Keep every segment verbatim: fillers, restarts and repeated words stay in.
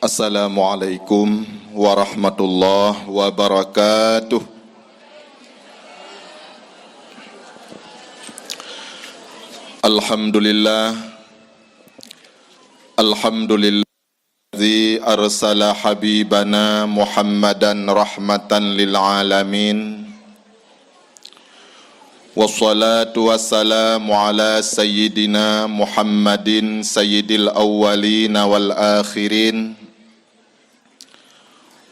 Assalamualaikum warahmatullahi wabarakatuh. Alhamdulillah. Alhamdulillah. Alladzi arsala habibana Muhammadan rahmatan lil alamin. Wassalatu wassalamu ala sayyidina Muhammadin sayyidil awwalina wal akhirin,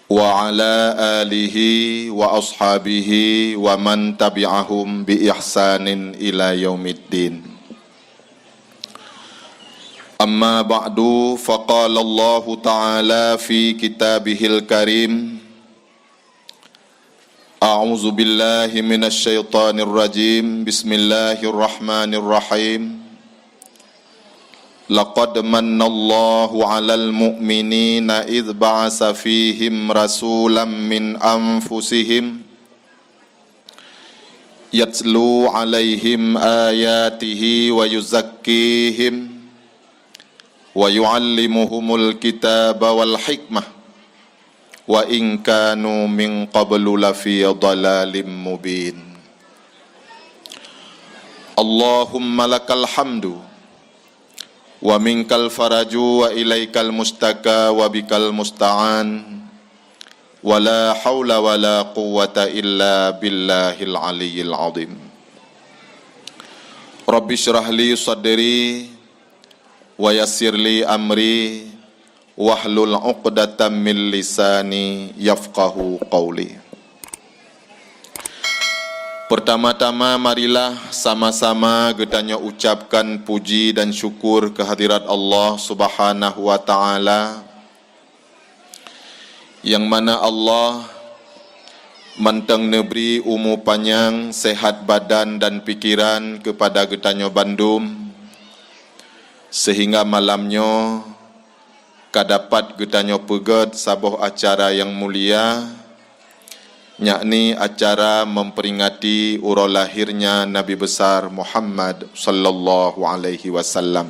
wa ala alihi wa ashabihi wa man tabi'ahum bi ihsanin ila yaumiddin. Amma ba'du, faqala Allahu ta'ala fi kitabihil karim, a'udzu billahi minasy syaithanir rajim. Bismillahirrahmanirrahim. Laqad mannallahu 'alal mu'minina idz ba'atsa fihim rasulam min anfusihim yatlu 'alaihim ayatihi wa yuzakkihim wa yu'allimuhumul kitaba wal hikmah wa in kanu min qablu lafi dhalalim mubin. Allahumma lakal hamdu wa minkal faraju wa ilaikal mustaka wa bikal musta'an, wa la haula wa la quwwata illa billahil aliyyil azim. Rabbi shrah li sadri wa yassir li amri wahlul 'uqdatam min lisani yafqahu qauli. Pertama-tama, marilah sama-sama geutanyoe ucapkan puji dan syukur keuhadirat Allah Subhanahu wa Ta'ala, nyang mana Allah mantong neubri umu panyang, sehat badan dan pikiran keupada geutanyoe bandum, seuhingga malam nyoe ka dapat geutanyoe peugét saboh acara nyang mulia, yakni acara memperingati uroe lahirnya Nabi Besar Muhammad sallallahu alaihi wasallam.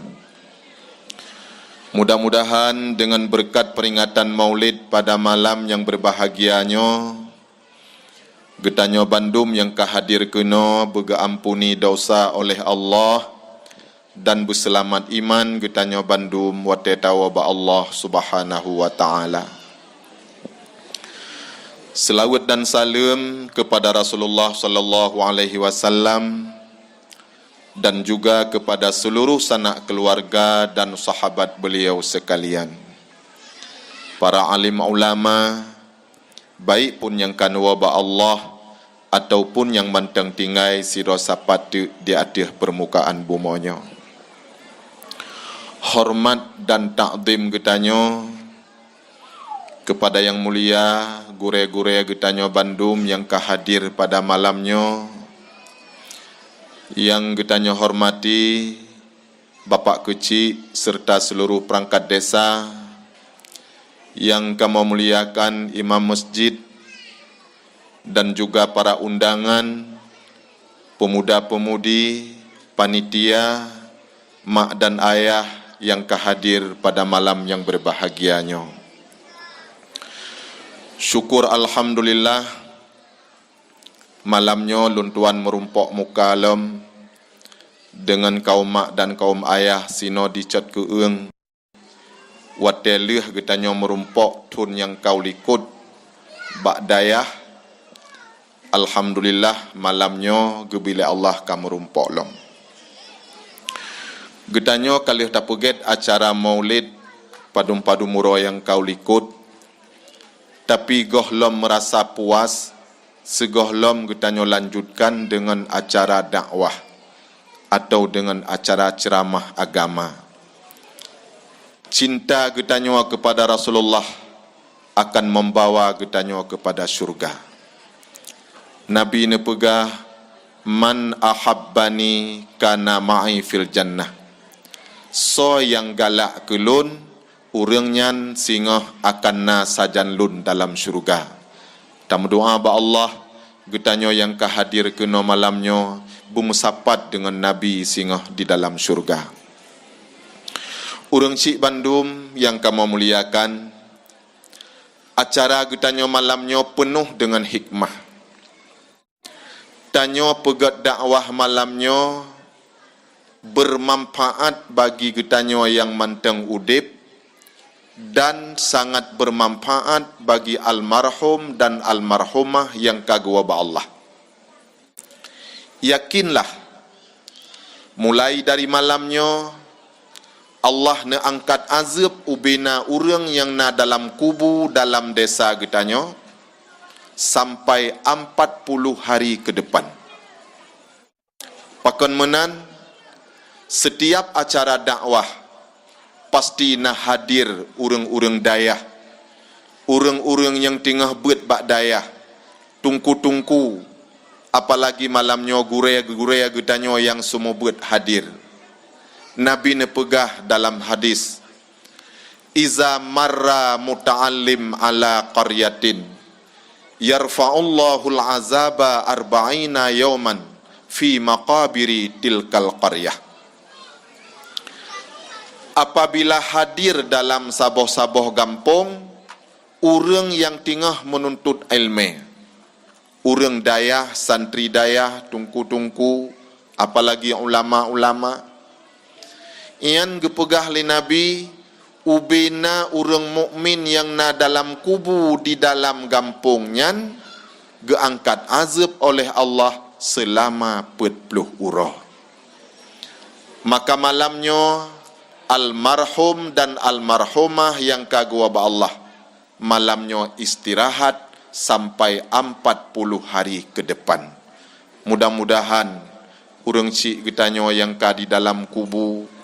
Mudah-mudahan dengan berkat peringatan Maulid pada malam nyang berbahagia nyoe, geutanyoe bandum nyang ka hadir keunoe beugeuampuni dosa oleh Allah, dan beuseulamat iman geutanyoe bandum watée tawoe bak Allah Subhanahu wa Ta'ala. Seulaweuet dan saleuem keupada Rasulullah sallallahu alaihi wasallam dan juga keupada seuluruh sanak keuluwarga dan sahabat beuliau seukalian. Para alim ulama, baik pun nyang ka neuwoe bak Allah ataupun nyang mantong tinggai sidroe sapat teuk di ateueh peurmukaan bumoe nyoe. Horeumat dan takzim geutanyoe keupada nyang mulia gurée-gurée geutanyoe bandum nyang ka hadir pada malam nyoe, nyang geutanyoe hormati Bapak Keuchik seureuta seuluruh peurangkat desa, nyang kamoe muliakan imam masjid dan juga para undangan, peumuda-peumudi, panitia, mak dan ayah nyang ka hadir pada malam nyang berbahagia nyoe. Syukur alhamdulillah, malam nyoe lôn tuan meurumpok muka lom deungon kaum mak dan kaum ayah sinoe di Cot Keueung. Watée lheueh geutanyoe meurumpok thon nyang ka u likot bak dayah, alhamdulillah, malam nyoe geubri lé Allah ka meurumpok lom. Geutanyoe ka lheueh tapeugét acara Maulid padum-padum uroe nyang ka u likot, tapi gohlom meurasa puas sigohlom geutanyoe lanjutkan deungon acara dakwah atau deungon acara ceuramah agama. Cinta geutanyoe keupada Rasulullah akan membawa geutanyoe keupada syurga. Nabi neupeugah, "Man ahabbani kana ma'i fil jannah." Soe nyang galak keu lôn, ureuëng nyan singoh akan na sajan lôn dalam syeuruga. Tameudoá bak Allah, geutanyoe nyang ka hadir keunoe malam nyoe beumeusapat deungon Nabi singoh di dalam syeuruga. Ureuëng chik bandum nyang kamoe muliakan, Acara geutanyoe malam nyoe peunoh deungon hikmah. Tanyoe peugét dakwah malam nyoe beumanfaat bagi geutanyoe nyang mantong udeb dan sangat beumanfaat bagi almarhum dan almarhumah nyang ka geuwoe bak Allah. Yakinlah, mulai dari malam nyoe, Allah neuangkat azeueb ubena ureuëng nyang na dalam kubu dalam desa geutanyoe sampai ampat puluh hari keu depan. Pakon meunan, setiap acara dakwah pasti na hadir ureuëng-ureuëng dayah, ureuëng-ureuëng nyang teungoh beuet bak dayah, tungku-tungku, apalagi malam nyoe gurée-gurée geutanyoe nyang seumeubeuet hadir. Nabi neupeugah dalam hadis, "Iza marra muta'allim ala qaryatin, yarfa'ullahul azaba arba'ina yauman fi maqabiri tilkal qaryah." Apabila hadir dalam saboh-saboh gampông ureuëng nyang teungoh meununtut iéleumé, ureuëng dayah, santri dayah, tungku-tungku, apalagi ulama-ulama, nyan geupeugah lé Nabi, ubena ureuëng mukmin nyang na dalam kubu di dalam gampông nyan geuangkat azeueb oleh Allah seulama peuet ploh uroe. Maka malam nyoe, almarhum dan almarhumah nyang ka geuwoe bak Allah, malam nyoe istirahat sampai ampat puluh hari keu depan. Mudah-mudahan ureuëng syik geutanyoe nyang ka di dalam kubu,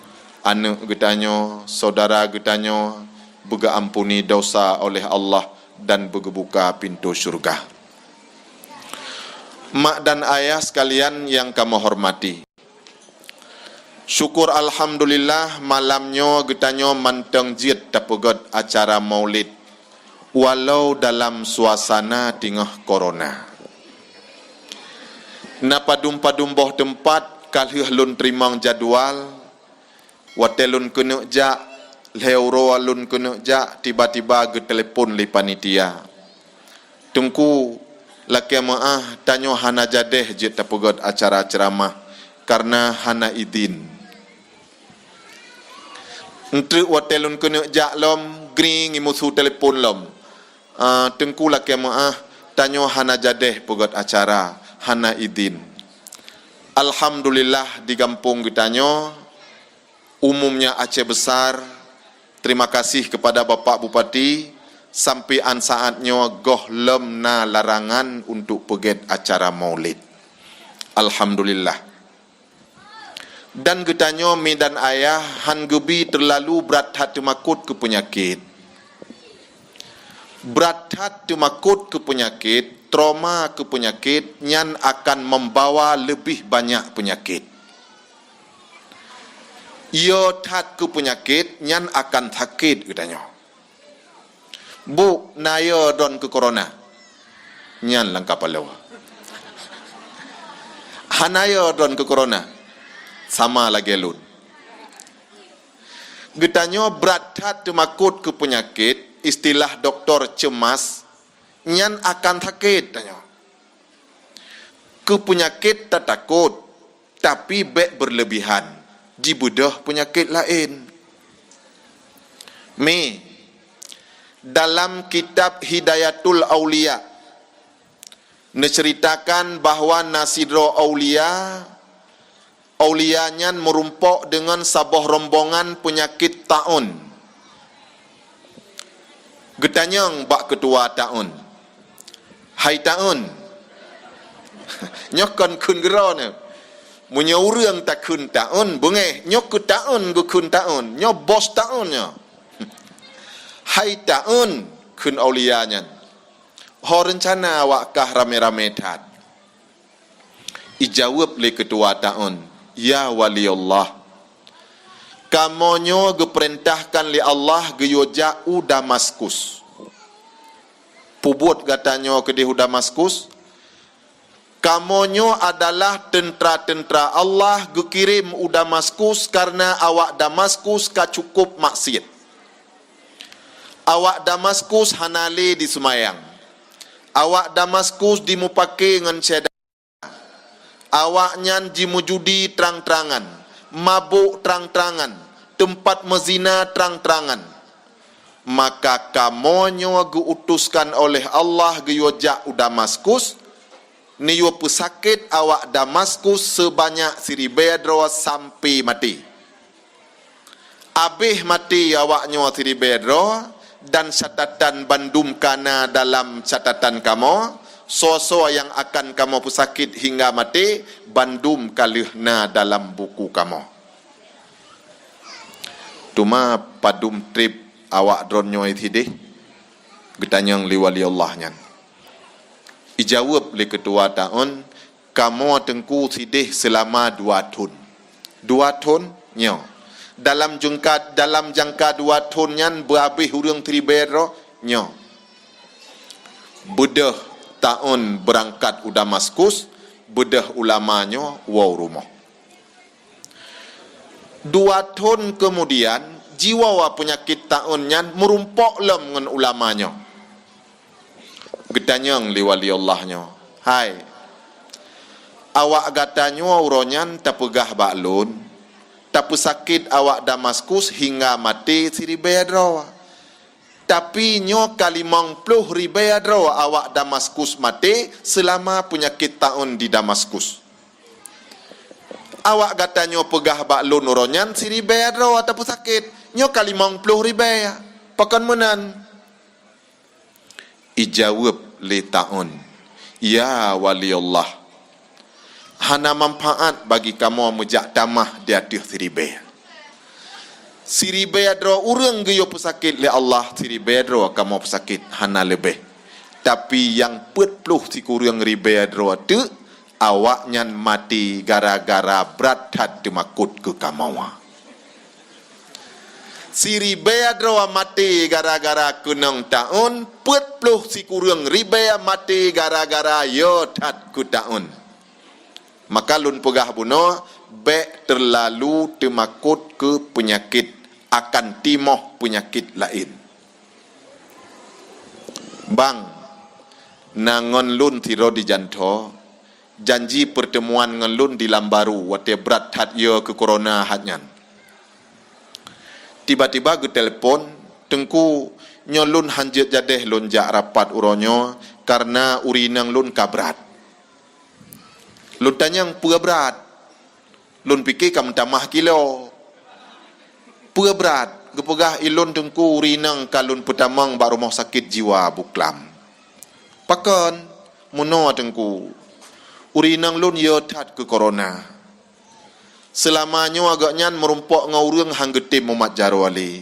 aneuëk geutanyoe, syedara geutanyoe, beugeuampuni dosa oleh Allah dan beugeubuka pintoe syeuruga. Mak dan ayah sekalian nyang kamoe hormati, syukur alhamdulillah, malam nyoe geutanyoe mantong jeuet tapeugét acara maulid, walau dalam suasana teungoh korona. Na padum-padum boh teumpat ka lheueh lôn teurimong jadwal, watée lôn keuneuk jak, lhée uroe lôn keuneuk jak, tiba-tiba geutelepon lé panitia, "Teungku, lakée meuáh, tanyoe hana jadeh jeuet tapeugét acara ceuramah kareuna hana idin." Eunteuk watée lôn keuneuk jak lom, gring, imusu telepon lom, "Ah, Teungku, lakée meuáh, tanyoe hana jadeh peugét acara, hana idin." Alhamdulillah, di gampông geutanyoe, umumnya Aceh Besar, terima kasih kepada Bapak Bupati, sampoe án saát nyoe gohlom na larangan untuk peugét acara maulid. Alhamdulillah. Dan geutanyoe mi dan ayah hán geubi teulalu brat that teumakot keu peunyakét. Brat that teumakot keu peunyakét, trauma keu peunyakét, nyan akan membawa leubeh banyak peunyakét. Yo that keu peunyakét, nyan akan sakét geutanyoe. "Bu, na yo droen keu corona?" Nyan langkah paloe. "Hana yo droen keu corona?" Sama lagée lôn. Geutanyoe brat that teumakot keu peunyakét, istilah doktor cemas, nyan akan sakét tanyoe. Keu peunyakét tatakot, tapi bék beureulebihan, jibeudôh peunyakét laén. Mi, dalam kitab Hidayatul Auliya, neuceuritakan bahwa na sidroe aulia, aulia nyan meurumpok deungon saboh rombongan peunyakét taun. Geutanyong bak keutua taun, "Hai taun," nyoe kon kheun keudroe nyoe. Meunyoe ureuëng takheun taun, beungéh, nyoe keu taun geukheun taun, nyoe bos taun nyoe. "Hai taun," kheun aulia nyan, "ho reuncana awak kah ramé-ramé that?" Ijaweueb lé keutua taun, "Ya wali Allah, kamoe nyoe geupeurintahkan lé Allah geuyue jak u Damaskus." "Peubuet gata nyoe keudeh u Damaskus?" "Kamoe nyoe adalah teuntra-teuntra Allah geukirém u Damaskus kareuna awak Damaskus ka cukup maksiet. Awak Damaskus hana lé diseumayang. Awak Damaskus jimupake ngon syedara. Awaknyan jimeujudi trang-trangan, mabök trang-trangan, teumpat meuzina trang-trangan. Maka kamoe nyoe geu-utuskan oleh Allah geuyue jak u Damaskus, neuyue peusakét awak Damaskus seubanyak siribée droe sampe maté. Abéh maté awaknyoe siribée droe, dan catatan bandum ka na dalam catatan kamoe, soe-soe nyang akan kamoe peusakét hingga maté, bandum ka lheueh na dalam buku kamoe. Teuma padum treb awak droeneuh nyoe sideh? Geutanyong lé wali Allah nyan. Ijaweueb lé keutua taun, "Kamoe Teungku sideh seulama dua thon." "Dua thon?" "Nyoe." "Dalam jangka, dalam jangka dua thon nyan beuabéh ureuëng siribée droe?" "Nyoe." "Beudôh taun beurangkat u Damaskus, beudôh ulama nyoe woe u rumoh." Dua thon keumudian, jiwoe peunyakét taun nyan meurumpok lom ngon ulama nyoe. Geutanyong lé wali Allah nyoe, "Hai, awak gata nyoe uroe nyan tapeugah bak lôn, tapeusakét awak Damaskus hingga maté siribée droe. Tapi nyoe ka limong ploh ribée droe awak Damaskus maté seulama peunyakét taun di Damaskus. Awak gata nyoe peugah bak lôn uroe nyan siribée droe tapeusakét, nyoe ka limong ploh ribée. Pakon meunan?" Ijaweueb lé taun, "Ya wali Allah, hana manfaat bagi kamoe meujak tamah di ateueh siribée. Siribée droe ureuëng geuyue peusakét lé Allah, siribée droe kamoe peusakét, hana leubeh. Tapi nyang peuet ploh sikureueng ribée droe teuk, awaknyan maté gara-gara brat that teumakot keu kamoe. Siribée droe maté gara-gara keunong taun, peuet ploh sikureueng ribée maté gara-gara yo that keu taun. Maka lôn peugah bunoe, bék teulalu teumakot keu peunyakét, akan timoh peunyakét laén." Bang, na ngon lôn sidroe di Janto, janji peurteumuan ngon lôn di Lambaru watée brat that yo keu corona hat nyan. Tiba-tiba geutelepon, "Teungku, nyoe lôn hanjeuet jadeh lôn jak rapat uroe nyoe kareuna ureuëng inong lôn ka brat." Lôn tanyong, "Peue brat?" Lôn pike ka meutamah kilo. "Peue brat?" Geupeugah, "Ilôn Teungku ureuëng inong ka lôn peutamong bak rumoh sakét jiwa buklam." "Pakon?" "Meunoe Teungku, ureuëng inong lôn yo that keu corona. Seulama nyoe gobnyan meurumpok ngon ureuëng han geutem mumat jaroe lé.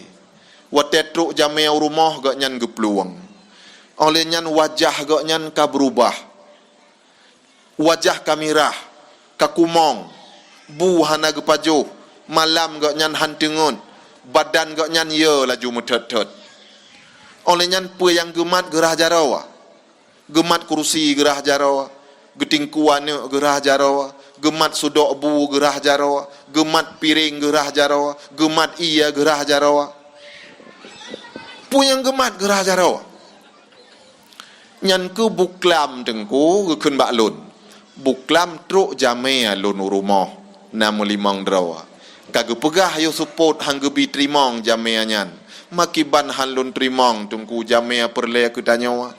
Watée trok jamé u rumoh gobnyan geuplueng. Óh lheueh nyan wajah gobnyan ka beurubah. Wajah ka mirah, ka kumong, bu hana geupajoh, malam gobnyan han teungeut, badan gobnyan yo laju meuthot-thot. Óh lheueh nyan peue nyang geumat geurhah jaroe? Geumat kurusi geurhah jaroe, geutingku aneuëk geurhah jaroe, geumat sudok bu geurhah jaroe, geumat piréng geurhah jaroe, geumat ié geurhah jaroe. Peue nyang geumat geurhah jaroe?" "Nyan keuh buklam Teungku," geukheun bak lôn. "Buklam trok jamé lôn u rumoh, na meulimong droe. Ka geupeugah yoh seupôt han geubi teurimong jamé nyan. Makiban han lôn teurimong Teungku jamé peureulée keu tanyoe."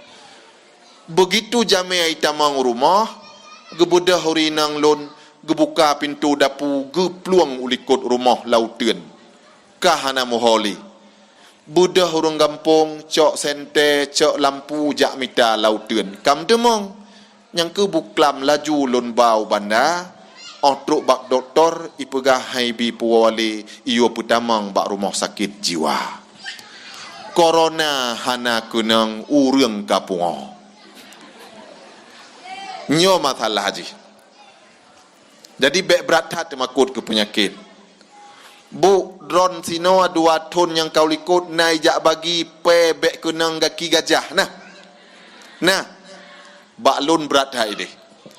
Beugitu jamé itamong u rumoh, geubeudôh ureuëng inong lôn, geubuka pintoe dapu, geuplueng u likot rumoh lam uteuen. Ka hana meuho lé. Beudôh ureuëng gampông, cok sentée, cok lampu jak mita lam uteuen. Ka meuteumong. Nyan keuh buklam laju lôn ba u banda, óh trok bak dokto, ipeugah han ibi puwoe lé, iyue peutamong bak rumoh sakét jiwa. Corona hana keunong ureuëng ka pungoe. Nyoe masalah jih. Jadi bék brat that teumakot keu peunyakét. Bu, droen sinoe dua thon nyang ka u likot na ijak bagi pée bék keunong gaki gajah, nah. Nah, bak lôn brat that idéh.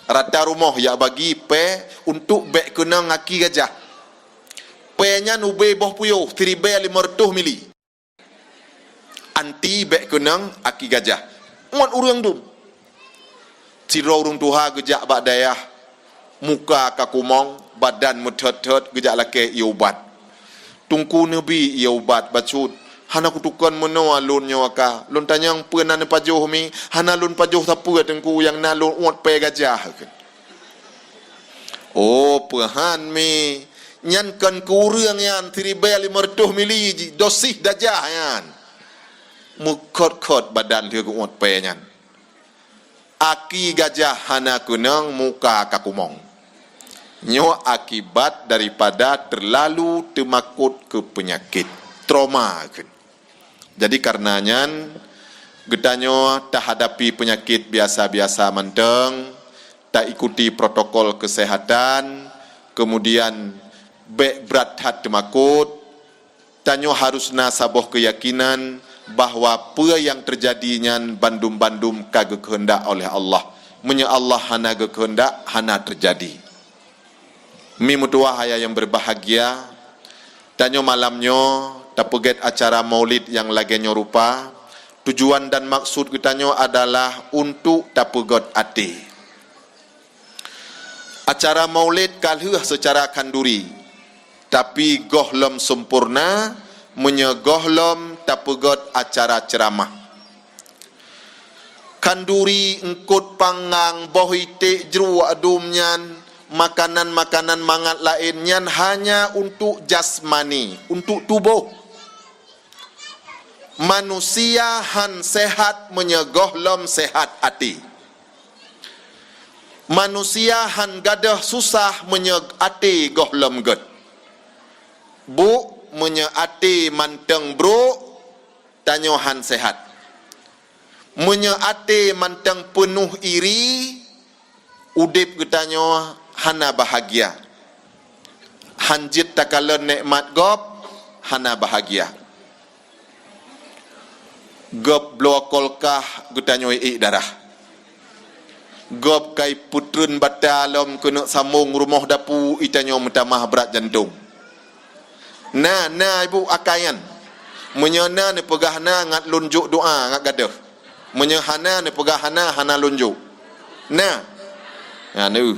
Rata rumoh ijak bagi pée untuk bék keunong gaki gajah. Pée nyan ubé boh puyoh siribée limong reutôh mili. Anti bék keunong aki gajah. Ngon ureuëng dum. Sidroe ureuëng tuha geujak bak dayah, muka ka kumong, badan meuthot-thot, geujak lakée ié ubat. "Teungku, neubi ié ubat bacut. Hana kutukon meunoe lôn nyoe ka. Lôn tanyong peue na neupajoh mi? Hana lôn pajoh sapeue, Teungku, nyang na lôn uet pée gajah." "Oh, peuhan mi. Nyan kon keu ureuëng nyan, siribée limong reutôh mili ji, dosis gajah nyan." Meukhot-khot badan lheueh geuuet pée nyan. Aki gajah hana keunong, muka ka kumong. Nyoe akibat daripada teulalu teumakot keu peunyakét, trauma kheun. Jadi, kareuna nyan, geutanyoe tahadapi peunyakét biasa-biasa mantong, taikuti protokol keuseuhatan, keumudian bék brat that teumakot, tanyoe harôh na saboh keuyakinan bahwa peue nyang teujadi nyan bandum-bandum ka geukeuheundak oleh Allah. Meunyoe Allah hana geukeuheundak, hana teujadi. Mi meutuwah ayah nyang beubahgia, tanyoe malam nyoe tapeugét acara maulid nyang lagée nyoe rupa. Tujuan dan maksud geutanyoe adalah untuk tapeugét até. Acara maulid ka lheueh seucara khanduri, tapi gohlom seumpurna meunyoe gohlom tapeugét acara ceuramah. Khanduri, eungkot panggang, boh iték, jruwak dum nyan, makanan-makanan mangat laén nyan hanya untuk jasmani, untuk tuboh. Manusia han seuhat meunyoe gohlom seuhat até. Manusia han gadôh susah meunyoe até gohlom gét. Buk, meunyoe até mantong brok, tanyoe han seuhat. Meunyoe até mantong peunoh iri, udeb geutanyoe hana bahgia. Han jeuet takalon nekmat gob, hana bahgia. Gob bloe kolkah geutanyoe ék darah. Gob kai peutreun bata lom keuneuk sambong rumoh dapu, geutanyoe meutamah brat jantong. Na, na ibu akai nyan. Meunyoe na neupeugah na, ngat lôn jok doa ngat gadôh. Meunyoe hana neupeugah hana, hana lôn jok. Na. Na, na.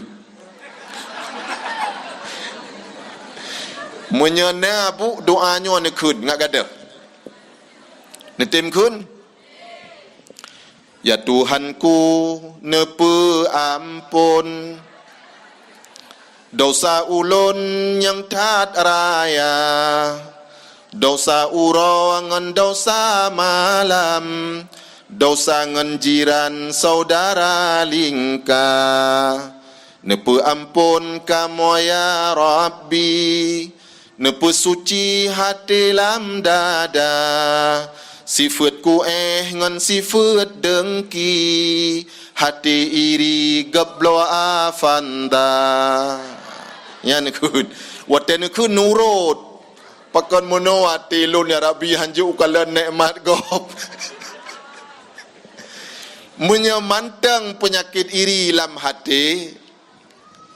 Meunyoe na bu doa nyoe neukheun ngat gadôh. Neutem kheun. Ya Tuhanku, neupeuamphon dosa ulôn nyang that raya, dosa uroe ngon dosa malam, dosa ngon jiran syedara lingka. Neupeuamphon kamoe ya Rabbi, neupeusuci até lam dada, sifeuet kuéh ngon sifeuet deungki, até iri gob bloe afanda. Nyan neukheun, watée neukheun nurot. Pakon meunoe até lôn ya Rabbi, han jeuet ukalon nekmat gob. Meunyoe mantong peunyakét iri lam até,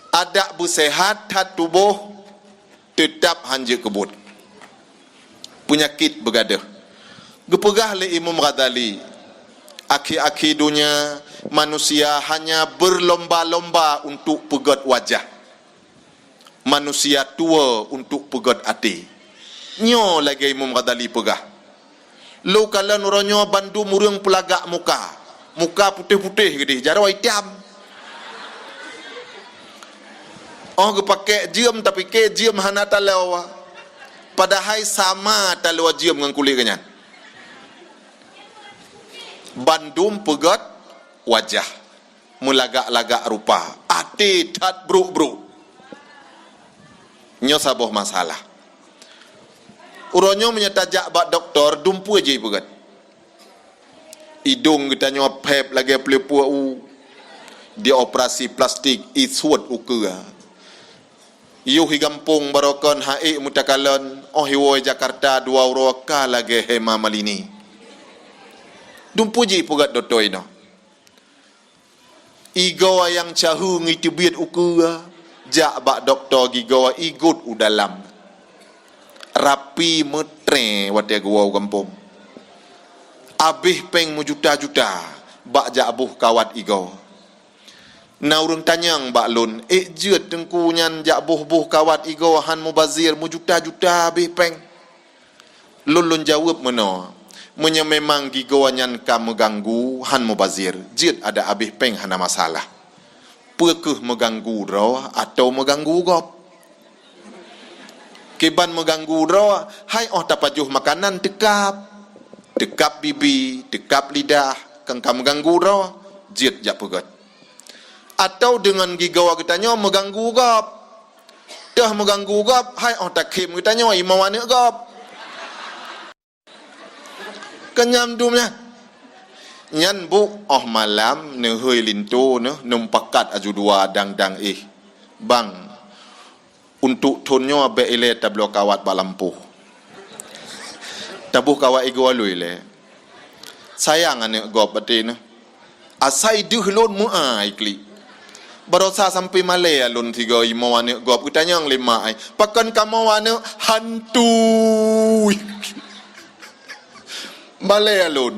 adak beuseuhat that tuboh, teutab han jeuet keu buet. Peunyakét beugadôh. Geupeugah lé Imam Ghazali, akhé-akhé donya manusia hanya beulomba-lomba untuk peugét wajah. Manusia tuwoe untuk peugét até. Nyoe lagée Imam Ghazali peugah. Lôn kalon uroe nyoe bandum ureuëng peulagak muka. Muka putéh-putéh geudeh, jaroe itam. Oh geupakék jeuem, tapike jeuem hana taloe. Padahai sama taloe jeuem ngon kulét geuh nyan. Bandum peugét wajah. Meulagak-lagak rupa, até that brok-brok. Nyoe saboh masalah. Uroe nyoe meunyoe tajak bak dokto, dumpeue jih peugét. Idong geutanyoe phép lagée peuleupeue u, dioperasi plastik, isuet ukeue. Yoh i gampông barokon han ék meutakalon, oh iwoe Jakarta dua uroe ka lagée Hema Malini. Dumpeue jih peugét dokto inoe. Igoe nyang caheueng iteubiet ukeue, jak bak dokto gigoe igot u dalam. Rapi meutré watée geuwoe u gampông. Abéh péng meujuta-juta bak jak boh kawat igoe. Na ureuëng tanyong bak lôn, "Ék jeuet teungku nyan jak boh-boh kawat igoe han mubazir meujuta-juta abéh péng?" Lôn lôn jaweueb meunoe, "Meunyoe memang gigoe nyan ka meuganggu han mubazir, jeuet adak abéh péng hana masalah. Peu kheueh meuganggu droe atawa meuganggu gob?" Kiban meuganggu droe, hai óh tapajoh makanan teukab. Teukab bibi, teukab lidah, kan ka meuganggu droe, jeuet jak peugét. Atawa deungon gigoe geutanyoe meuganggu gob. Teuh meuganggu gob, hai óh takhém geutanyoe imoe aneuëk gob. Kenyam dum nyan. Nyan bu óh malam neuhôi linto neuh neumpakat aju dua dang-dang éh. Bang, untuk thon nyoe bék ilée tabloe kawat bak lampôh. Taboh kawat igoe alui lé. Sayang aneuëk gob baté neuh. Asai deuh lôn meuai klik. Barosa sampai malée lôn sigoe imoe aneuëk gob geutanyong lé mak ai, "Pakon kamoe aneuëk hantu?" Malée lôn.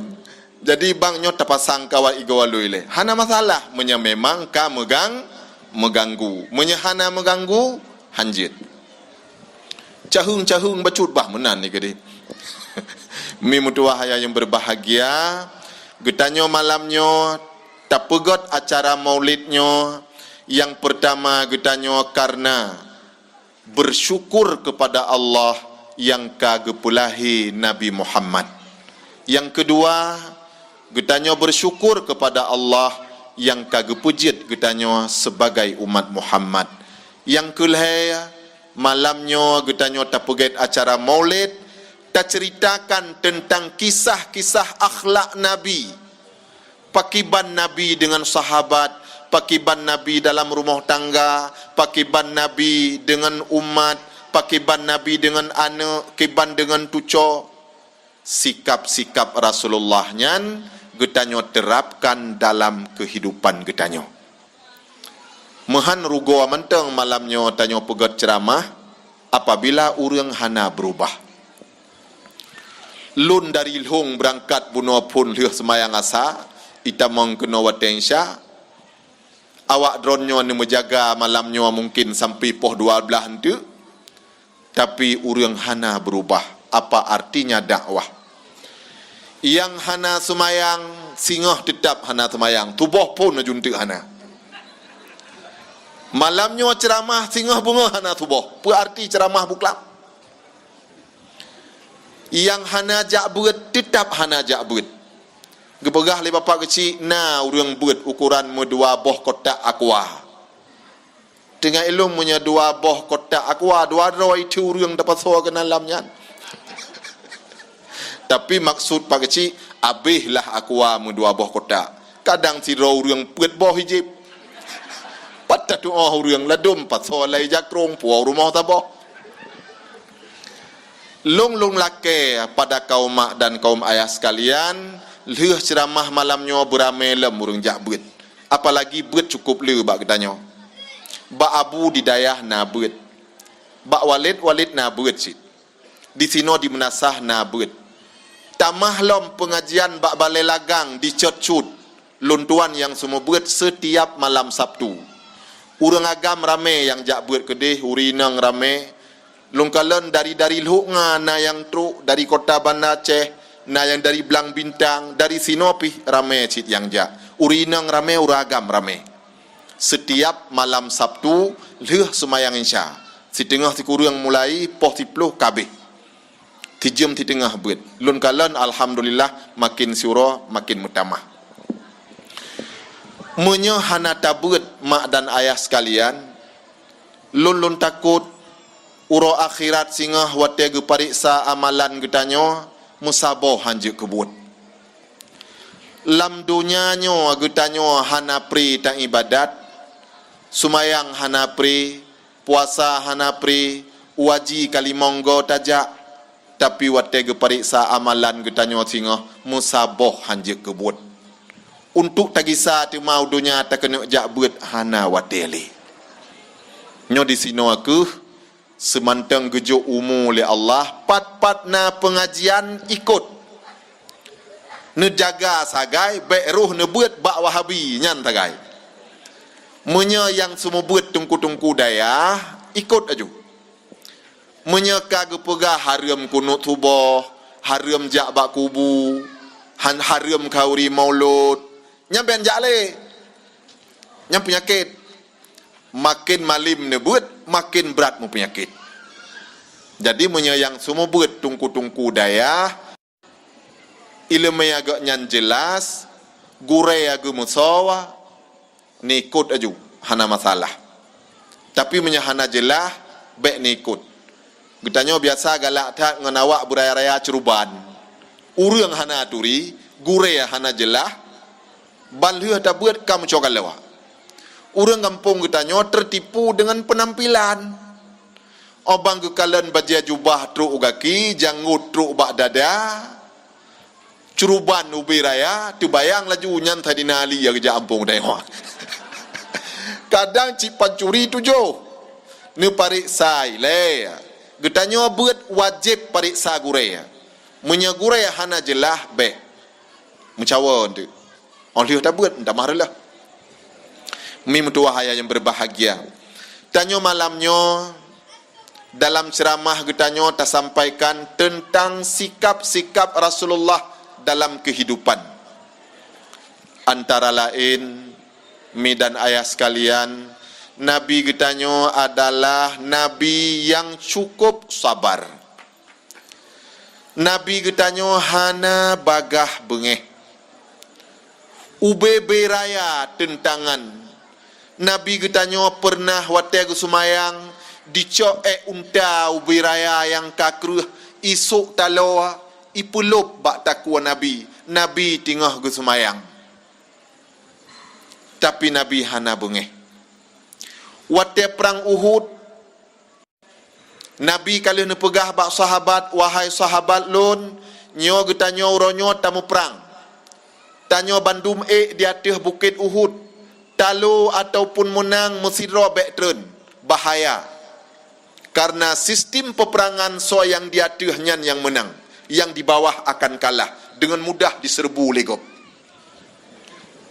Jadi bang nyoe tapasang kawat igoe alui lé. Hana masalah meunyoe memang ka meugang, meuganggu. Meunyoe hana meuganggu, hanjeuet. Caheueng-caheueng bacut bah meunan ni keudeh. Mi meutuwah ayah nyang berbahagia, geutanyoe malam nyoe tapeugét acara maulid nyoe nyang peurtama geutanyoe karna bersyukur kepada Allah nyang ka geupeulahé Nabi Muhammad. Nyang keudua, geutanyoe bersyukur kepada Allah nyang ka geupeujeuet geutanyoe sebagai umat Muhammad. Nyang keulhée, malam nyoe geutanyoe tapeugét acara maulid, taceuritakan teuntang kisah-kisah akhlak Nabi. Pakiban Nabi deungon sahabat, pakiban Nabi dalam rumoh tangga, pakiban Nabi deungon umat, pakiban Nabi deungon aneuëk, kiban deungon tucoe. Sikap-sikap Rasulullah nyan geutanyoe terapkan dalam keuhidupan geutanyoe. Meuhan rugoe mantong malam nyoe tanyoe peugét ceuramah apabila ureuëng hana beurubah. Lôn dari lhong beurangkat bunoe phon lheueh seumayang asa, itamong keunoe watée isya. Awak droeneuh nyoe neumeujaga malam nyoe mungken sampai poh dua blaih eunteuk. Tapi ureuëng hana beurubah. Apa artinya dakwah? Nyang hana seumayang, singoh teutab hana seumayang. Tuboh phon aju eunteuk hana. Malam nyoe ceuramah, singoh beungoh hana tuboh. Peu arti ceuramah buklam? Nyang hana jak beuet, teutab hana jak beuet. Geupeugah lé bapak keuchik, na ureuëng beuet ukoran meudua boh kotak aqua. Teungoh ilôn meunyoe dua boh kotak aqua, dua droe itu ureuëng tapasoe keunan lam nyan. Tapi maksud pak keuchik, abéh lah aqua meudua boh kotak. Kadang sidroe ureuëng peuet boh ijép. Pat tatuoh ureuëng ladôm pasoe lai jakrong puwoe rumoh saboh. Lôn-lôn lakée pada kaum mak dan kaum ayah sekalian, lheueh ceuramah malam nyoe beuramé lom ureuëng jak beuet. Apalagi beuet cukup le bak geutanyoe. Bak abu di dayah na beuet. Bak walét-walét na beuet cit. Disinoe di meunasah na beuet. Tamah lom peungajian bak balée lagang di Cot Cut. Lôn tuan nyang seumeubeuet seutiab malam Sabtu. Ureuëng agam ramé nyang jak beuet keudeh, ureuëng inong ramé. Lôn kalon dari-dari Lhok Nga na nyang trok, dari Kota Banda Aceh, na nyang dari Blang Bintang, dari sinoe pih ramé cit nyang jak. Ureuëng inong ramé, ureuëng agam ramé. Seutiab malam Sabtu lheueh seumayang Isya, siteungoh sikureueng mulai poh siploh ka abéh. Sijeuem siteungoh beuet. Lôn kalon alhamdulillah makin siuroe makin meutamah. Meunyoe hana tabeuet mak dan ayah sekalian, lôn lôn takot uroe akhirat singoh watée geupareksa amalan geutanyoe meusaboh hanjeuet keubuet. Lam donya nyoe geutanyoe hana pri taibadat, seumayang hana pri, puasa hana pri, waji ka limong goe tajak, tapi watée geupareksa amalan geutanyoe singoh meusaboh hanjeuet keubuet. Untuk tagisa teuma u donya takeuneuk jak beuet hana watée lé. Nyoe disinoe kheueh seumantong geujok umu lé Allah, pat-pat na peungajian ikot. Neujaga sagai, bék roh neubeuet bak Wahabi nyan sagai. Meunyoe nyang seumeubeuet teungku-teungku dayah, ikot aju. Meunyoe ka geupeugah hareuem kunut suboh, hareuem jak bak kubu, han-, hareuem khanduri maulud, nyan bék jak lé. Nyan peunyakét. Maken malem neubeuet, maken brat meupeunyakét. Jadi, meunyoe nyang seumeubeuet teungku-teungku dayah, iéleumé agak nyan jeulaih, gurée agak meusawa, neuikot aju, hana masalah. Tapi meunyoe hana jeulaih, bék neuikot. Geutanyoe biasa galak that ngon awak beuraya-raya ceuruban. Ureuëng hana turi, gurée hana jeulaih, ban lheueh tabeuet ka meucokaloe. Ureuëng gampông geutanyoe teutipu deungon peunampilan. Óh ban geukalon bajée jubah trok u gaki, janggot trok bak dada, ceuruban ubé raya, teubayang laju nyan Saidina Ali nyang geujak gampông tanyoe. Kadang cit pancuri tujoh, neupareksa ilée. Geutanyoe beuet wajéb pareksa gurée. Meunyoe gurée hana jeulaih, bék. Meucawa eunteuk. Óh lheueh tabeuet, meutamah reuloh. Mi meutuwah ayah nyang berbahagia. Tanyoe malam nyoe, dalam ceuramah geutanyoe tasampaikan teuntang sikap-sikap Rasulullah dalam keuhidupan. Antara laén, mi dan ayah sekalian, Nabi geutanyoe adalah Nabi nyang cukup sabar. Nabi geutanyoe hana bagaih beungéh. Ubé-bé raya teuntangan. Nabi geutanyoe peureunah watée geuseumayang, jicok ék unta ubé raya nyang ka kreueh, isok taloe, ipeulôb bak takue Nabi. Nabi teungoh geuseumayang. Tapi Nabi hana beungéh. Watée prang Uhud, Nabi ka lheueh neupeugah bak sahabat, "Wahai sahabat lôn, nyoe geutanyoe uroe nyoe tamuprang. Tanyoe bandum ék di ateueh bukét Uhud. Talo ataupun meunang meusidroe bék treun. Bahaya. Karena sistem peperangan soe nyang di ateueh nyan nyang meunang, nyang di bawah akan kalah, deungon mudah diseureubu lé gob."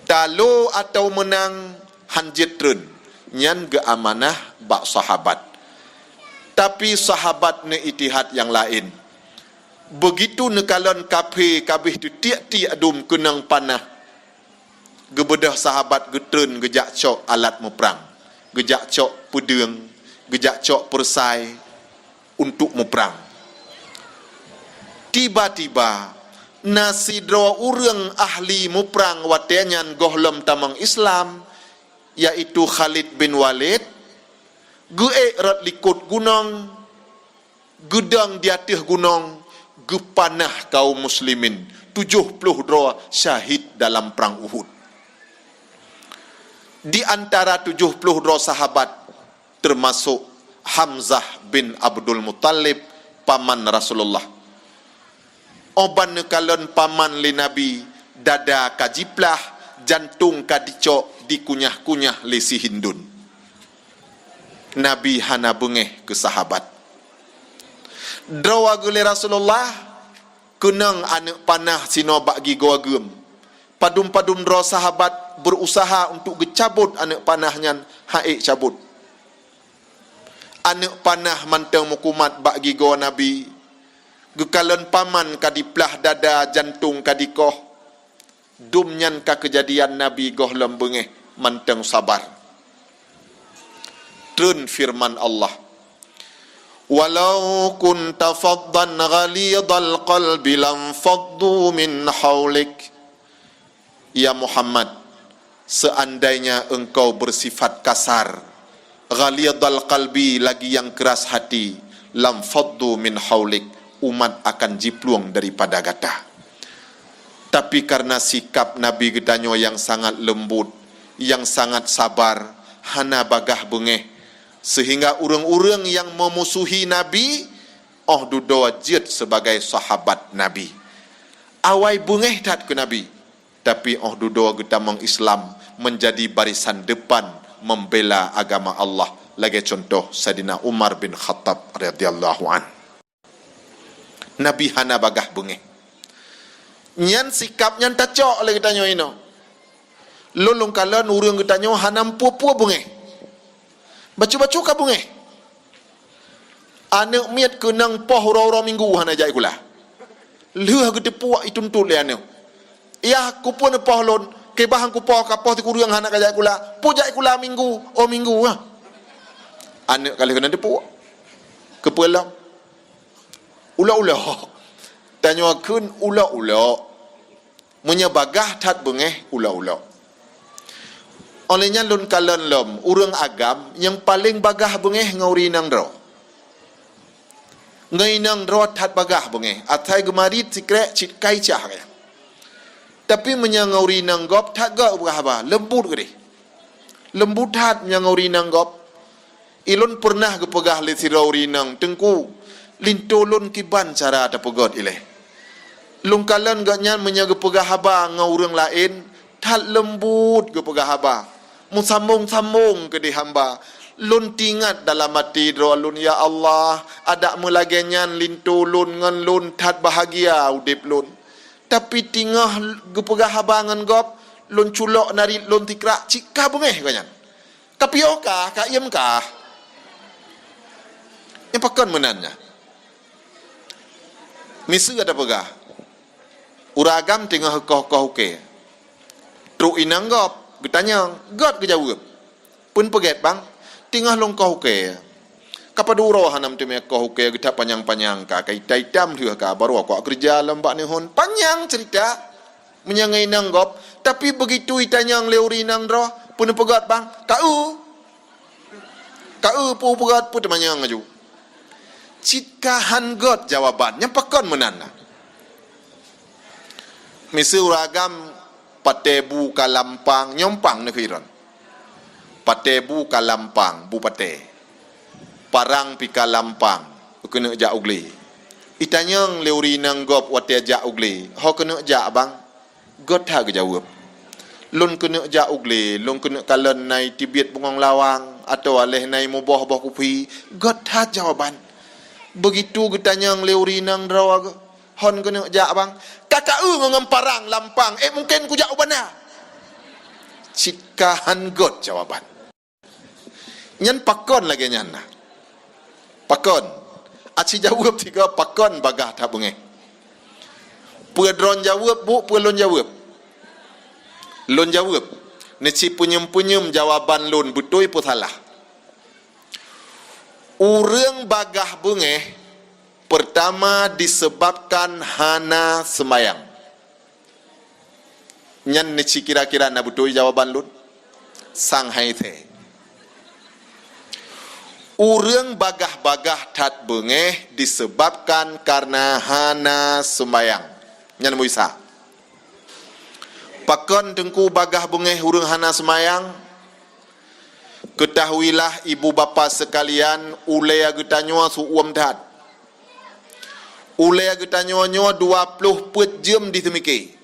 Talo atawa meunang han jeuet treun, nyan geuamanah bak sahabat. Tapi sahabat neuijtihad nyang laén. Beugitu neukalon kaphé ka abéh teutiek-tiek dum keunong panah, geubeudôh sahabat geutreun geujak cok alat muprang, geujak cok peudeueng, geujak cok peureuséh, untuk muprang. Tiba-tiba, na sidroe ureuëng ahli muprang watée nyan gohlom tamong Islam, yaitu Khalid bin Walid, geuék rot likot gunong, geudong di ateueh gunong, geupanah kaum muslimin, tujoh ploh droe syahid dalam prang Uhud. Di antara tujoh ploh droe sahabat, teumasok Hamzah bin Abdul Muttalib, paman Rasulullah. Óh ban neukalon paman lé Nabi, dada ka jiplah, jantong ka jicok, dikunyah-kunyah lé si Hindun. Nabi hana beungéh keu sahabat. Droe geulée Rasulullah, keunong aneuëk panah sinoe bak gigoe geuem. Padum-padum droe sahabat berusaha untuk geucabot aneuëk panah nyan, han ék cabot. Aneuëk panah mantong meukumat bak gigoe Nabi, geukalon paman ka diplah dada, jantong ka dikoh. Dum nyan ka keujadian Nabi gohlom beungéh mantong sabar. Treun feureuman Allah, "Walau kunta faddan ghalizal qalbi lam faddu min haulik." Ya Muhammad, seandainya engkau bersifat kasar, ghalizal qalbi, lagi yang keras hati, lam faddu min haulik, umat akan jiplueng daripada gata. Tapi karena sikap Nabi geutanyoe nyang sangat leumbot, nyang sangat sabar, hana bagaih beungéh, sehingga ureuëng-ureuëng nyang meumusuhi Nabi, óh dudoe jeuet sebagai sahabat Nabi. Awai beungéh that keu Nabi, tapi óh dudoe geutamong Islam, menjadi barisan depan membela agama Allah, lagée contoh Saidina Umar bin Khattab radhiyallahu anh. Nabi hana bagaih beungéh. Nyan sikab nyan tacok lé geutanyoe inoe. Lôn lôn kalon ureuëng geutanyoe hana peue-peue beungéh. Bacut-bacut ka beungéh. Aneuëk miet keunong poh uroe-uroe minggu hana jak sikula. Lheueh geuteupuek ituntot lé aneuëk. Yah, kupeue neupoh lôn, keu bah kupoh ka poh sikureueng hana ka jak sikula. Peue jak sikula minggu, oh minggu ha. Aneuëk ka lheueh keuneuk teupuek. Keupeue lom? Ulok-ulok. Tanyoe kheun ulok-ulok. Meunyoe bagaih that beungéh ulok-ulok. Óh lheueh nyan lôn kalon lom, ureuëng agam nyang paleng bagaih beungéh ngon ureuëng inong droe. Ngon inong droe that bagaih beungéh, asai geumarit sikrek cit kai cah gaya. Tapi meunyoe ngon ureuëng inong gob that gét peugah haba, leumbut keudeh. Leumbut that meunyoe ngon ureuëng inong gob. Ilôn peureunah geupeugah lé sidroe ureuëng inong, "Teungku, linto lôn kiban cara tapeugét ilée." Lôn kalon gobnyan meunyoe geupeugah haba ngon ureuëng laén, that leumbut geupeugah haba. Meusambong-sambong keudeh hamba. Lôn teuingat dalam até droe lôn, "Ya Allah, adak meulagée nyan linto lôn ngon lôn that bahagia udeb lôn. Tapi teungoh geupeugah haba ngon gob, lôn culok narit lôn sikrak cit ka beungéh gobnyan." Ka piôh kah, ka iem kah? Nyang pakon meunan nyan? Miseue tapeugah, ureuëng agam teungoh koh-koh ukée. Trok inong gob, geutanyong, gét geujaweueb. "Peue neupeugét, Bang?" "Teungoh lôn koh ukée." "Ka padub uroe hana meuteumé koh ukée, geutap panyang-panyang ka, ka itam-itam lheueh ka, baru aku keureuja lom bak neuhon." Panyang ceurita. Meunyoe ngon inong gob, tapi beugitu itanyong lé ureuëng inong droe, "Peue neupeugét, Bang?" "Ka eu." "Ka eu peue peugét, peue teumanyong laju?" Cit ka han gét jawaban, nyang pakon meunan na. Miseue ureuëng agam patéh bu ka lampang, nyompang neukheun. Patéh bu ka lampang, bu patéh. Parang pih ka lampang, keuneuk jak u glé. Itanyong lé ureuëng inong gob watée jak u glé, "Ho keuneuk jak, Bang?" Gét that geujaweueb, "Lôn keuneuk jak u glé, lôn keuneuk kalon na iteubiet bungong lawang, atawa lheueh na imuboh boh kupi." Gét that jawaban. Beugitu geutanyong lé ureuëng inong droe, "Hon keuneuk jak, Bang?" "Ka ka eu ngon parang lampang, ék mungken kujak u banda." Cit ka han gét jawaban. Nyan pakon lagée nyan na? Pakon? Aci jaweueb tiga pakon bagaih that beungéh. Peue droen jaweueb, Bu, peue lôn jaweueb? Lôn jaweueb. Neuci peunyum-peunyum jawaban lôn beutôi peue salah. Ureuëng bagaih beungéh, peurtama disebabkan hana seumayang. Nyan neuci kira-kira na beutôi jawaban lôn? Sang hai thé. Ureuëng bagaih-bagaih that beungéh disebabkan karena hana seumayang. Nyan meuisa. Pakon teungku bagaih beungéh ureuëng hana seumayang? Keutahuilah ibu bapa seukalian, ulée geutanyoe su'uem that. Ulée geutanyoe nyoe dua ploh peuet jeuem diseumike.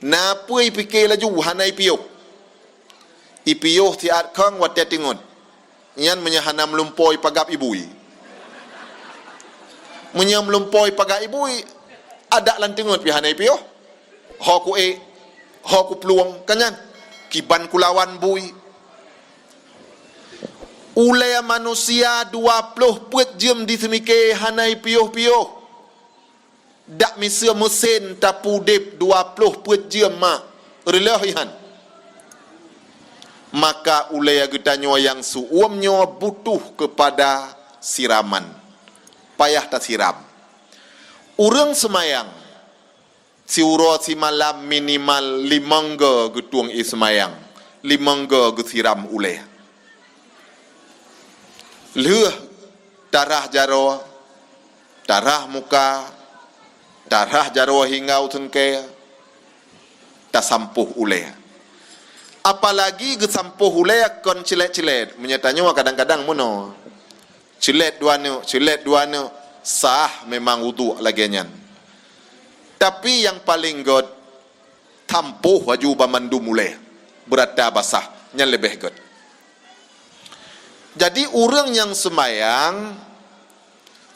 Na peue ipike laju hana ipiôh. Ipiôh siat khong watée teungeut. Nyan meunyoe hana meulumpo ipagab ibui. Meunyoe meulumpo ipagab ibui, adak lam teungeut pih hana ipiôh. Ho kuék, ho kuplueng, ka nyan. Kiban kulawan bui. Ulée manusia dua ploh peuet jeuem diseumike hana ipiôh-piôh. Dak miseue meusén tapudeb dua ploh peuet jeuem mak, reuloh ihan. Maka ulée geutanyoe nyang su'uem nyoe butuh keupada siraman. Payah tasiram. Ureuëng seumayang, siuroe simalam minimal limong go geutueng ie seumayang, limong go geusiram ulée. Lheueh tarah jaroe, tarah muka, tarah jaroe hingga u teungke, tasampôh ulée. Apalagi geusampôh ulée kon ceulet-ceulet. Meunyoe tanyoe kadang-kadang meunoe. Ceulet dua neuk, ceulet dua neuk, sah memang wudhu lagée nyan. Tapi nyang paleng gét, sampôh laju banmandum ulée, beurata basah, nyan leubeh gét. Jadi, ureuëng nyang seumayang,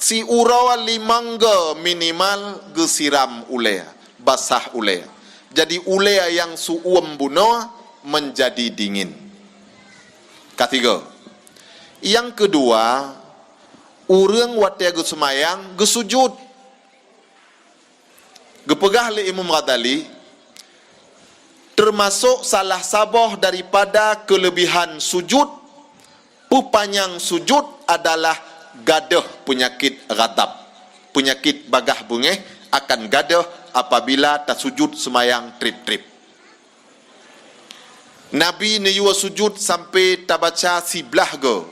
siuroe limong go minimal geusiram ulée. basah ulée. Jadi ulée nyang su'uem bunoe menjadi dingin. Katiga. Nyang keudua, ureuëng watée geuseumayang geusujut. Geupeugah lé Imam Ghazali, termasuk salah saboh daripada keulebihan sujut, peupanyang sujut adalah gadôh peunyakit ghadab. Peunyakit bagaih beungéh akan gadôh apabila tasujut seumayang treb-treb. Nabi neuyue sujut sampai tabaca siblaih goe,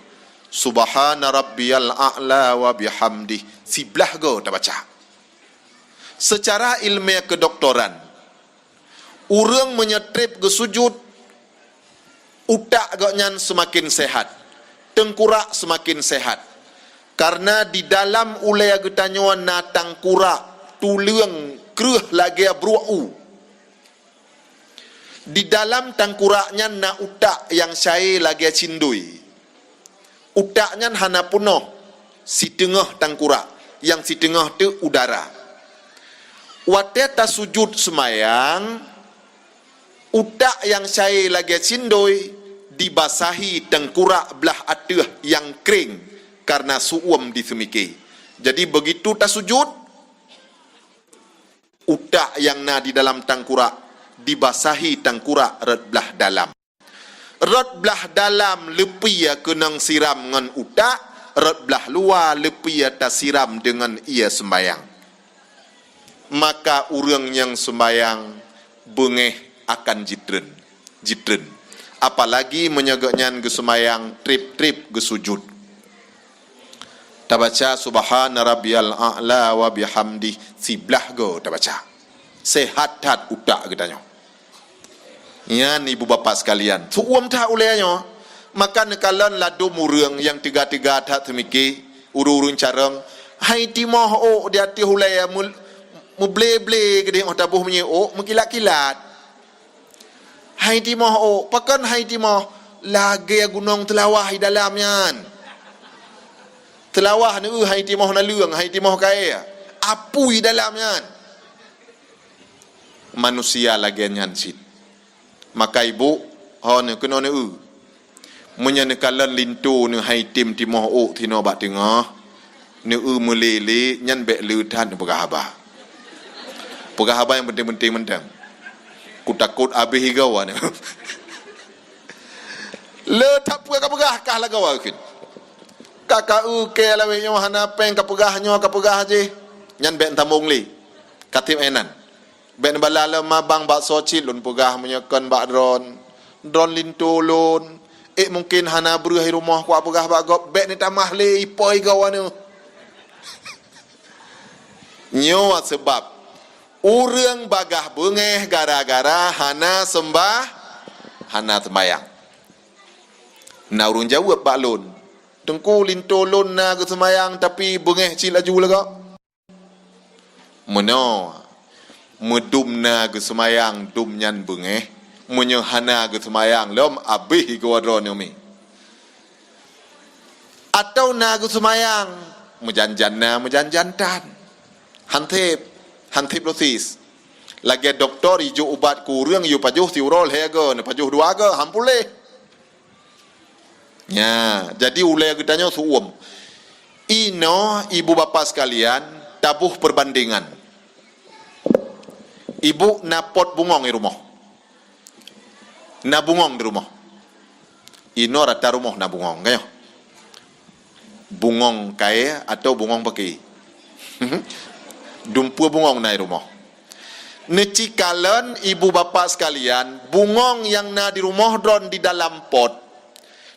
"Subhana rabbiyal a'la wa bihamdih," siblaih goe tabaca. Seucara ilmiah keudoktoran, ureuëng meunyoe treb geusujut, utak gobnyan seumaken seuhat, teungkurak seumaken seuhat. Kareuna di dalam ulée geutanyoe na tangkurak, tuleueng, kreueh lagée bruek u. Di dalam tangkurak nyan na utak nyang saé lagée cindoi. Utak nyan hana peunoh, siteungoh tangkurak, nyang siteungoh teuk udara. Watée tasujut seumayang, utak nyang saé lagée cindoi dibasahi tangkurak blaih ateueh nyang kreng kareuna su'uem diseumike. Jadi, beugitu tasujut, utak nyang na di dalam tangkurak dibasahi tangkurak rot blaih dalam. Rot blaih dalam leupie keunong siram ngon utak, rot blaih luwa leupie tasiram deungon ie seumbayang. Maka ureuëng nyang seumbayang beungéh akan jitreun, jitreun. Apalagi meunyoe gobnyan geuseumayang treb-treb geusujut. Tabaca, "Subhana rabbiyal a'la wa bihamdih," siblaih goe tabaca. Seuhat that utak geutanyoe. Nyan, ibu bapak sekalian, su'uem that ulée nyoe. Maka neukalon ladum ureuëng nyang teuga-teuga that seumike, ureuëng-ureuëng carông, hai timoh ôk di ateueh ulée meu-, meuble-ble keudeh, óh taboh meunyoe ôk meukilat-kilat. Hai timoh ôk, pakon hai timoh? Lagée gunong teulawah di dalam nyan. Teulawah neu hai timoh naleueng, hai timoh kayée. Apui dalam nyan. Manusia lagée nyan cit. Maka ibu, ho neu keunoe neu. Meunyoe neukalon linto neu hai tem timoh ôk sinoe bak teungoh, neu meulé-lé, nyan bék le that neupeugah haba. Peugah haba nyang penting-penting mantong. Kutakot abéh igoe neu. Le that peue kapeugah kah lagoe kheun. Ka ka eu kée lawét nyoe hana péng kapeugah nyoe kapeugah jih. Nyan bék tamong lé. Ka tem inan. Bék neubala lom abang baksoe cit lôn peugah meunyoe kon bak droen. Droen linto lôn. Ék mungken hana breueh i rumoh kupeugah bak gob, bék neutamah lé ipo igoe neu. Nyoe seubab ureuëng bagaih beungéh gara-gara hana seumbah, hana seumayang. Na ureuëng jaweueb bak lôn, "Teungku, linto lôn na geuseumayang tapi beungéh cit laju lagoe." Meunoe, meudum na geuseumayang dum nyan beungéh, meunyoe hana geuseumayang lom abéh igoe droeneuh mi. Atawa na geuseumayang, meujan-jan na meujan-jan tan. Hansép, hansép dosis. Lagée dokto ijok ubat keu ureuëng yue pajoh siuroe lhée goe, neupajoh dua goe, han puléh. Nya, jadi ulée geutanyoe su'uem. Inoe ibu bapak sekalian, taboh perbandingan. Ibu na pot bungong di rumoh. Na bungong di rumoh. Inoe rata rumoh na bungong, ka nyoe. Bungong kayée atawa bungong paki. Dumpeue bungong na di rumoh. Neuci kalon ibu bapak sekalian, bungong nyang na di rumoh droen di dalam pot,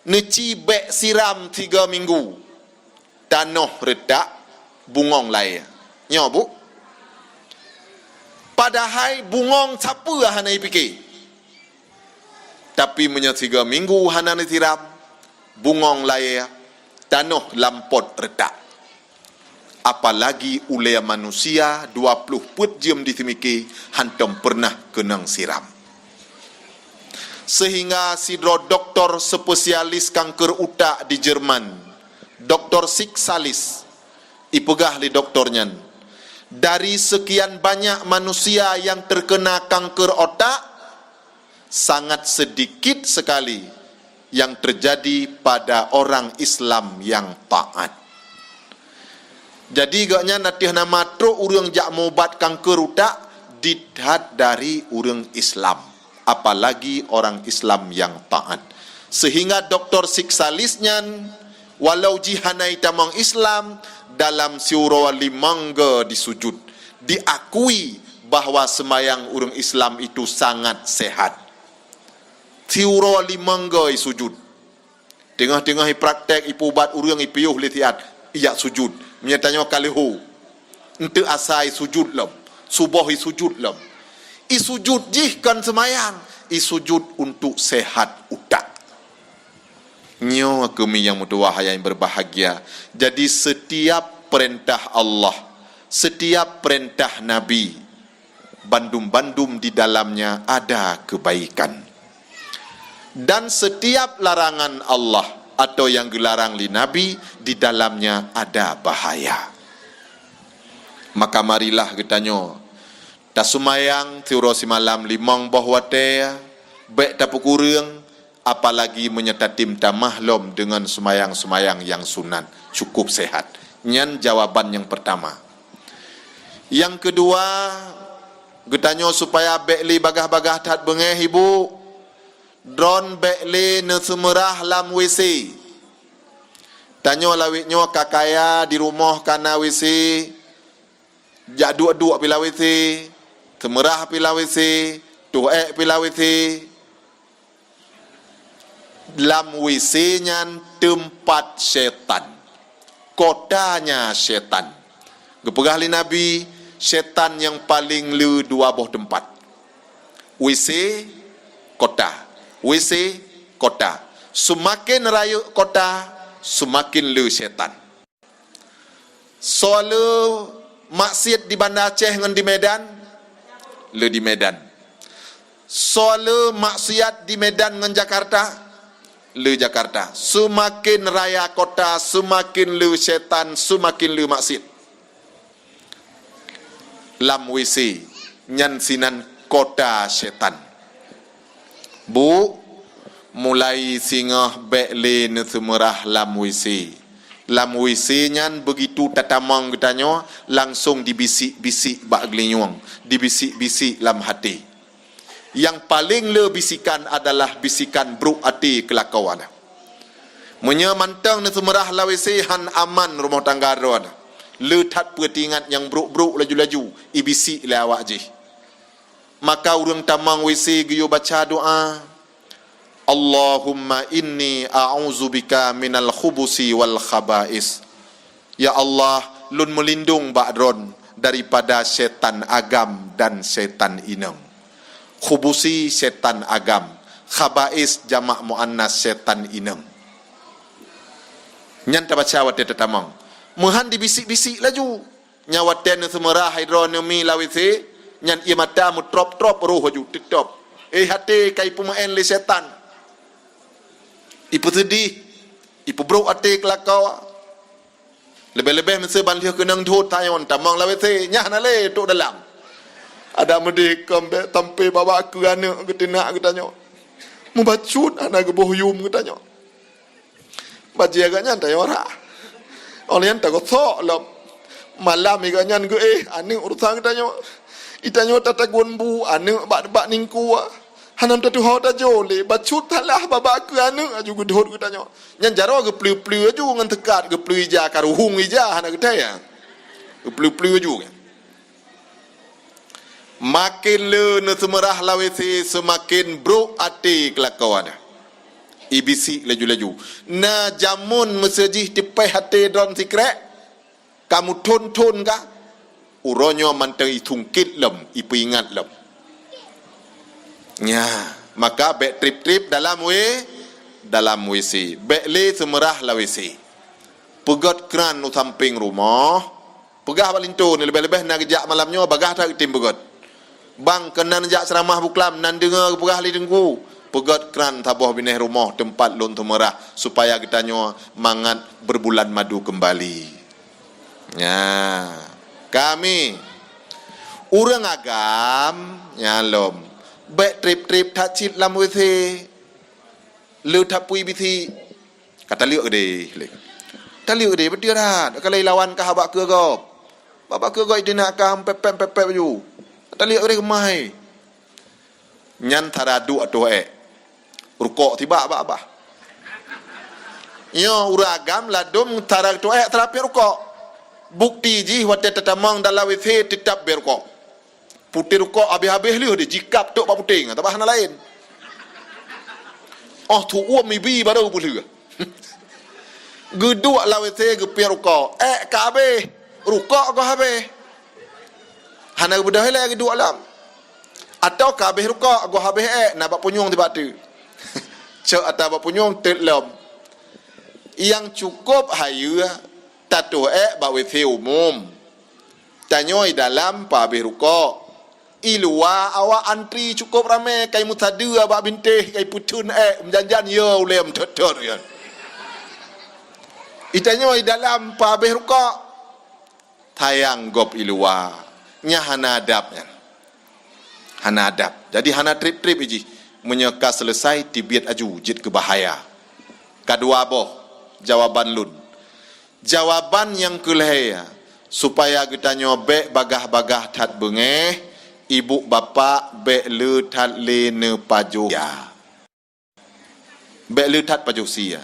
neuci bék siram tiga minggu. Tanoh reutak, bungong laée. Nyoe, Bu. Padahai bungong sapeue hana jipike. Tapi meunyoe tiga minggu hana neusiram, bungong laée, tanoh lam pot reutak. Apalagi ulée manusia dua ploh peuet jeuem diseumike hantom peureunah keunong siram. Seuhingga sidroe dokto spesialis kanker utak di Jerman, Dokto Siksalis, ipeugah lé dokto nyan, Dari sekian banyak manusia yang terkena kanker otak, sangat sedikit sekali yang terjadi pada orang Islam yang taat. Jadi, gobnyan ateueh nama trok ureuëng jak meuubat kanker utak dithat dari ureuëng Islam, apalagi orang Islam yang taat. Sehingga doktor siksalis nyan, walau jih hana itamong Islam, dalam siuroe limong go disujud, diakui bahwa sembahyang ureuëng Islam itu sangat sehat. Siuroe limong go isujud. Teungoh-teungoh ipraktek, ipeuubat ureuëng, ipiôh lé siat, ijak sujud. Meunyoe tanyoe ka leuho, enteuk asa isujud lom, suboh isujud lom. Isujud jih kon seumayang, isujud untuk sehat utak. Nyoe keumieng nyang meutuwah nyang berbahagia. Jadi, setiap perintah Allah, setiap perintah Nabi, bandum-bandum di dalamnya ada kebaikan. Dan setiap larangan Allah atau yang geularang lé Nabi, di dalamnya ada bahaya. Maka marilah geutanyoe taseumayang siuroe simalam limong boh watée, bék tapeukureueng, apalagi meunyoe tatem tamah lom deungon seumayang-seumayang nyang sunat, cukup sehat. Nyan jawaban nyang pertama. Nyang keudua, geutanyoe supaya bék lé bagaih-bagaih that beungéh, Ibu. Droeneuh bék lé neuseumeurah lam W C. Tanyoe lawét nyoe ka kaya, di rumoh ka na W C, jak duek-duek pih lam W C, seumeurah pih lam W C, tuh ék pih lam W C. Lam W C nyan teumpat syaitan, kotanya syaitan. Geupeugah lé Nabi, syaitan nyang paleng le dua boh teumpat. W C, kota. W C, kota. Seumaken rayeuk kota, seumaken le syaitan. Soe le maksiet di Banda Aceh ngon di Medan? Le di Medan. Soe le maksiat di Medan ngon Jakarta? Le Jakarta. Seumaken raya kota, seumaken le syaitan, seumaken le maksiet. Lam W C, nyan sinan kota syaitan. Bu, mulai singoh bék lé neuseumeurah lam W C. Lam W C nyan begitu tatamong geutanyoe, langsong dibisik-bisik bak geulinyueng, dibisik-bisik lam até. Nyang paleng le bisikan adalah bisikan brok até keulakoe. Meunyoe mantong neuseumeurah lam W C, han aman rumoh tangga droeneuh. Le that peue teuingat nyang brok-brok laju-laju ibisik lé awak jih. Maka ureuëng tamong W C geuyue baca doa, "Allahumma inni a'udzubika minal khubusi wal khaba'is." Ya Allah, lôn meulindong bak Droen daripada syaitan agam dan syaitan inong. Khubusi, syaitan agam. Khaba'is, jamak muannas, syaitan inong. Nyan tabaca watée tatamong. Meuhan dibisik-bisik laju. Nyan watée neuseumeurah hai droeneuh mi lam W C, nyan ié mata meutrop-trop roh laju, teutop. Eh, até ka ipeumeu'en lé syaitan. Ipeuseudeh, ipeubrok até keulakoe. Leubeh-leubeh meuseu ban lheueh keunong dot tanyoe tamong lam W C, nyan hana lé trok dalam. Adak meudeh keumbek sampé babah keu aneuëk geuteunak geutanyoe. Mubacut hana geuboh yum geutanyoe. Bajée geuh nyan tanyoe rhah. Óh lheueh nyan tagosok lom. Malam geuh nyan geuéh aneuëk urosan geutanyoe. Itanyoe tatagun bu aneuëk bak, bak ningku. Hana tatuho tajo lé, bacut salah babah keu aneuëk laju geudhot geutanyoe. Nyan jaroe geupleue-pleue laju ngon teukat, geupleue ija, ka ruhueng ija hana geutai. Geupleue-pleue laju. Maken le neuseumeurah lam W C, seumaken brok até keulakoe. Ibisik laju-laju. Na jameun meuseu jih teupéh até droen sikrék, ka meuthon-thon ka, uroe nyoe mantong isungkét lom, ipeuingat lom. Nya, maka bék trép-trép dalam W, dalam W C. Bék lé seumeurah lam W C. Peugét kran u sampéng rumoh, peugah bak linto neuh, leubeh-leubeh na geujak malam nyoe, bagaih that geutem beugét. Bang, keunan jak ceuramah buklam, nan deungoe geupeugah lé Teungku. Peugét kran saboh binéh rumoh teumpat lôn seumeurah, supaya geutanyoe mangat berbulan madu keumbali. Nya. Kami, ureuëng agam nyan lom, bék treb-treb that cit lam W C. Le that pui bisi. Ka taleuek keudeh lé. Taleuek keudeh, beutôi that. Ka lheueh lawan kah bak keue gob. Bak, bak keue gob idinak kah pep-pep, pep-pep ju. Ka taleuek keudeh keumah. Nyan tara duek ateueh ék. Rukok tibak bak bah. Nyoe ureuëng agam ladom tara ateueh ék tara piep rukok. Bukti jih watée tatamong dalam W C teutab bék rukok. Putéh rukok habéh-habéh lheueh deh, jikab tok bak putéh, tabah hana laén. Oh, tuom mibi baru peulheueh. Geuduek lam W C geupiep rukok. Ék ka habéh, rukok goh habéh. Hana geubeudôh ilée geuduek lam. Atawa ka habéh rukok, goh habéh ék, na bak punyueng tibak teuk. Cok ata bak punyueng teuk lom. Nyang cukôp hayeue, tatoh ék bak W C umum. Tanyoe i dalam peuhabéh rukok. I luwa awak antri cukôp ramé, kai meusadeue bak bintéh, kai peutheun ék, meujan-jan yo ulée meuthot-thot nyan. I tanyoe i dalam peuhabéh rukok. Sayang gob i luwa. Nyan hana adab nyan. Hana adab. Jadi hana treb-treb jih. Meunyoe ka seuleusai, tibiet aju, jeuet keu bahaya. Kadua boh jawaban lôn. Jawaban nyang keulhée, supaya geutanyoe bék bagaih-bagaih that beungéh, ibu bapak bék le that lé neupajoh sie. Bék le that pajoh sie.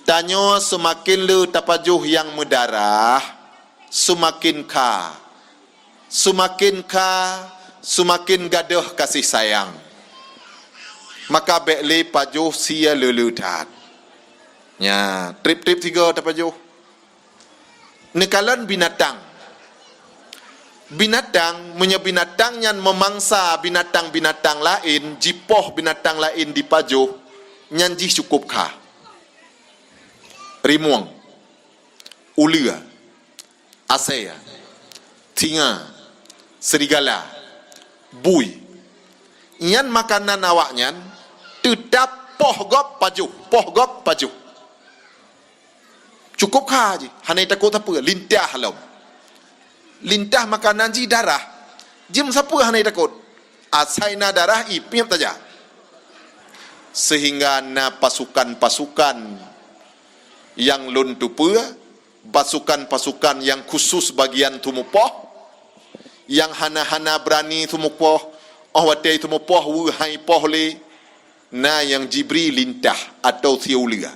Tanyoe seumaken le tapajoh nyang meudarah, seumaken kha. Seumaken kha, seumaken gadôh kasih sayang. Maka bék le pajoh sie le-le that. Nya, treb-treb sigoe tapajoh. Neukalon binatang. Binatang, meunyoe binatang nyan meumangsa binatang-binatang laén, jipoh binatang laén dipajoh, nyan jih cukôp kha. Rimueng, uleue, asée, singa, serigala, bui. Nyan makanan awaknyan, teutab poh gob pajoh, poh gob pajoh. Cukôp kha jih, hana jitakot sapeue, lintah lom. Lintah makanan jih darah. Jeuem sapeue hana jitakot. Asai na darah, ipiep saja. Seuhingga na pasukan-pasukan nyang lôn teupeue, pasukan-pasukan nyang khusus bagian teumupoh, nyang hana-hana beurani teumupoh, óh watée teumupoh weueh hai poh lé, na nyang jibri lintah atawa sie uleue.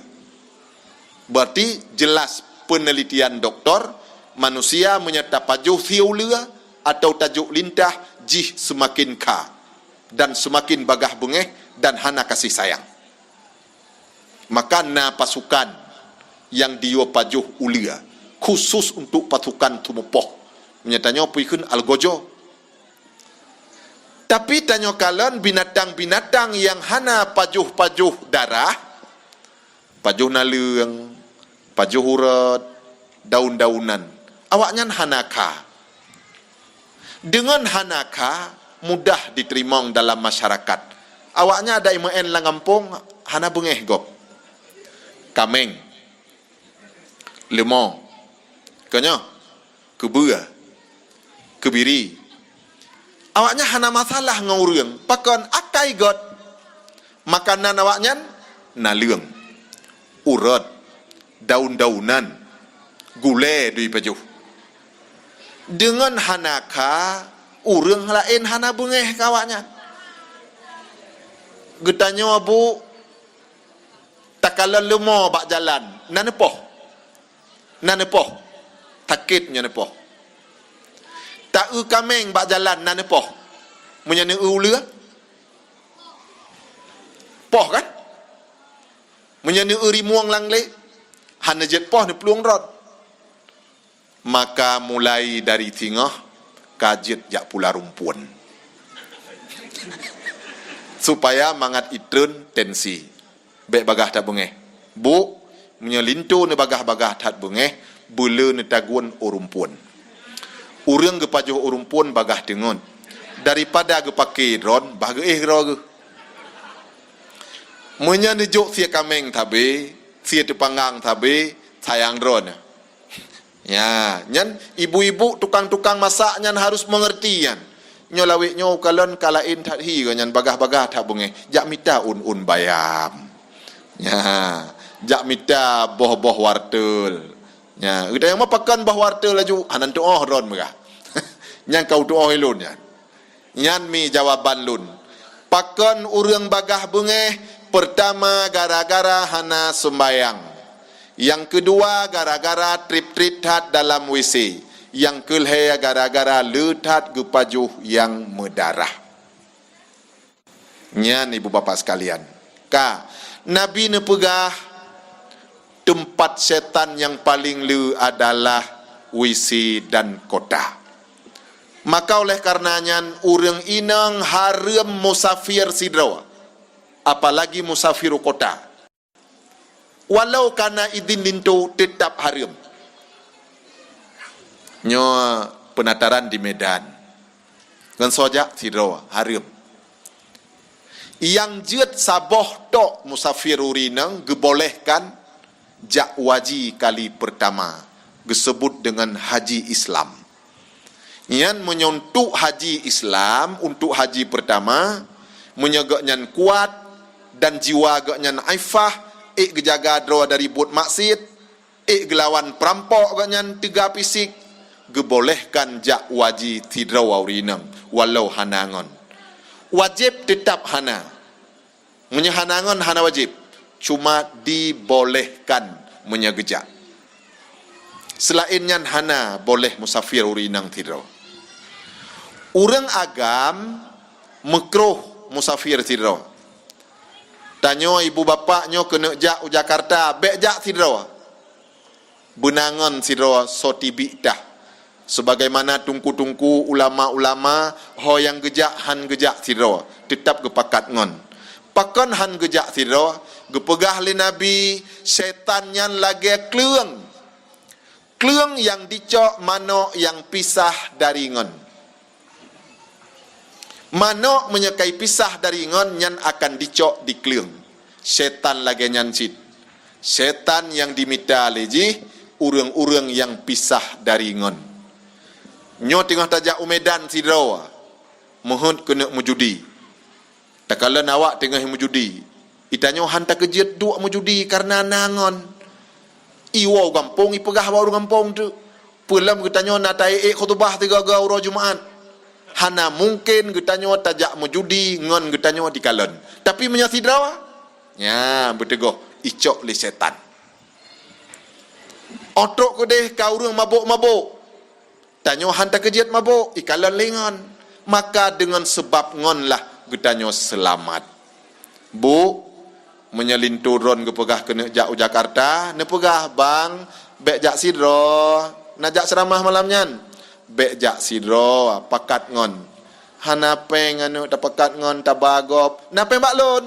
Berarti jelas peunelitian doktor, manusia meunyoe tapajoh sie uleue atawa tajok lintah, jih seumaken kha dan seumaken bagaih beungéh dan hana kasih sayang. Maka na pasukan nyang diyue pajoh uleue khusus untuk pasukan teumupoh. Meunyoe tanyoe peue kheun algojo. Tapi tanyoe kalon binatang-binatang nyang hana pajoh-pajoh darah, pajoh naleueng, pajoh ureut, daun-daunan, awaknyan hana kha. Deungon hana kha, mudah jiteurimong dalam masyarakat. Awaknyan adak imeu'en lam gampông hana beungéh gob. Kaméng, leumo, keunyoe, keubeue, keubiri. Awaknyan hana masalah ngon ureuëng, pakon akai göt. Makanan awaknyan naleueng, ureut, daun-daunan, gulée dui pajoh. Deungon hana kha, ureuëng laén hana beungéh keu awaknyan. Geutanyoe, Bu, takalon leumo bak jalan, na neupoh? Na neupoh? Sakét nyan neupoh. Ta-eu kaméng bak jalan, na neupoh? Meunyoe neu-eu uleue? Poh kan? Meunyoe neu-eu rimueng lam glé, hana jeuet poh, neuplueng rot. Maka mulai dari singoh ka jeuet jak pula rumpun. Supaya mangat itreun tensi. Bék bagaih that beungéh. Bu, meunyoe linto neubagaih-bagaih that beungéh, beule neutagun u rumpun. Ureuëng geupajoh u rumpun bagaih teungeut. Daripada geupaké droen, bah geuéh droe geuh. Meunyoe neujok sie kaméng sabe, sie teupanggang sabe, sayang droen. Ya, nyan ibu-ibu tukang-tukang masak nyan harus mengerti nyan. Nyoe lawét nyoe ukalon ka laén that hi nyan, bagah-bagah that beungéh. Jak mita un-un bayam. Ya, jak mita boh-boh wartel. Ya, geutanyoe meupakan boh wartel laju, hana tuoh ron meugah. Nyan ka tuoh ilôn nyan. Nyan mi jawaban lôn. Pakon ureuëng bagah beungéh? Peurtama, gara-gara hana seumbayang. Nyang keudua, gara-gara trip-trip that dalam W C. Nyang keulhée, gara-gara le that geupajoh nyang meudarah. Nyan, ibu bapak sekalian, ka Nabi neupeugah, teumpat setan nyang paleng le adalah W C dan kota. Maka oleh karena nyan, ureuëng inong hareuem musafir sidroe, apalagi musafir u kota. Walau kana idin linto, teutap hareuem. Nyoe peunataran di Medan. Ngon soe jak sidroe, hareuem. Nyang jeuet saboh tok musafir ureuëng inong geubolehkan jak haji kali peurtama, geuseubut deungon haji Islam. Nyan meunyoe untuk haji Islam, untuk haji peurtama, meunyoe gobnyan kuat dan jiwa gobnyan ifah, ék geujaga droe dari buet maksiet, ék geulawan peurampok gobnyan teuga fisik, geubolehkan jak haji sidroe ureuëng inong, walau hana ngon. Wajéb teutap hana. Meunyoe hana ngon, hana wajéb, cuma dibolehkan meunyoe geujak. Seulaén nyan hana boléh musafir ureuëng inong sidroe. Ureuëng agam meukruh musafir sidroe. Tanyoe ibu bapak nyoe keuneuk jak u Jakarta, bék jak sidroe. Beuna ngon sidroe soe teubiet tah. Sebagaimana teungku-teungku, ulama-ulama, ho nyang geujak han geujak sidroe, teutap geupakat ngon. Pakon han geujak sidroe? Geupeugah lé Nabi, setan nyan lagée kleueng. Kleueng nyang dicok manok nyang pisah dari ngon. Manok meunyoe ka ipisah dari ngon, nyan akan dicok di kleueng. Setan lagée nyan cit. Setan nyang dimita lé jih ureuëng-ureuëng nyang pisah dari ngon. Nyoe teungoh tajak u Medan sidroe, meuheuet keuneuk meujudi. Takalon awak teungoh meujudi, itanyoe han takeujeuet duek meujudi kareuna na ngon. Iwoe gampông ipeugah bak ureuëng gampông teuk. Peulom geutanyoe na taék khutubah tiga-tiga uroe Jumat. Hana mungken geutanyoe tajak meujudi ngon geutanyoe dikalon. Tapi meunyoe sidroe, nya beuteugoh icok lé setan. Otrok keudeh ka ureuëng mabök-mabök. Tanyoe han takeujeuet mabök, ikalon lé ngon. Maka deungon seubab ngon lah geutanyoe seulamat. Bu, meunyoe linto droen geupeugah keuneuk jak u Jakarta, neupeugah, "Bang, bék jak sidroe, na jak seuramah malam nyan." "Bék jak sidroe, pakat ngon." "Hana péng aneuk tapakat ngon, taba gob." "Na péng bak lôn."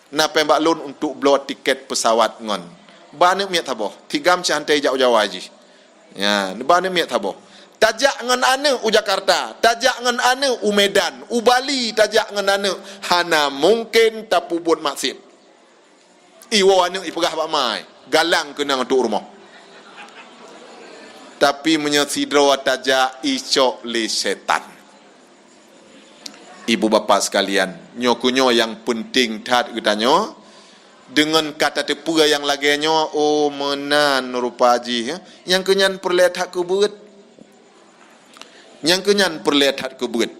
"Na péng bak lôn untuk bloe tiket peusawat ngon." "Ba aneuk miet saboh, tigam seuhantei jak u Jawa jih." Ya, ba aneuk miet saboh. Tajak ngon aneuk u Jakarta, tajak ngon aneuk u Medan, u Bali tajak ngon aneuk, hana mungken tapeubuet maksiet. Iwoe aneuk ipeugah bak ma, galang keunong untuk rumoh. Tapi meunyoe sidroe tajak, icok lé setan. Ibu bapak sekalian, nyoe keuh nyoe nyang peunteng that geutanyoe. Deungon ka tateupeue nyang lagée nyoe, oh, meunan rupa jih, ya. Nyang keuh nyan peureulée that keu beuet. Nyang keuh nyan peureulée that keu beuet.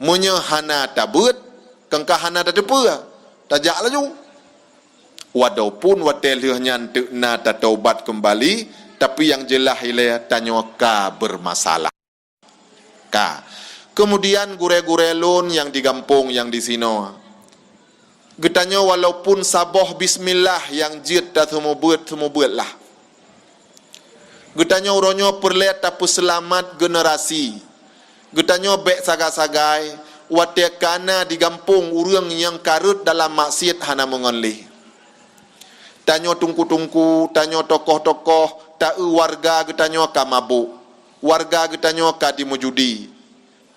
Meunyoe hana tabeuet, kon ka hana tateupeue, tajak laju. Walaupun watée lheueh nyan teuk na tataubat keumbali, tapi nyang jeulaih ilée tanyoe ka beurmasalah. Ka. Keumudian gurée-gurée lôn nyang di gampông nyang disinoe, geutanyoe walaupun saboh bismillah nyang jeuet taseumeubeuet, seumeubeuet lah. Geutanyoe uroe nyoe peureulée tapeuseulamat generasi. Geutanyoe bék sagai-sagai, watée ka na di gampông ureuëng nyang ka rhot dalam maksiet hana meungon lé. Tanyoe teungku-teungku, tanyoe tokoh-tokoh, ta-eu warga geutanyoe ka mabök. Warga geutanyoe ka jimeujudi.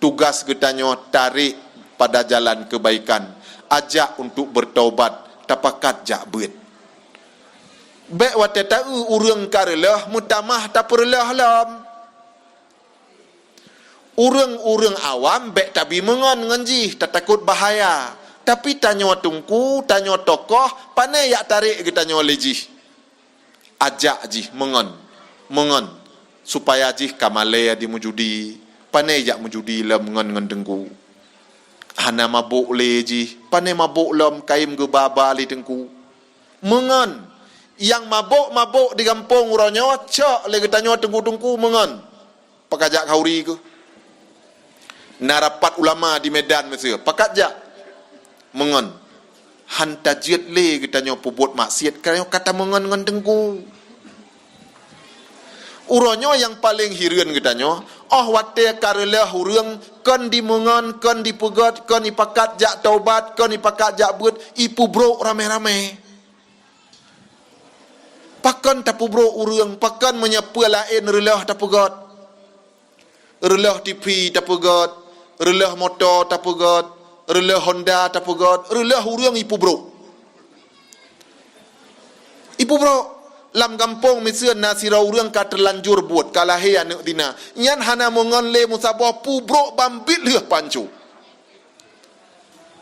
Tugas geutanyoe tarek pada jalan keubaikan, ajak untuk beutaubat, tapakat jak beuet. Bék watée taeu ureuëng ka reuloh meutamah tapeureuloh lom. Ureuëng-ureuëng awam bék tabi meungon ngon jih, tatakot bahaya. Tapi tanyoe teungku, tanyoe tokoh, pane jak tarek geutanyoe lé jih. Ajak jih meungon, meungon, supaya jih ka malée di meujudi. Pane jak meujudi lom ngon, ngon teungku. Hana mabök lé jih, pane mabök lom kayém geuba-ba lé teungku. Meungon, nyang mabök-mabök di gampông uroe nyoe cok lé geutanyoe teungku-teungku meungon. Pakat jak khauri keuh. Na rapat ulama di Medan miseue, pakat jak meungon. Han tajeuet lé geutanyoe peubuet maksiat, kareuna ka tameungon ngon teungku. Uroe nyoe nyang paleng hireuen geutanyoe, óh watée ka reuloh ureuëng kon dimeungon, kon dipeugét, kon ipakat jak taubat, kon ipakat jak beuet, ipeubrok ramé-ramé. Pakon tapeubrok ureuëng, pakon meunyoe peue laén reuloh tapeugét. Reuloh T V tapeugét, reuloh moto tapeugét, reuloh Honda tapeugét, reuloh ureuëng ipeubrok. Ipeubrok, lam gampông miseue na sidroe ureuëng ka teulanjur buet, ka lahé aneuëk zina. Nyan hana meungon lé meusaboh, peubrok ban biet lheueh pancô.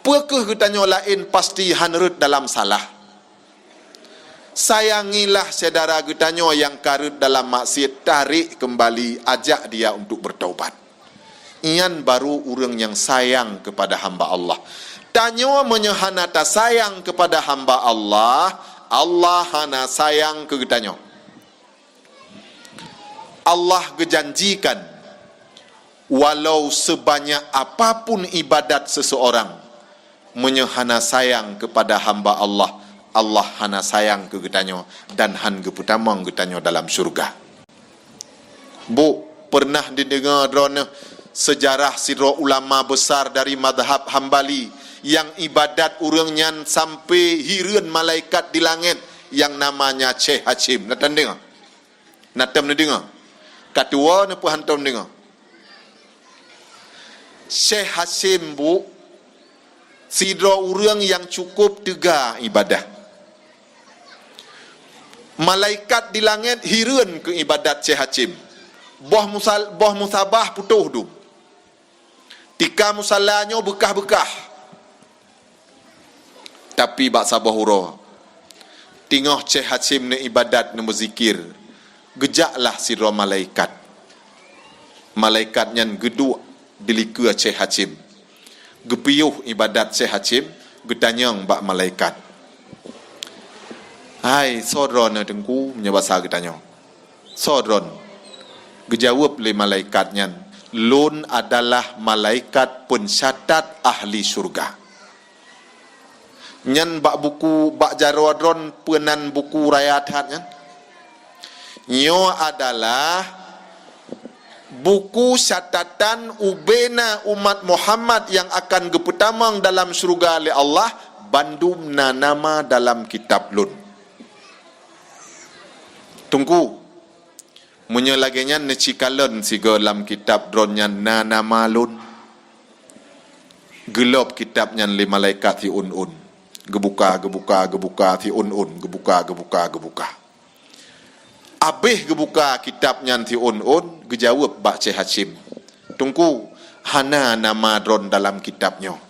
Peu kheueh geutanyoe laén pasti han rhot dalam salah. Sayangilah syedara geutanyoe nyang ka rhot dalam maksiat, tarek keumbali, ajak dia untuk beutaubat. Nyan baru ureuëng nyang sayang keupada hamba Allah. Tanyoe meunyoe hana tasayang keupada hamba Allah, Allah hana sayang keu geutanyoe. Allah geujanjikan, walau seubanyak apapun ibadat seuseurang, meunyoe hana sayang keupada hamba Allah, Allah hana sayang keu geutanyoe dan han geupeutamong geutanyoe dalam syeuruga. Bu, peureunah dideungoe droeneuh seujarah sidroe ulama beusar dari mazhab Hambali nyang ibadat ureuëng nyan sampoe hireuen malaikat di langét nyang namanya Syekh Hasyim. Na tan deungoe? Na tom neudeungoe? Ka tuwoe neupeu hantom deungoe? Syekh Hasyim, bu, sidroe ureuëng nyang cukup teuga ibadah. Malaikat di langét hireuen keu ibadat Syekh Hasyim. Boh musal-, boh musabah putôh dum. Tika musala nyoe beukah-beukah. Tapi bak saboh uroe, teungoh Syekh Hasyim neuibadat, neumeuzikir, geujaklah sidroe malaikat. Malaikat nyan geuduek di likeue Syekh Hasyim. Geupiôh ibadat Syekh Hasyim, geutanyong bak malaikat, "Hai, soe droeneuh Teungku?" Meunyoe basa geutanyong. "Soe droen?" Geujaweueb lé malaikat nyan, "Lôn adalah malaikat peuncatat ahli syeuruga." "Nyan bak buku, bak jaroe droen peue nan buku raya that nyan?" "Nyoe adalah buku catatan ubena umat Muhammad nyang akan geupeutamong dalam syeuruga lé Allah, bandum na nama dalam kitab lôn." "Teungku, meunyoe lagée nyan neuci kalon sigoe lam kitab droen nyan na nama lôn." Geulob kitab nyan lé malaikat siôn-ôn. Geubuka, geubuka, geubuka, siôn-ôn, geubuka, geubuka, geubuka. Abéh geubuka kitab nyan siôn-ôn, geujaweueb bak Syekh Hasyim, "Teungku, hana nama droen dalam kitab nyoe."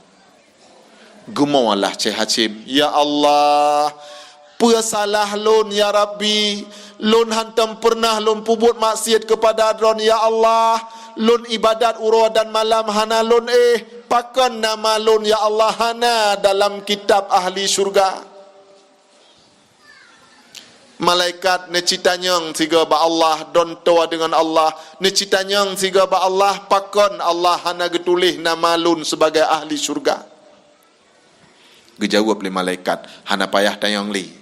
Geumoe lah Syekh Hasyim, "Ya Allah, peue salah lôn, ya Rabbi? Lôn hantom peureunah lôn peubuet maksiat keupada Droen, ya Allah. Lôn ibadat uroe dan malam hana lôn éh. Pakon nama lôn, ya Allah, hana dalam kitab ahli syeuruga?" Malaikat neuci tanyong sigoe bak Allah, droen toe deungon Allah, neuci tanyong sigoe bak Allah, "Pakon Allah hana geutuléh nama lôn sibagai ahli syeuruga?" Geujaweueb lé malaikat, "Hana payah tanyong lé.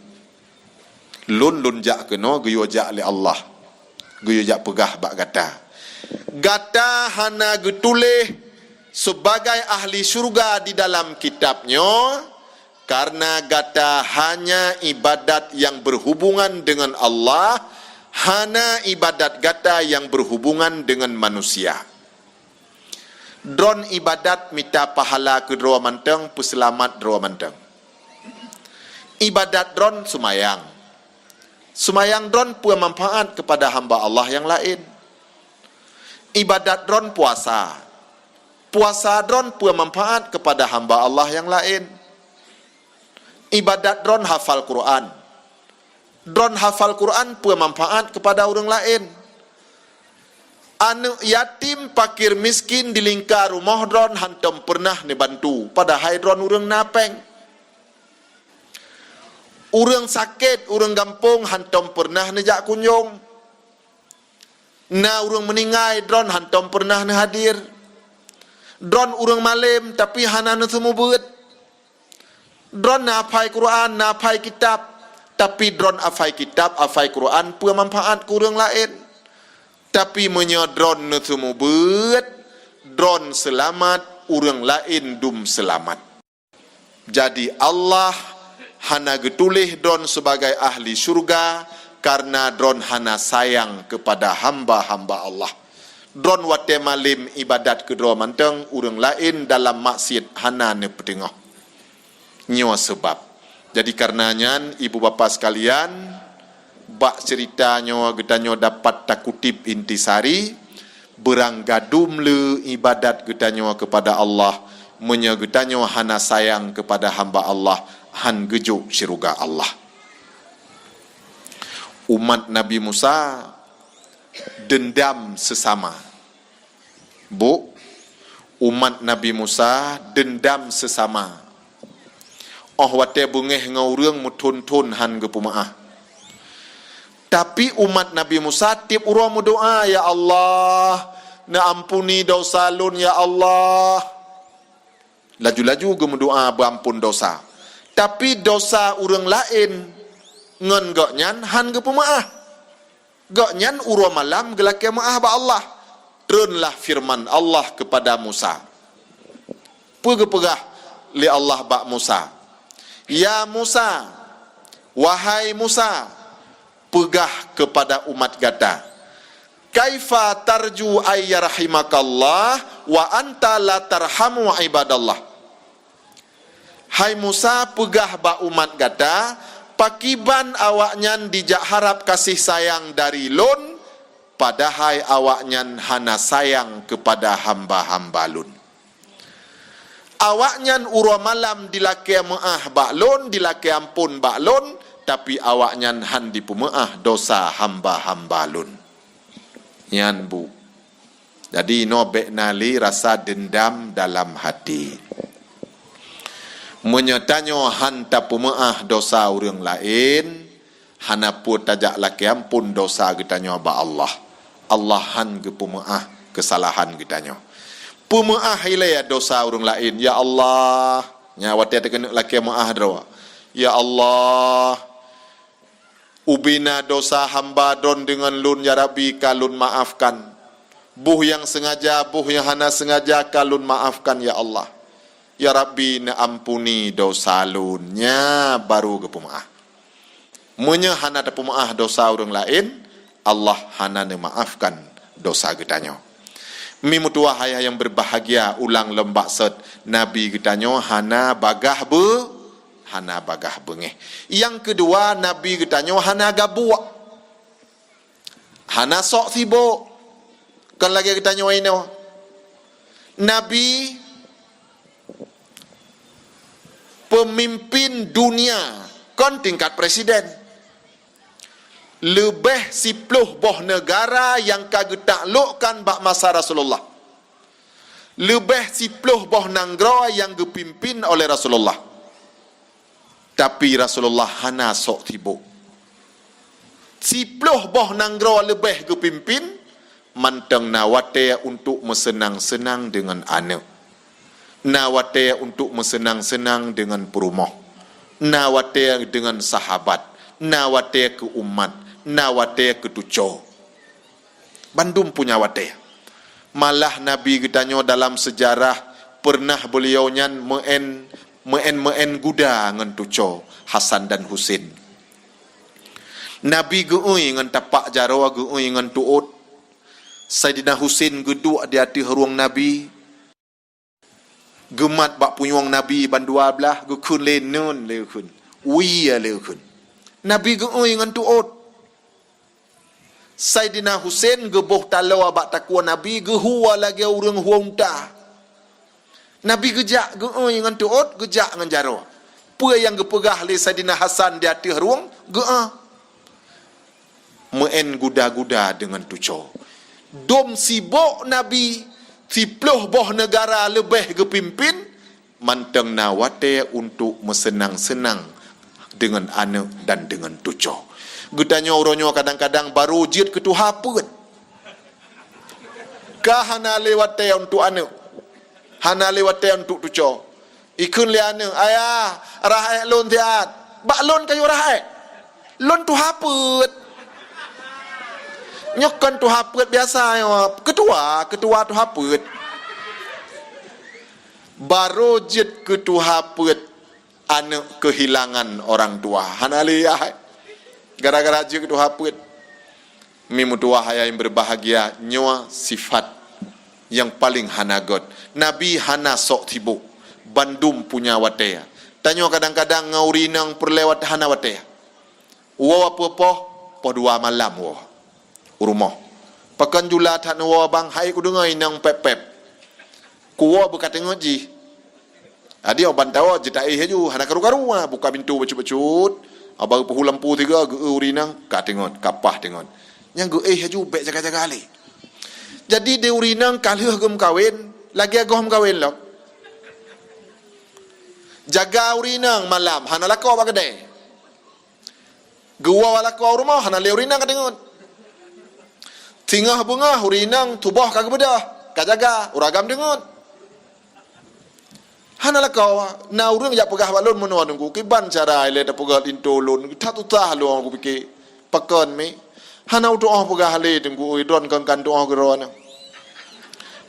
Lôn, lôn jak keunoe geuyue jak lé Allah, geuyue jak peugah bak gata. Gata hana geutuléh sibagai ahli syeuruga di dalam kitab nyoe, kareuna gata hanya ibadat nyang beuhubongan deungon Allah, hana ibadat gata nyang beuhubongan deungon manusia. Droen ibadat mita pahala keu droe mantong, peuseulamat droe mantong. Ibadat droen seumayang, Seumayang droen peue manfaat keupada hamba Allah nyang laén? Ibadat droen puasa. Puasa droen peue manfaat keupada hamba Allah nyang laén? Ibadat droen hafal Quran. Droen hafal Quran peue manfaat keupada ureuëng laén? Aneuëk yatim, pakir miskin di lingka rumoh droen hantom peureunah neubantu, padahai droen ureuëng na péng. Ureuëng sakét, ureuëng gampông hantom peureunah neujak kunjong. Na ureuëng meuninggai, droen hantom peureunah neuhadir. Droen ureuëng malém, tapi hana neuseumeubeuet. Droen na hafai Quran, na hafai kitab, tapi droen hafai kitab, hafai Quran peue manfaat keu ureuëng laén. Tapi meunyoe droen neuseumeubeuet, droen seulamat, ureuëng laén dum seulamat. Jadi Allah hana geutuléh droen sibagai ahli syeuruga kareuna droen hana sayang keupada hamba-hamba Allah. Droen watée malém ibadat keudroe mantong, ureuëng laén dalam maksiet hana neupeuteungoh. Nyoe seubab. Jadi kareuna nyan, ibu bapa sekalian, bak ceurita nyoe geutanyoe dapat takutip intisari, beurang gadum le ibadat geutanyoe keupada Allah, meunyoe geutanyoe hana sayang keupada hamba Allah, han geujok syeuruga Allah. Umat Nabi Musa deundam seusama. Bu, umat Nabi Musa deundam seusama. Óh watée beungéh ngon ureuëng meuthon-thon han geupeumeuáh. Tapi umat Nabi Musa tieb uroe meudoá, "Ya Allah, neuampuni dosa lôn, ya Allah." Laju-laju geumeudoá beuampon dosa. Tapi dosa ureuëng laén ngon gobnyan han geupeumeuáh. Gobnyan uroe malam geulakée meuáh bak Allah. Treunlah feureuman Allah keupada Musa. Peue geupeugah lé Allah bak Musa, "Ya Musa, wahai Musa, peugah keupada umat gata, 'Kaifa tarju ay yarhamukallah wa anta la tarhamu ibadallah?'" Hai Musa, peugah bak umat gata, pakiban awaknyan dijak harab kasih sayang dari Lôn, padahai awaknyan hana sayang keupada hamba-hamba Lôn. Awaknyan uroe malam dilakée meuáh bak Lôn, dilakée ampon bak Lôn, tapi awaknyan han dipeumeuáh dosa hamba-hamba Lôn. Nyan bu. Jadi, inoe bék na lé rasa deundam dalam hati. Meunyoe tanyoe han tapeumeuáh dosa ureuëng laén, hana peue tajak lakée ampon dosa geutanyoe bak Allah. Allah han geupeumeuáh keusalahan geutanyoe. Peumeuáh ilée dosa ureuëng laén, "Ya Allah," nyan watée takeuneuk lakée meuáh droe, "Ya Allah, ubena dosa hamba Droen deungon lôn, ya Rabbi, ka lôn maafkan. Boh nyang seungaja, boh nyang hana seungaja ka lôn maafkan, ya Allah. Ya Rabbi, neuampuni dosa lôn." Nyan baru geupeumeuáh. Meunyoe hana tapeumeuáh dosa ureuëng laén, Allah hana neumaafkan dosa geutanyoe. Mi meutuwah ayah nyang beubahgia, ulang lom baksot, Nabi geutanyoe hana bagah beu-, hana bagah beungéh. Nyang keudua, Nabi geutanyoe hana gabuek, hana sok sibok. Kon lagée geutanyoe inoe. Nabi peumimpin dunia, kon tingkat presiden. Leubeh siploh boh neugara nyang ka geutaklokkan bak masa Rasulullah. Leubeh siploh boh nanggroe nyang geupimpin oleh Rasulullah. Tapi Rasulullah hana sok sibok. Siploh boh nanggroe leubeh geupimpin, mantong na watée untuk meuseunang-seunang deungon aneuëk. Na watée untuk meuseunang-seunang deungon peurumoh. Na watée deungon sahabat. Na watée keu umat. Na watée keu tucoe. Bandum punya watée. Malah Nabi geutanyoe dalam seujarah peureunah beuliau nyan meu'en, meu'en-meu'en guda ngon tucoe Hasan dan Husein. Nabi geu'ui ngon tapak jaroe, geu'ui ngon tuôt. Saidina Husein geuduek di ateueh rueng Nabi. Geumat bak punyueng Nabi bandua blaih, geukheun lé neun lé kheun, wie lé kheun. Nabi geu'ui ngon tuôt. Saidina Husen geuboh taloe bak takue Nabi, geuhue lagée ureuëng hue unta. Nabi geujak geu-eu ngon teuôt, geujak ngon jaroe. Peue nyang geupeugah lé Saidina Hasan di ateueh rueng, geu-eu. Meu'en guda-guda deungon tucoe. Dum sibok Nabi, siploh boh neugara leubeh geupimpén, mantong na watée untuk meuseunang-seunang deungon aneuëk dan deungon tucoe. Geutanyoe uroe nyoe kadang-kadang barô jeuet keu tuha peuet. Ka hana lé watée untuk aneuëk, hana lé watée untuk tucoe. Ikheun lé aneuëk, "Ayah, rhah ék lôn siat." "Bak lôn kayue rhah ék? Lôn tuha peuet." "Nyoe kon tuha peuet biasa, nyoe keutua, keutua tuha peuet." Barô jeuet keu tuha peuet, aneuëk keuhilangan orang tua. Hana lé yah. Gara-gara jeuet keu tuha peuet. Mi meutuwah ayah nyang berbahagia, nyoe sifat nyang paleng hana gét. Nabi hana sok sibok, bandum punya watée. Tanyoe kadang-kadang ngon ureuëng inong peureulée wat-, hana watée. Woe peue poh, poh dua malam woe u rumoh. Pakon jula that neuwoe bang, hai kudeungoe inong pép-pép. Kuwoe beukateungeut jih. Adi oban tawoe jitaéh laju, hana karu-karu, ha, buka pintoe bacut-bacut. Aba geupeuhu lampu tiga, geu-eu ureuëng inong, ka teungeut, ka paih teungeut. Nyang geu-éh laju bék jaga-jaga lé. Jadi di ureuëng inong ka lheueh geumeukawen, lagée goh meukawen lom. Jaga ureuëng inong malam, hana lakoe bak keudée. Geuwoe lakoe u rumoh, hana lé ureuëng inong ka teungeut. Singoh beungoh ureuëng inong tuboh ka geubeudôh, ka jaga, ureuëng agam teungeut. Hana lakoe, na ureuëng jak peugah bak lôn meunoe teungku, kiban cara ilée tapeugét linto lôn, that susah lôn kupike. Pakon mi? Hana kutuoh peugah lé teungku, oi, droeneuh kon ka tuoh keudroe nyoe.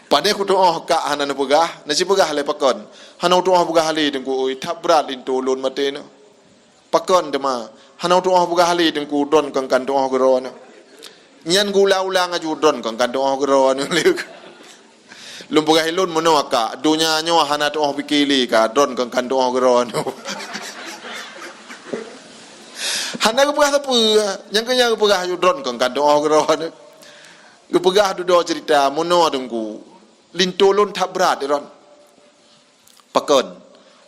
Padahai kutuoh kak hana neupeugah, na sipeugah lé pakon. Hana kutuoh peugah lé teungku, oi, that brat linto lôn maté nyoe. Pakon teuma, hana tuoh peugah lé teungku droeneuh kon ka tuoh keudroe nyoe. Nyan geuulang-ulang laju droeneuh kon ka tuoh keudroe nyoe. Lôn peugah lôn meunoe kak, donya nyoe hana tuoh pike lé ka droeneuh kon ka tuoh keudroe nyoe. Hana geupeugah sapeue, nyang keu nyan geupeugah laju droeneuh kon ka tuoh keudroe nyoe. Geupeugah dudoe ceurita meunoe teungku, linto lôn that brat droeneuh. Pakon?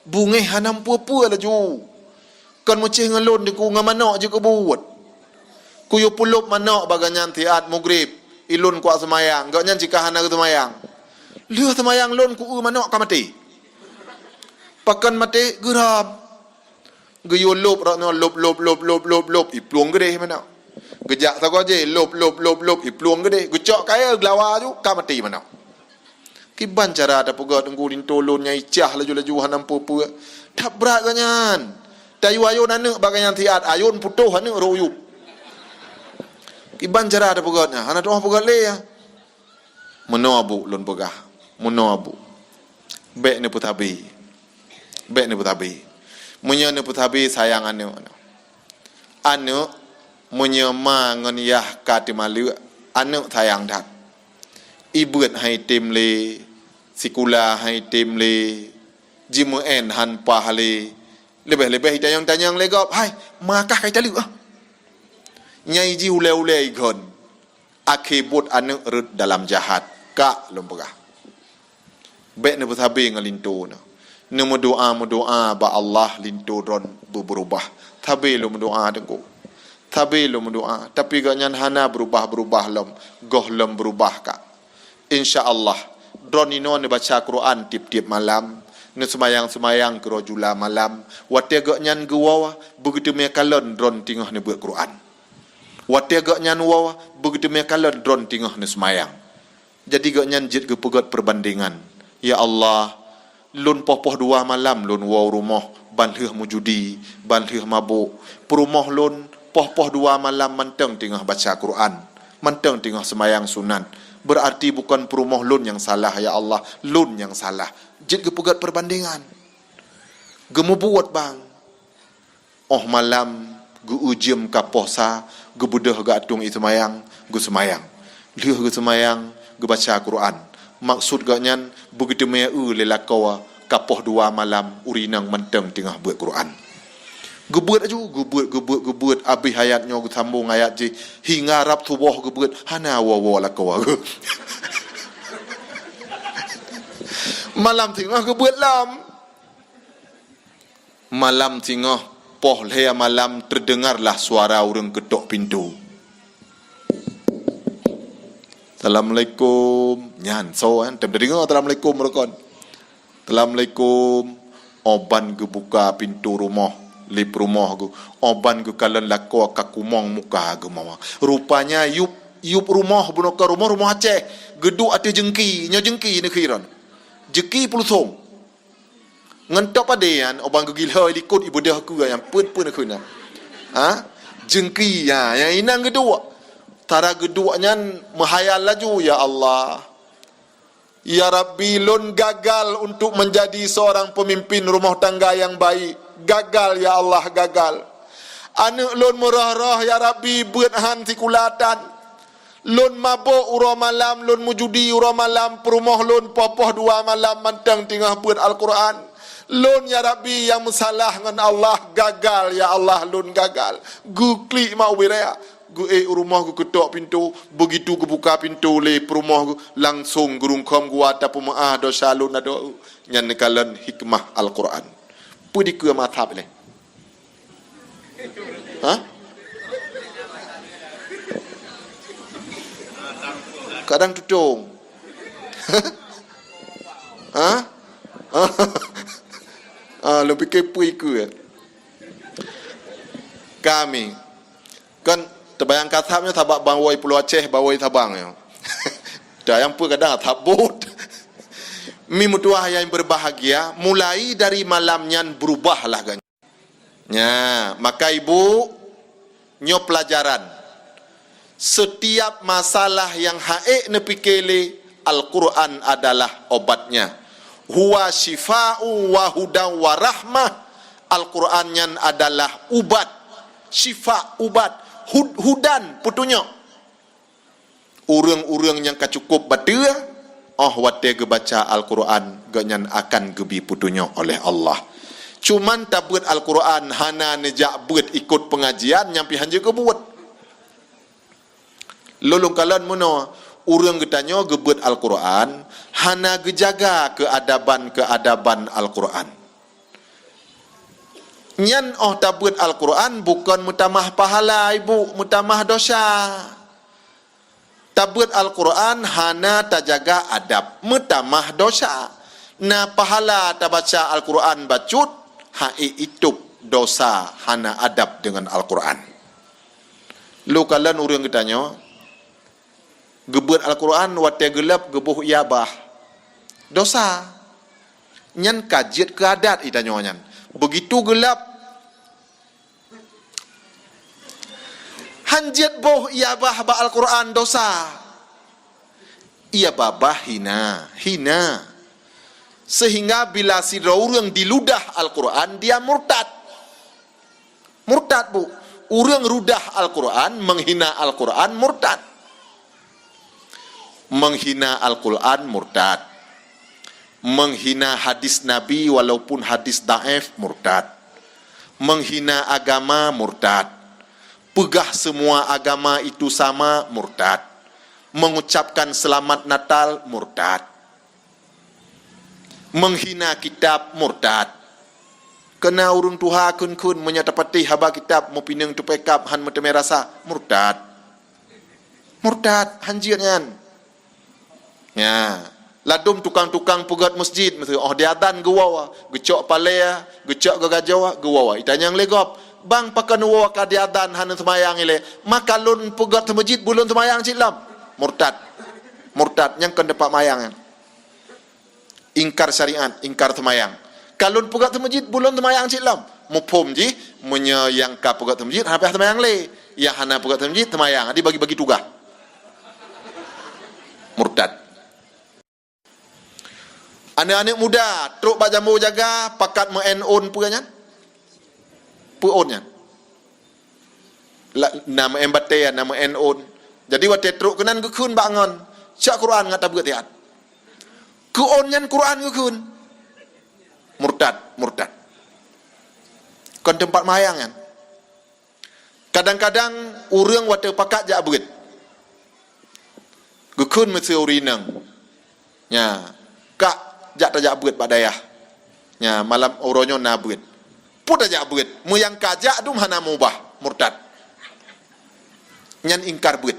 Beungéh hana peue-peue laju. Kon meucéh ngon lôn teungku, ngon manok jikeubuet. Kuyue peulop manok bak gobnyan siat mugrib, ilôn kuat seumayang, gobnyan cit ka hana geuseumayang. Lheueh seumayang lôn ku-eu manok ka maté. Pakon maté? Geuram. Geuyue lop rot nyoe, lop, lop, lop, iplueng geudeh manok. Geujak sagoe jih, lop, lop, lop, lop, iplueng geudeh. Geucok kayée geulawa laju, ka maté manok. Kiban cara tapeugét teungku linto lôn nyang icah laju-laju hana peue-peue. That brat gobnyan. Tayue ayôn aneuëk bak gobnyan siat, ayôn putôh aneuëk rot u yup. Kiban cara tapeugét nyan, hana tuoh peugét lé nyan. Meunoe bu lôn peugah, meunoe bu. Bék neupeusabe. Bék neupeusabe. Meunyoe neupeusabe sayang aneuëk. Aneuëk, meunyoe ma ngon yah ka teumaleuek, aneuëk sayang that. Ibeuet han item lé, sikula han item lé, jimeu'en han paih lé. Leubeh-leubeh itanyong-tanyong lé gob, "Hai, ma kah ka italeuek, ah?" Nyang jih ulée-ulée igon. Akhé buet aneuëk rhot dalam jahat. Kak lôn peugah. Bék neupeusabe ngon linto nyoe. Neumeudoá-meudoá bak Allah linto droen beubeurubah. Sabe lôn meudoá teungku. Sabe lôn meudoá, tapi gobnyan hana beurubah-beurubah lom, gohlom beurubah kak. Insya Allah, droen inoe neubaca Quran tieb-tieb malam, neuseumayang-seumayang keudroe jula malam. Watée gobnyan geuwoe, beugeuteumé kalon droen teungoh neubeuet Quran. Watée gobnyan woe, beugeuteumé kalon droen teungoh neuseumayang. Jadi gobnyan jeuet geupeugét peurbandengan, "Ya Allah, lôn poh-poh dua malam lôn woe u rumoh ban lheueh meujudi, ban lheueh mabök. Peurumoh lôn poh-poh dua malam mantong teungoh baca Quran, mantong teungoh seumayang sunat. Beurarti bukon peurumoh lôn nyang salah, ya Allah, lôn nyang salah." Jeuet geupeugét peurbandengan. Geumeubuet bang. Óh malam geu-eu jeuem ka poh sa, geubeudôh geuatong ie seumayang, geuseumayang. Lheueh geuseumayang, geubaca Quran. Maksud gobnyan beugeuteumé eu lé lakoe ka poh dua malam ureuëng inong mantong teungoh beuet Quran. Geubeuet laju, geubeuet, geubeuet, geubeuet. Abéh ayat nyoe geusambong ayat jih. Hingga rab suboh geubeuet. Hana woe-woe lakoe. Malam singoh geubeuet lom. Malam singoh, poh lhèe malam, terdengarlah suara ureueng keutok pintu. "Assalamualaikum." Nyan, soe kan? Tem teudeungoe, "Assalamualaikum," meureugon. "Assalamualaikum." Óh ban geubuka pintoe rumoh lé peurumoh geuh. Óh ban geukalon lakoe ka kumong muka geuh mawang. Rupanya yup, yup rumoh bunoe ka rumoh, rumoh Aceh. Geuduek ateueh jeungki, nyoe jeungki neukheun. Jeungki peulusong. Ngon top padé nyan, óh ban geugilhôi likot ibeudôh keue nyang peuet-peuet kheun na. Ha? Jeungki, ha, nyang inan geuduek. Tara geuduek nyan meuhayal laju, "Ya Allah, ya Rabbi, lôn gagal untuk menjadi seorang pemimpin rumah tangga yang baik. Gagal, ya Allah, gagal. Aneuk lôn meurôh-rôh, ya Rabbi, beuet han sikula tan. Lôn mabök uroe malam, lôn meujudi uroe malam, peurumoh lôn poh-poh dua malam mantong teungoh beuet Al-Qur'an. Lôn, ya Rabbi, nyang meusalah ngon Allah, gagal, ya Allah, lôn gagal." Geuklik mak ubé raya, geuék u rumoh, geukeutok pintoe. Begitu geubuka pintoe lé peurumoh, langsong geurungkhom geuwa, "Tapeumeu'ah dosa lôn adoe." Nyan neukalon hikmah Al-Qur'an. Peue dikeue mathab lé? Ha? Kadang tutong. Ha? Ah, lôn pike peue ikeue. Kami. Kan teubayang kathab nyoe sabab bang woi Pulo Aceh, bang woi Sabang nyoe. Dah nyang peue kadang that bot. Mi meutuah nyang berbahagia, mulai dari malam nyan berubahlah geuh. Nya, maka ibu, nyoe pelajaran. Setiap masalah nyang ha'ék neupike lé, Al-Qur'an adalah obatnya. "Huwa syifa'u wa hudan wa rahmah." Al-Qur'an nyan adalah ubat, syifa, ubat, hud-, hudan, peutunyok. Ureuëng-ureuëng nyang ka cukup bateue, óh watée geubaca Al-Qur'an, geuhnyan akan geubi peutunyok oleh Allah. Cuman tabeuet Al-Qur'an hana neujak beuet ikot peungajian, nyan pih hanjeuet geubuet. Lôn lôn kalon meunoe, ureuëng geutanyoe geubeuet Al-Qur'an, hana geujaga keuadaban-keuadaban Al-Qur'an. Nyan óh tabeuet Al-Qur'an bukon meutamah pahala, ibu, meutamah dosa. Tabeuet Al-Qur'an hana tajaga adab, meutamah dosa. Na pahala tabaca Al-Qur'an bacut, ha'ék itôb dosa hana adab deungon Al-Qur'an. Lôn kalon ureuëng geutanyoe, geubeuet Al-Qur'an watée geulab geuboh ié babah. Dosa. Nyan ka jeuet keu adat geutanyoe nyan. Begitu geulab, hanjeuet boh ié babah bak Al-Qur'an, dosa. Ié babah hina, hina. Sehingga bila sidroe ureuëng diludah Al-Qur'an, dia murtad. Murtad, bu. Ureuëng rudah Al-Qur'an, menghina Al-Qur'an, murtad. Menghina Al-Qur'an, murtad. Menghina hadis Nabi walaupun hadis daif, murtad. Menghina agama, murtad. Peugah semua agama itu sama, murtad. Mengucapkan selamat Natal, murtad. Menghina kitab, murtad. Keu na ureuëng tuha kheun-kheun, meunyoe tapatéh haba kitab, meupineung teupeukab, han meuteumé rasa, murtad. Murtad, hanjeuet nyan. Nya, ladum tukang-tukang peugét masjid, miseu, óh diazan geuwoe, geucok palée, geucok geugajoe, geuwoe. Itanyong lé gob, "Bang, pakon woe ka diazan hana seumayang ilée? Maka lôn peugét seumeujid, beu lôn seumayang cit lom." Murtad. Murtad, nyang kon teumpat mayang nyan. Ingkar syariat, ingkar seumayang. Ka lôn peugét seumeujid, beu lôn seumayang cit lom. Muphom jih, meunyoe nyang ka peugét seumeujid, hana payah seumayang lé. Nyang hana peugét seumeujid, seumayang. Jadi bagi-bagi tugaih. Murtad. Aneuk-aneuk muda, trok bak jambo jaga, pakat meu'en ôn peue nyan? Peue ôn nyan? La, na meu'en batée, na meu'en ôn. Jadi watée trok keunan geukheun bak ngon, "Cok Quran ngat tabeuet siat." Keu ôn nyan Quran geukheun. Murtad, murtad. Kon teumpat mayang nyan. Kadang-kadang ureuëng watée pakat jak beuet. Geukheun meuseu ureuëng inong. Nya, kak, jak tajak beuet bak dayah. Nya, malam uroe nyoe na beuet. Peue tajak beuet? Meunyo ka jak dum hana meubah, murtad. Nyan ingkar beuet.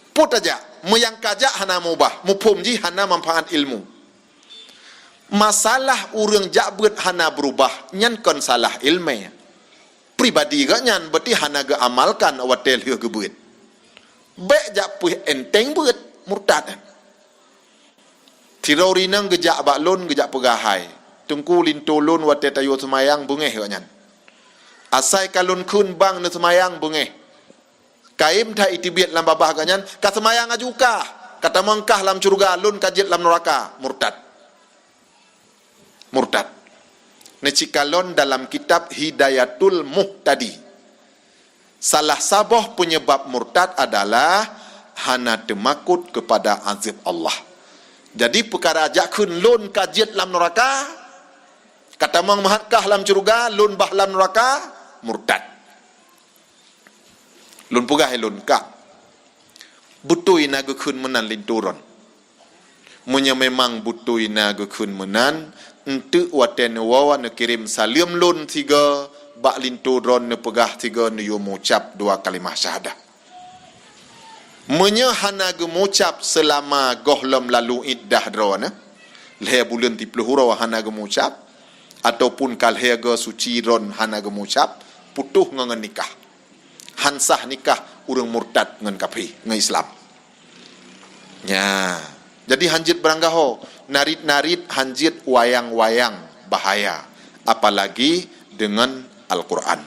Peue tajak? Meunyo ka jak hana meubah, muphom jih hana manfaat ilmu. Masalah ureuëng jak beuet hana beurubah, nyan kon salah iéleumé. Pribadi geuh nyan berarti hana geuamalkan watée lheueh geubeuet. Bék jak peuih enteng beuet, murtad. Sidroe ureuëng inong geujak bak lôn, geujak peugah hai, "Teungku, linto lôn watée tayue seumayang beungéh geuh nyan. Asai ka lôn kheun bang neuseumayang beungéh. Kayém that iteubiet lam babah geuh nyan, ka seumayang aju kah, ka tamong kah lam syeuruga, lôn ka jeuet lam neuraka." Murtad. Murtad. Neucikalon dalam kitab Hidayatul Muhtadi. Salah saboh peunyeubab murtad adalah hana teumakot keupada azeueb Allah. Jadi, peukara jak kheun lôn ka jeuet lam neuraka, ka tamong meuhat kah lam syeuruga, lôn bah lam neuraka, murtad. Lôn peugah ilôn, kak, beutôi na geukheun meunan linto droen. Meunyoe memang beutôi na geukheun meunan, enteuk watée neuwoe neukirém saleuem lôn sigoe bak linto droen, neupeugah sigoe neuyue mucab dua kalimah syahadah. Meunyoe hana geumucab seulama gohlom lalu iddah droeneuh, lhée buleuen siplôh uroe hana geumucab, ataupun ka lhée goe suci droen hana geumucab, putôh ngon, ngon nikah. Han sah nikah ureuëng murtad ngon kafé, ngon Islam. Nya. Jadi han jeuet beuranggaho, narit-narit han jeuet, wayang-wayang bahaya, apalagi deungon Al-Quran.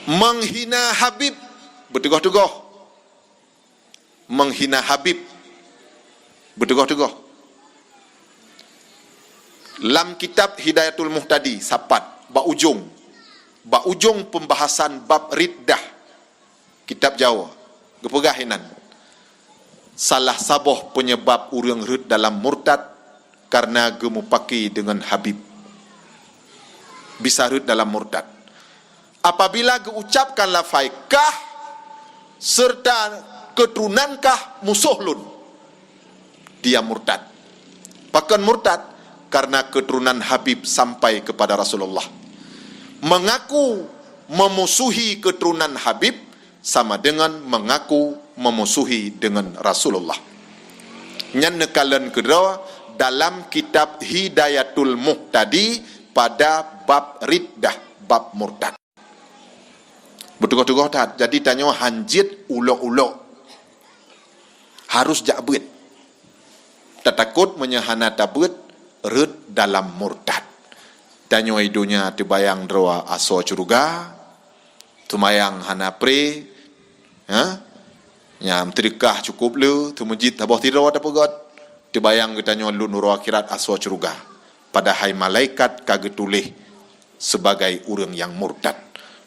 Menghina Habib, beuteugoh-teugoh. Menghina Habib, beuteugoh-teugoh. Lam kitab Hidayatul Muhtadi, sapat, bak ujong, bak ujong pembahasan bab riddah, kitab Jawa, geupeugah inan, salah saboh peunyeubab ureuëng rhot dalam murtad karena geumupake deungon Habib. Bisa rhot dalam murtad. Apabila geuucapkan lafai kah serta keuturonan kah musoh lôn, dia murtad. Pakon murtad? Karena keuturonan Habib sampai kepada Rasulullah. Mengaku memusuhi keuturonan Habib sama dengan mengaku memusuhi dengan Rasulullah. Nyan neukalon keudroe dalam kitab Hidayatul Muhtadi pada bab riddah, bab murtad. Beuteugoh-teugoh that. Jadi tanyoe han jeuet ulok-ulok. Harus jak beuet. Tatakot meunyoe hana tabeuet, rhot dalam murtad. Tanyoe i donya teubayang droe asoe syeuruga, seumayang hana pré, ha? Nya, meuseudeukah cukôp le, seumeujid saboh sidroe tapeugét, teubayang geutanyoe lôn uroe akhirat asoe syeuruga. Padahai malaikat ka geutuléh sebagai ureuëng nyang murtad.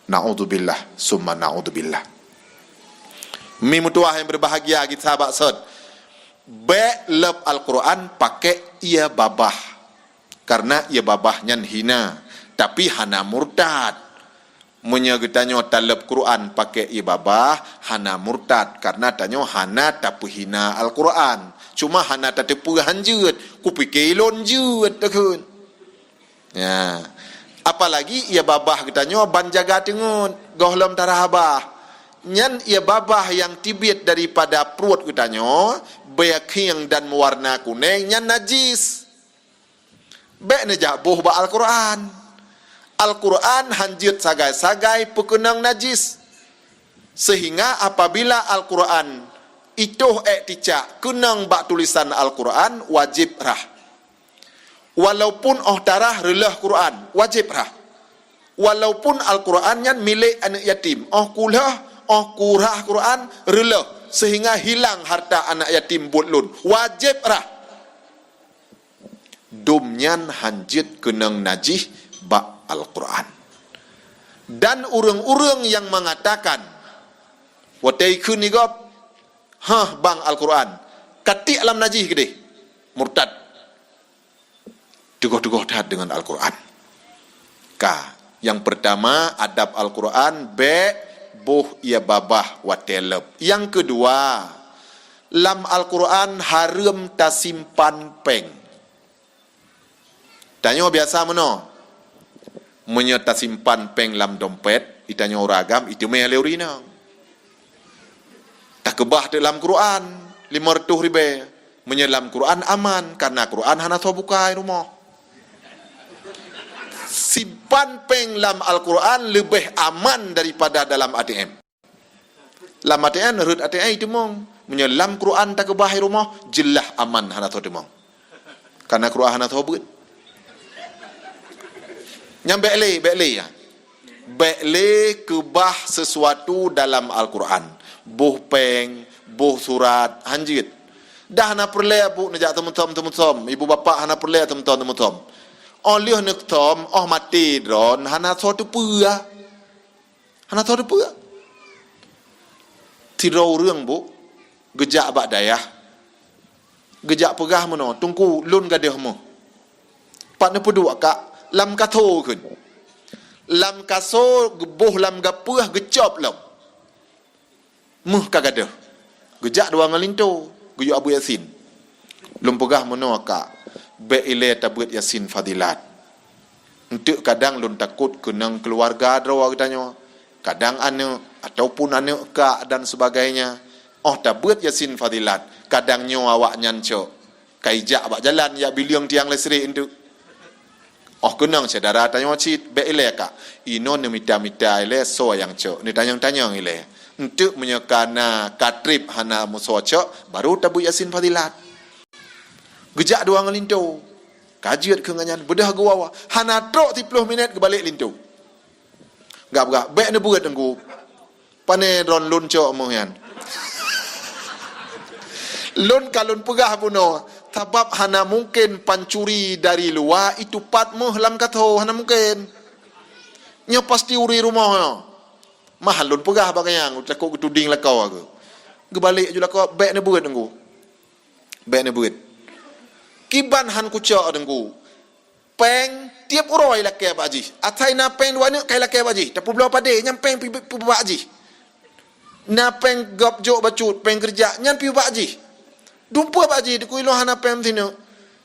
Naudzubillah, summa naudzubillah. Mi meutuwah nyang berbahagia, geusahabat sot, bék leueb Al-Quran pakék ié babah. Karena ié babah nyan hina, tapi hana murtad. Meunyoe geutanyoe taleueb Quran pakék ié babah, hana murtad, karena tanyoe hana tapeuhina Al-Quran. Cuma hana tateupeue han jeuet, kupike lôn jeuet takheun. Ya. Apalagi ié babah geutanyoe ban jaga teungeut, gohlom tarhah babah. Nyan ié babah nyang teubiet daripada pruet geutanyoe, beukhieng dan meuwarna kuneng, nyan najis. Bék neujak boh bak Al-Quran. Al-Quran han jeuet sagai-sagai peukeunong najis. Sehingga apabila Al-Quran itoh ék ticak keunong bak tulisan Al-Quran, wajéb rhah. Walaupun óh tarhah reulôh Quran, wajéb rhah. Walaupun Al-Quran nyan milék aneuëk yatim, óh kulhôh, óh kurhah Quran, reulôh, sehingga hilang harta anak yatim buet lôn, wajéb rhah. Dum nyan han jeuet keunong najih bak Al-Quran. Dan ureuëng-ureuëng nyang mengatakan, watée ikheun di gob, "Hah, bang Al-Quran," ka tiek lam najih keudeh, murtad. Teugoh-teugoh that deungon Al-Quran. Ka. Nyang peurtama, adab Al-Qur'an, bék boh ie babah watée leueb. Nyang keudua, lam Al-Qur'an hareuem tasimpan péng. Tanyoe biasa meunoe. Meunyoe tasimpan péng lam dompet, itanyoe ureuëng agam, iteumé lé ureuëng inong. Takeubah teuk lam Quran, lima ratus ribée. Meunyoe lam Quran aman, karena Quran hana soe buka i rumoh. Simpan péng lam Al-Quran leubeh aman daripada dalam A T M. Lam A T M, rhot A T M iteumong. Meunyoe lam Quran takeubah i rumoh, jeulaih aman hana soe teumong. Karena Quran hana soe beuet. Nyang bék lé, bék lé ya. Bék lé keubah sesuatu dalam Al-Quran. Boh péng, boh surat, hanjeuet. Dah hana peureulée bu neujak teumeusom-teumeusom, ibu bapak hana peureulée teumeusom-teumeusom. Óh lheueh neusom, óh maté droen, hana soe teupeue. Hana soe teupeue. Sidroe ureuëng bu geujak bak dayah. Geujak peugah meunoe, "Teungku, lôn gadôh méuh." Pat neupeuduek kak lam kaso kheun. Lam kaso geuboh lam gapeuh geucop lom. Méuh ka gadôh. Geujak dua ngon linto, geuyue Abu Yasin. Lôn peugah meunoe kak, bék ilée tabeuet Yasin Fadilat. Enteuk kadang lôn takot keunong keuluwarga droe geutanyoe, kadang aneuëk ataupun aneuëk kak dan sebagainya. Óh tabeuet Yasin Fadilat, kadang nyoe awaknyan cok. Ka ijak bak jalan jak bileueng tiang listrik enteuk. Óh keunong syedara tanyoe cit, bék ilée kak. Inoe neumita-mita ilée soe nyang cok, neutanyong-tanyong ilée. Enteuk meunyoe ka na ka treb hana meusoe cok, baru tabeuet Yasin Fadilat. Geujak dua ngon linto. Ka jeuet keu ngon nyan, beudôh geuwoe-woe. Hana trok siplôh minét geubalek linto. Gak-gak, bék neubeuet Teungku. Pane droen lôn cok méuh nyan. Lôn ka lôn peugah bunoe, sabab hana mungken pancuri dari luwa itupat méuh lam kaso, hana mungken. Nyoe pasti ureuëng rumoh nyoe. Mah lôn peugah bak nyang, takot geutuding lakoe keuh. Geubalek ju lakoe, bék neubeuet Teungku. Bék neubeuet. Kiban han kucok Teungku. Péng tieb uroe ilakée bak jih. Asai na péng dua neuk ka ilakée bak jih. Tapeubloe padé nyan péng pi-, pi-, pibak jih. Na péng gob jok bacut, péng keureuja, nyan pibak jih. Dumpeue bak jih, dikui lôn hana péng sineuk.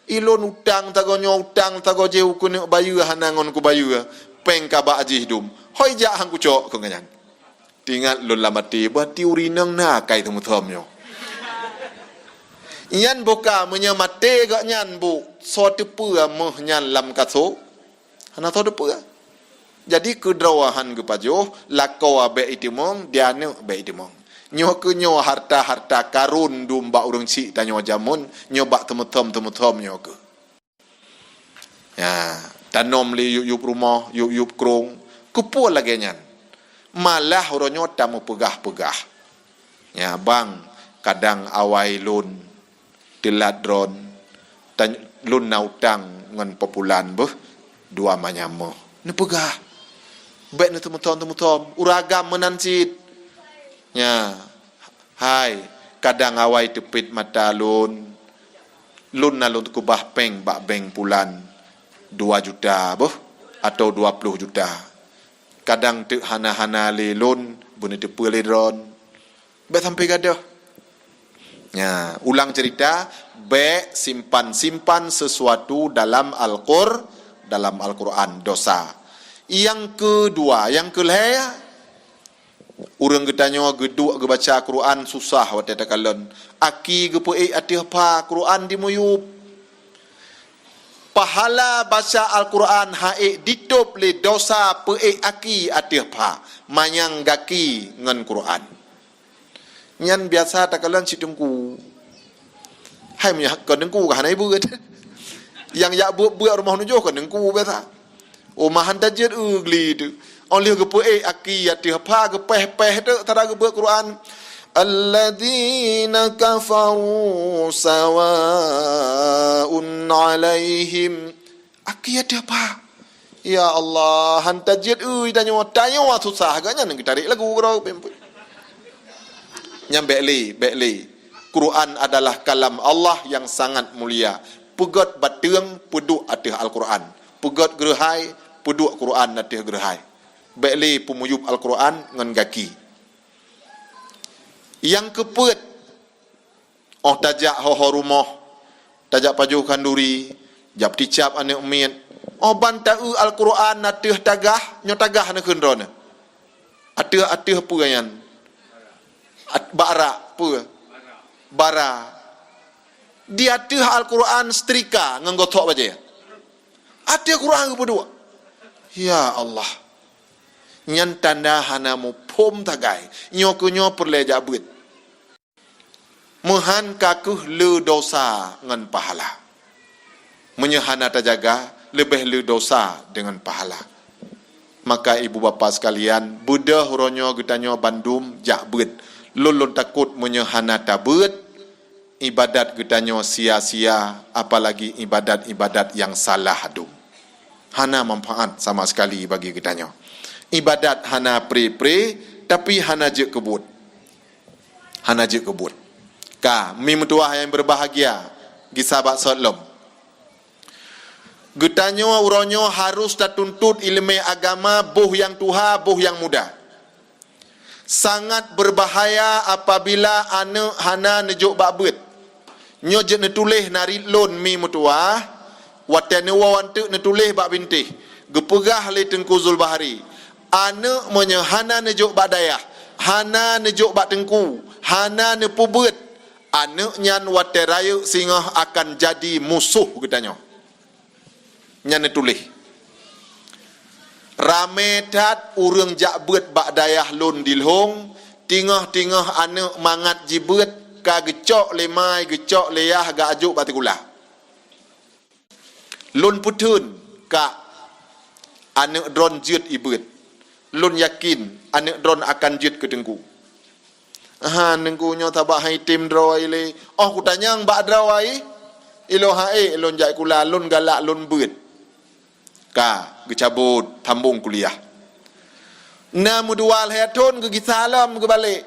Ilôn utang sagoe nyoe, utang sagoe jih, u keuneuk bayeue hana ngon kubayeue. Péng ka bak jih dum. Hôi jak han kucok keu nyan. Tingat lôn lam até, bah ti ureuëng inong na kai teumeusom nyoe. Nyan boh ka meunyoe maté gobnyan bu, soe teupeue méuh nyan lam kaso? Hana soe teupeue. Jadi keudroe han geupajoh, lakoe bék iteumong, di aneuëk bék iteumong. Nyoe keuh nyoe harta-harta karun dum bak ureuëng chik tanyoe jameun, nyoe bak teumeusom-teumeusom nyoe keuh. Ya, tanom lé yup-yup rumoh, yup-yup krong. Keupeue lagée nyan? Malah uroe nyoe tameupeugah-peugah. Ya, bang, kadang awai lôn teulat droen, tan-, lôn na utang ngon Populan beuh dua manyam méuh. Neupeugah. Bék neuteumeusom-teumeusom. Ureuëng agam meunan cit. Ya, hai, kadang awai teupit mata lôn. Lôn na lôn keubah péng bak bank Pulan dua juta boh atau dua ploh juta. Kadang teuk hana-hana lé lôn beuneuteupeue lé droen. Bék sampai gadôh. Nya, ulang cerita, bék simpan-simpan sesuatu dalam Al-Qur-, dalam Al-Quran, dosa. Nyang keudua, nyang keulhée, ureuëng geutanyoe geuduek geubaca Quran susah watée takalon. Aki geupeuék ateueh pha, Quran di miyueb. Pahala baca Al-Quran ha'ék ditôb lé dosa peuék aki ateueh pha, manyang gaki ngon Quran. Nyan biasa takalon cit teungku. Hai meunyoe kon teungku ka hana ibeuet. Nyang jak beuet-beuet rumoh nujoh kon teungku biasa. Oh, mahan tajeuet ugli tu. Óh lheueh geupeuék aki ateueh pha geupéh-péh tu tara geubeuet Quran. Alladzina kafaru sawaun alaihim. Aki ateueh pha. Ya Allah, han tajeuet ui tanyoe, tanyoe susah geuh nyan geutarek lagu keudroe pempui. Nyang bék lé, bék lé. Quran adalah kalam Allah yang sangat mulia. Peugét bateueng peuduek ateueh Al-Quran. Peugét geureuhai Peuduek Quran ateueh geureuhai. Bék lé peumuyub Al-Quran ngon gaki. Nyang keupeuet, óh tajak ho-ho rumoh, tajak pajoh khanduri, jak peuticap aneuk miet, óh ban taeu Al-Quran ateueh tagah, nyoe tagah neukheun droeneuh. Ateueh-ateueh peue nyan? At-, bak rak peue? Bara. Di ateueh Al-Quran setrika ngon gothok bajée. Ateueh Quran geupeuduek. Ya Allah. Nyan tanda hana muphom sagai. Nyoe keu nyoe peureulée jak beuet. Meuhan ka kheueh le dosa ngon pahala. Meunyoe hana tajaga, leubeh le dosa deungon pahala. Maka ibu bapa sekalian, beudôh uroe nyoe geutanyoe bandum jak beuet. Lôn, lôn takot meunyoe hana tabeuet, ibadat geutanyoe sia-sia, apalagi ibadat-ibadat nyang salah dum. Hana manfaat sama sekali bagi geutanyoe. Ibadat hana pre-pre, tapi hana jeuet keu buet. Hana jeuet keu buet. Ka, mi meutuwah nyang berbahagia, gisa bak sot lom. Geutanyoe uroe nyoe harôh tatuntut iéleumé agama boh nyang tuha, boh nyang muda. Sangat berbahaya apabila aneuk hana neujok bak beuet. Nyoe jeuet neutuléh narit lôn mi meutuwah, watée neuwoe anteuk neutuléh bak bintéh. Geupeugah lé Teungku Zulbahri, aneuk meunyoe hana neujok bak dayah, hana neujok bak teungku, hana neupeubeuet, aneuk nyan watée rayeuk singoh akan jadi musoh geutanyoe. Nyan neutuléh. Ramé that ureuëng jak beuet bak dayah lôn di Lhong, teungoh-teungoh aneuk mangat jibeuet ka geucok lé mai, geucok lé yah, geuajok bak sikula. Lôn peutheun ka aneuk droen jeuet ibeuet. Lôn yakin aneuk droen akan jeuet keu teungku. Ha, teungku nyoe sabab han item droe lé. Óh kutanyong bak droe, ilôn han ék lôn jak sikula, lôn galak lôn beuet. Ka geucabot sambong kuliah. Na meudua lhée thon geugisa lom geubalek.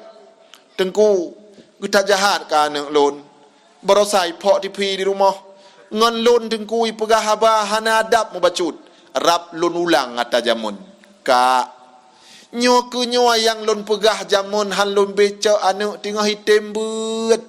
Teungku, geutak jahat keu aneuk lôn. Barosa iphok tivi di rumoh. Ngon lôn teungku ipeugah haba hana adab mubacut. Rab lôn ulang ata jameun. Ka. Nyoe keuh nyoe nyang lôn peugah jameun han lôn bécok aneuk teungoh item beuet.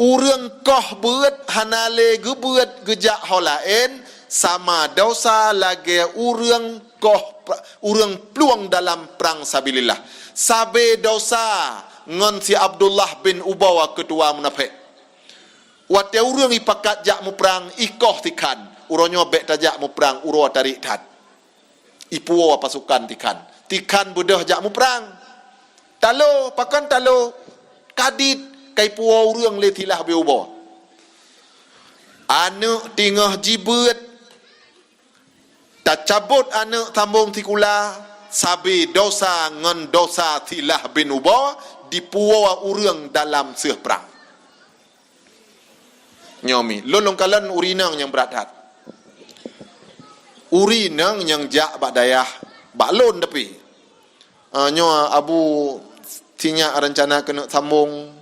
Ureuëng koh beuet hana lé geubeuet geujak ho laén, sama dosa lagée ureuëng koh pra-, ureuëng plueng dalam prang sabilillah. Sabe dosa ngon si Abdullah bin Ubawa keutua munafék. Watée ureuëng ipakat jak muprang, ikoh tikhan, uroe nyoe bék tajak muprang, uroe tarék that. Ipuwoe pasukan tikhan. Tikhan beudôh jak muprang. Talo, pakon talo? Kadit, ka ipuwoe ureuëng lé silah bin Ubawa. Aneuk teungoh jibeuet, tacabot aneuk sambong sikula, sabe dosa ngon dosa silah bin Ubawa dipuwoe ureuëng dalam seuh prang. Nyoe mi, lôn lôn kalon ureuëng inong nyang brat that. Ureuëng inong nyang jak bak dayah, bak lôn tapi. Ah, nyoe Abu sinyak reuncana keuneuk sambong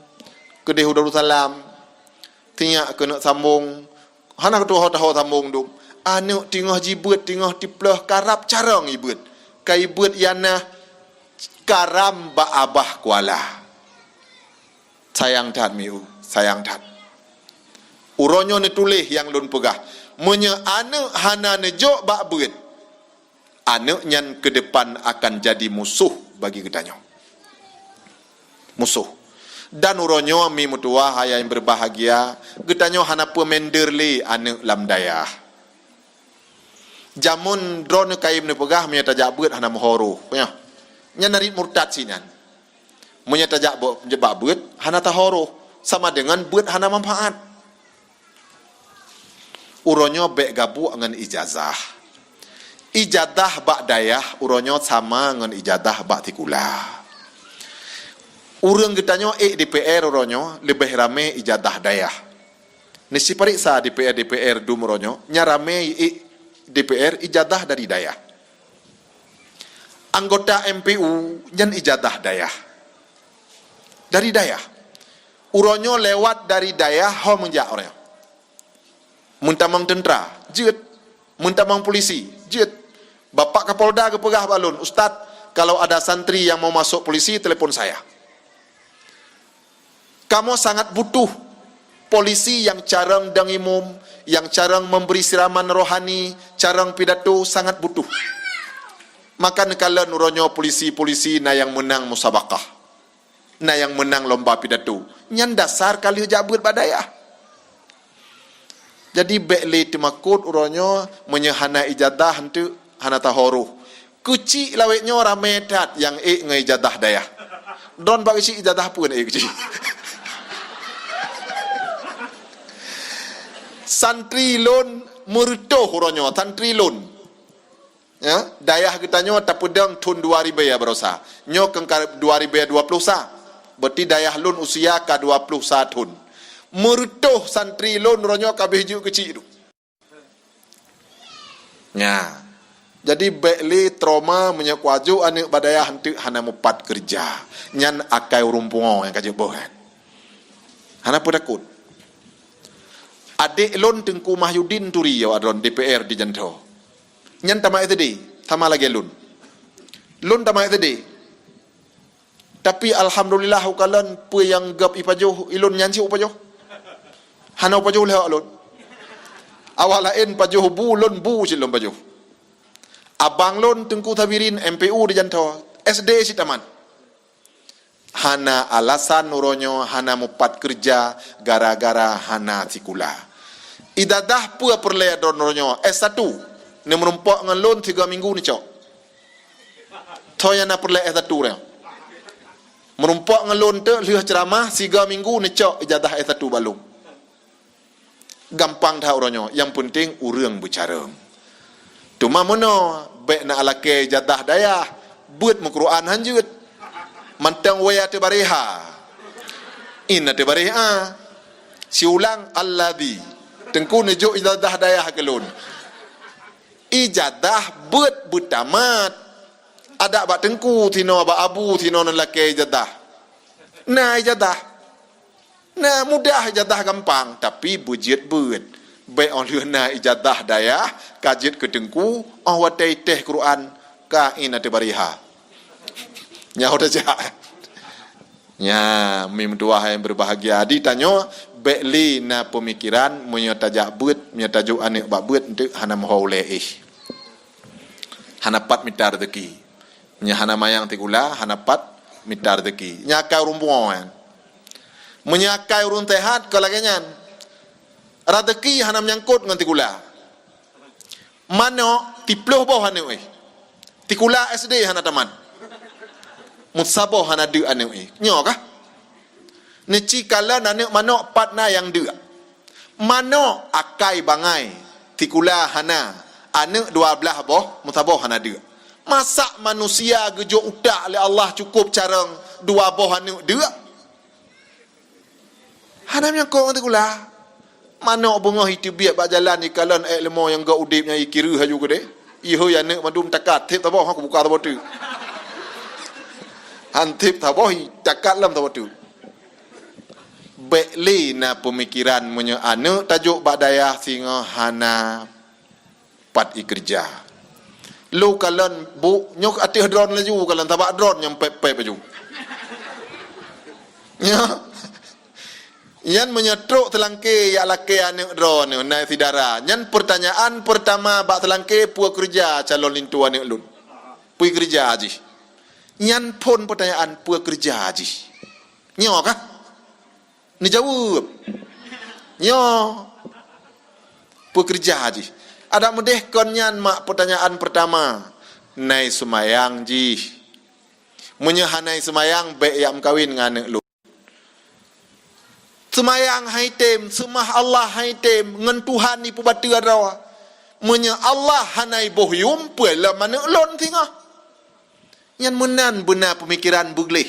keudeh u Darussalam. Sinyak keuneuk sambong, hana keutuho taho sambong dum. Aneuk teungoh jibeuet, teungoh tiplôh karab carông ibeuet. Ka ibeuet ianah karam bak abah kuala. Sayang that miu, sayang that. Uroe nyoe neutuléh nyang lôn peugah. Meunyoe aneuk hana neujok bak beuet, aneuk nyan keudepan akan jadi musoh bagi geutanyoe. Musoh. Dan uroe nyoe mi meutuwah ayah nyang berbahagia, geutanyoe hana peumender lé aneuk lam dayah. Jameun droeneuh kayém neupeugah meunyoe tajak beuet hana meuho roh. Nyan, nyan narit murtad sinan. Meunyoe tajak bo-, bak beuet hana taho roh, sama deungon beuet hana manfaat. Uroe nyoe bék gabuek ngon ijazah. Ijazah bak dayah uroe nyoe sama ngon ijazah bak sikula. Ureuëng geutanyoe ék D P R uroe nyoe leubeh ramé ijazah dayah. Neusipareksa D P R, D P R dum uroe nyoe, nyang ramé ék D P R ijazah dari dayah. Anggota M P U nyan ijazah dayah. Dari dayah. Uroe nyoe lewat dari dayah ho meujak uroe nyoe. Meutamong teuntra, jeuet. Meutamong polisi, jeuet. Bapak Kapolda geupeugah bak lôn, "Ustaz, kalau ada santri yang mau masuk polisi, telepon saya." Kamoe sangat butuh polisi nyang carông dong imum, nyang carông memberi siraman rohani, carông pidato, sangat butuh. Maka neukalon uroe nyoe polisi-polisi na nyang meunang musabakah, na nyang meunang lomba pidato. Nyan dasar ka lheueh jak beuet bak dayah. Jadi bék lé teumakot uroe nyoe meunyoe hana ijazah eunteuk hana taho roh. Keuchik lawét nyoe ramé that nyang ék ngon ijazah dayah. Droen bak keuchik ijazah peue ék keuchik. Santri lôn meureutôh uroe nyoe, santri lôn. Ya, dayah geutanyoe tapeudong thon dua ribèe baroesa. Nyoe keu ka dua ribèe dua ploh sa. Berarti dayah lôn usia ka dua ploh sa thon. Meureutôh santri lôn uroe nyoe ka abéh jeuet keuchik tu. Nya. Jadi bék lé trauma meunyoe kuajoh aneuk bak dayah eunteuk hana mupat keureuja. Nyan akai ureueng pungo nyang ka jeuet boh kan. Hana peutakot. Adék lôn Teungku Mahyudin Turi, ya, droen D P R di Janto. Nyan tamat S D, sama lagèe lôn. Lôn tamat S D. Tapi alhamdulillah, ukalon peue nyang gop ipajoh, ilôn nyan cit upajoh. Hana upajoh lé lôn. Awak laén pajoh bu, lôn bu cit lôn pajoh. Abang lôn Teungku Sabirin M P U di Janto, S D cit tamat. Hana alasan uroe nyoe hana mupat keureuja gara-gara hana sikula. Ijazah peue peureulèe droen uroe nyoe? S satu. Neumeurumpok ngon lôn tiga minggu neucok. Toh nyang na peureulèe S satu nyoe. Meurumpok ngon lôn teuk lheueh ceuramah tiga minggu neucok ijazah S satu bak lôn. Gampang that uroe nyoe, nyang peunteng ureueng beucarông. Teuma meunoe, bèk na lakèe ijazah dayah, beuet meuquran han jeuet. Mantong wèe ateueh barèh ha. Ina ateueh barèh a. Siulang alladzi. Teungku neujok ijazah dayah keu lôn. Ijazah beuet beutamat. Adak bak teungku sinoe, bak abu sinoe neulakèe ijazah. Na ijazah. Na mudah ijazah gampang, tapi beujeuet beuet. Bèk óh lheueh na ijazah dayah, ka jeuet keu teungku, óh watèe tés Quran, ka ina ateueh barèh ha. Nyan ho tajak. Nya, mi meutuah nyang berbahagia. Di tanyoe, bèk lé na peumikiran, meunyoe tajak beuet, meunyoe tajok aneuk bak beuet, eunteuk hana meuho ulèe éh. Hana pat mita rezeki. Meunyoe hana mayang sikula, hana pat mita rezeki. Nyan akai ureueng pungo nyan. Meunyoe akai ureueng seuhat, ka lagèe nyan. Rezeki hana meunyangkot ngon sikula. Manok, siplôh boh aneuk éh. Sikula S D hana tamat. Meusaboh hana deuk aneuk éh. Nyoe kah? Neuci kalon aneuk manok pat na nyang deuk. Manok akai bangai, sikula hana, aneuk dua blaih boh, meusaboh hana deuk. Masa manusia geujok utak lé Allah cukôp carông dua boh aneuk deuk? Hana meunyangkot ngon sikula. Manok beungoh iteubiet bak jalan ikalon ék leumo nyang gok udeb nyan ikireuh laju keudeh. Ihôi aneuk mandum takat, tiep saboh, ha, kubuka saboh teuk. Han tiep saboh, takat lom saboh teuk. Bèk lé na peumikiran meunyoe aneuk tajok bak dayah singoh hana pat ikeureuja. Lôn kalon bu, nyoe ateueh droen laju kalon, sabak droen nyang pép-pép laju. Nyoe. Nyan meunyoe trok teulangke jak lakée aneuk droeneuh, na syedara. Nyan peurtanyaan peurtama bak teulangke, "Peue keureuja calon linto aneuk lôn? Peue keureuja jih?" Nyan phon peurtanyaan, "Peue keureuja jih?" Nyoe kah? Neujaweueb. Nyoe. "Peue keureuja jih?" Adak meudeh kon nyan mak peurtanyaan peurtama. "Na i seumayang jih? Meunyoe hana i seumayang, bék jak meukawen ngon aneuk lôn." Seumayang han item, seumah Allah han item, ngon Tuhan ipeubateue droe. Meunyoe Allah hana iboh yum, peue lom aneuk lôn singoh? Nyan meunan beuna peumikiran beugleh.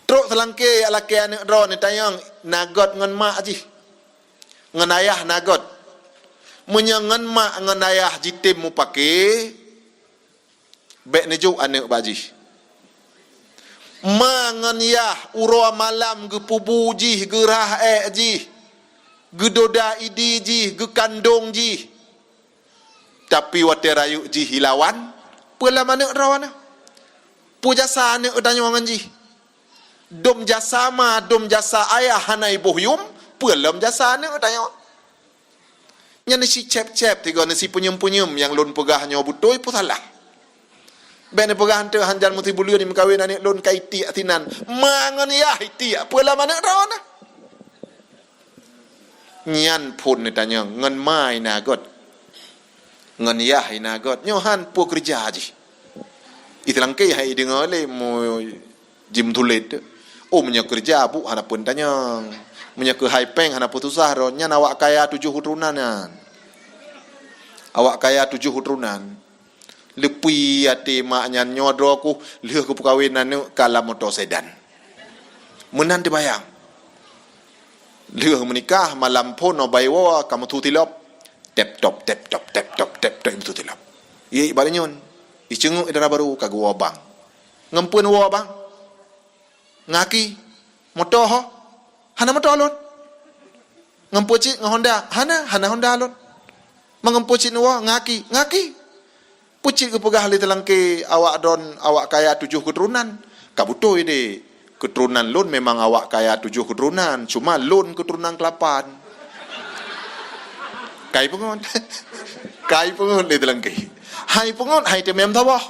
Trok seulangke jak lakée aneuk droeneuh tanyong, na göt ngon mak jih. Ngon ayah na göt. Meunyoe ngon mak ngon ayah jitem mupake, bék neujok aneuk bak jih. Ma ngon yah uroe malam geupeubu jih, geurhah ék jih. Geudoda idi jih, geukandong jih. Tapi watée rayeuk jih ilawan, peue lam aneuëk droeneuh? Peue jasa aneuëk geutanyoe ngon jih? Dum jasa ma, dum jasa ayah hana iboh yum, peue lom jasa aneuëk geutanyoe? Nyan si cép-cép tiga ni si punyum-punyum nyang lôn peugah nyoe beutôi peue salah. Bék neupeugah eunteuk hanjan meusibuleuen meukawen aneuëk lôn ka itiek sinan. Ma ngon yah itiek, peue lam aneuëk droeneuh? Nyan phon neutanyong, ngon ma ina göt? Ngon yah ina göt? Nyoe han peue keureuja jih. Iteulangke hai deungoe lé mu jimeutulet. Oh, meunyoe keureuja, bu hana peue neutanyong. Meunyoe keuhai péng hana peue susah droe, nyan awak kaya tujoh keuturonan nyan. Awak kaya tujoh keuturonan. Leupie até mak nyan nyoe droe kuh lheueh geupeukawen aneuëk ka lam moto sedan. Meunan teubayang. Lheueh meunikah malam phon noe bai woe ka meusu tilop. Tep top, tep top, tep top, tep top meusu tilop. Ié bak nyoe. Iceungeuk dara barô ka geuwoe bang. Ngon peue neuwoe bang? Ngaki. Moto ho? Hana moto lôn. Ngon peue cit ngon Honda? Hana, hana Honda lôn. Ma ngon peue cit neuwoe? Ngaki, ngaki. Peue cit geupeugah lé teulangke awak droen awak kaya tujoh keuturonan? Ka beutôi deh, keuturonan lôn memang awak kaya tujoh keuturonan, cuma lôn keuturonan keulapan. Kai peungon. Kai peungon lé teulangke. Hai peungon, hai teumem saboh.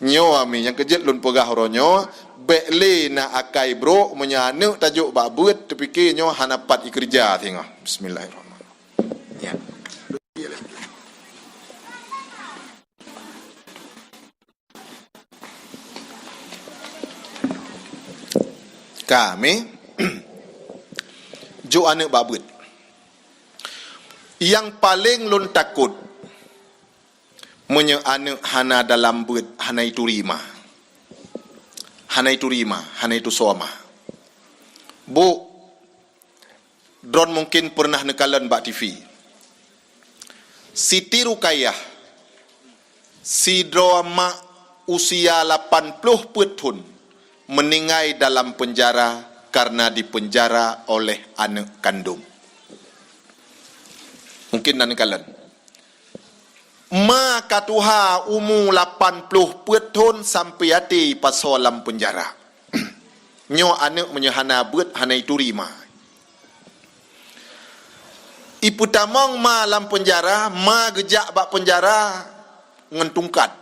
Nyoe ami nyang keujeuet lôn peugah uroe nyoe, bék lé na akai brok meunyoe aneuëk tajok bak beuet teupike nyoe hana pat ikeureuja singoh. Bismillahirrahmanirrahim. Ya. Kami jok aneuëk bak beuet. Yang paling lôn takot, meunyoe aneuëk hana dalam beuet, hana ituri ma. Hana ituri ma, hana itusoe ma. Bu, droen mungkin peureunah neukalon bak T V. Siti Rukayah, sidroe mak usia lapan ploh peuet thon, meuninggai dalam peunjara karena dipeunjara oleh aneuëk kandong. Mungkin na neukalon. Ma ka tuha umu lapan ploh peuet thon sampoe até ipasoe lam peunjara. Nyoe aneuëk meunyoe hana beuet, hana ituri ma. Ipeutamong ma lam peunjara, ma geujak bak peunjara ngon tungkat.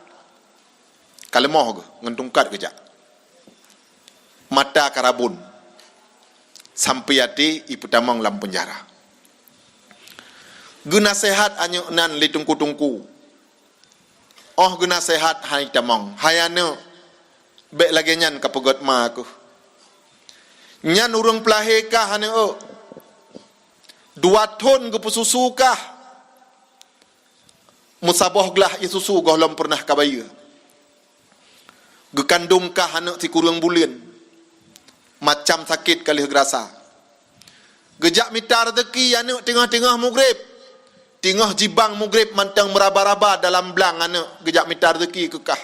Ka leumoh geuh, ngon tungkat geujak. Mata karabon. Sampoe até ipeutamong lam peunjara. Geunaseuhat aneuëk nan lé teungku-teungku. Óh geunaseuhat hai tamong, hai aneuëk, bék lagée nyan kapeugét ma keuh. Nyan ureuëng peulahé kah aneuëk. Dua thon geupeususu kah. Meusaboh glah ié susu gohlom peureunah kabayeue. Geukandong kah aneuëk sikureueng buleuen. Macam sakét ka lheueh geurasa. Geujak mita reuzeuki aneuëk teungoh-teungoh mugreb. Teungoh jibang mugreb mantong meuraba-raba dalam blang aneuëk geujak mita reuzeuki keu kah.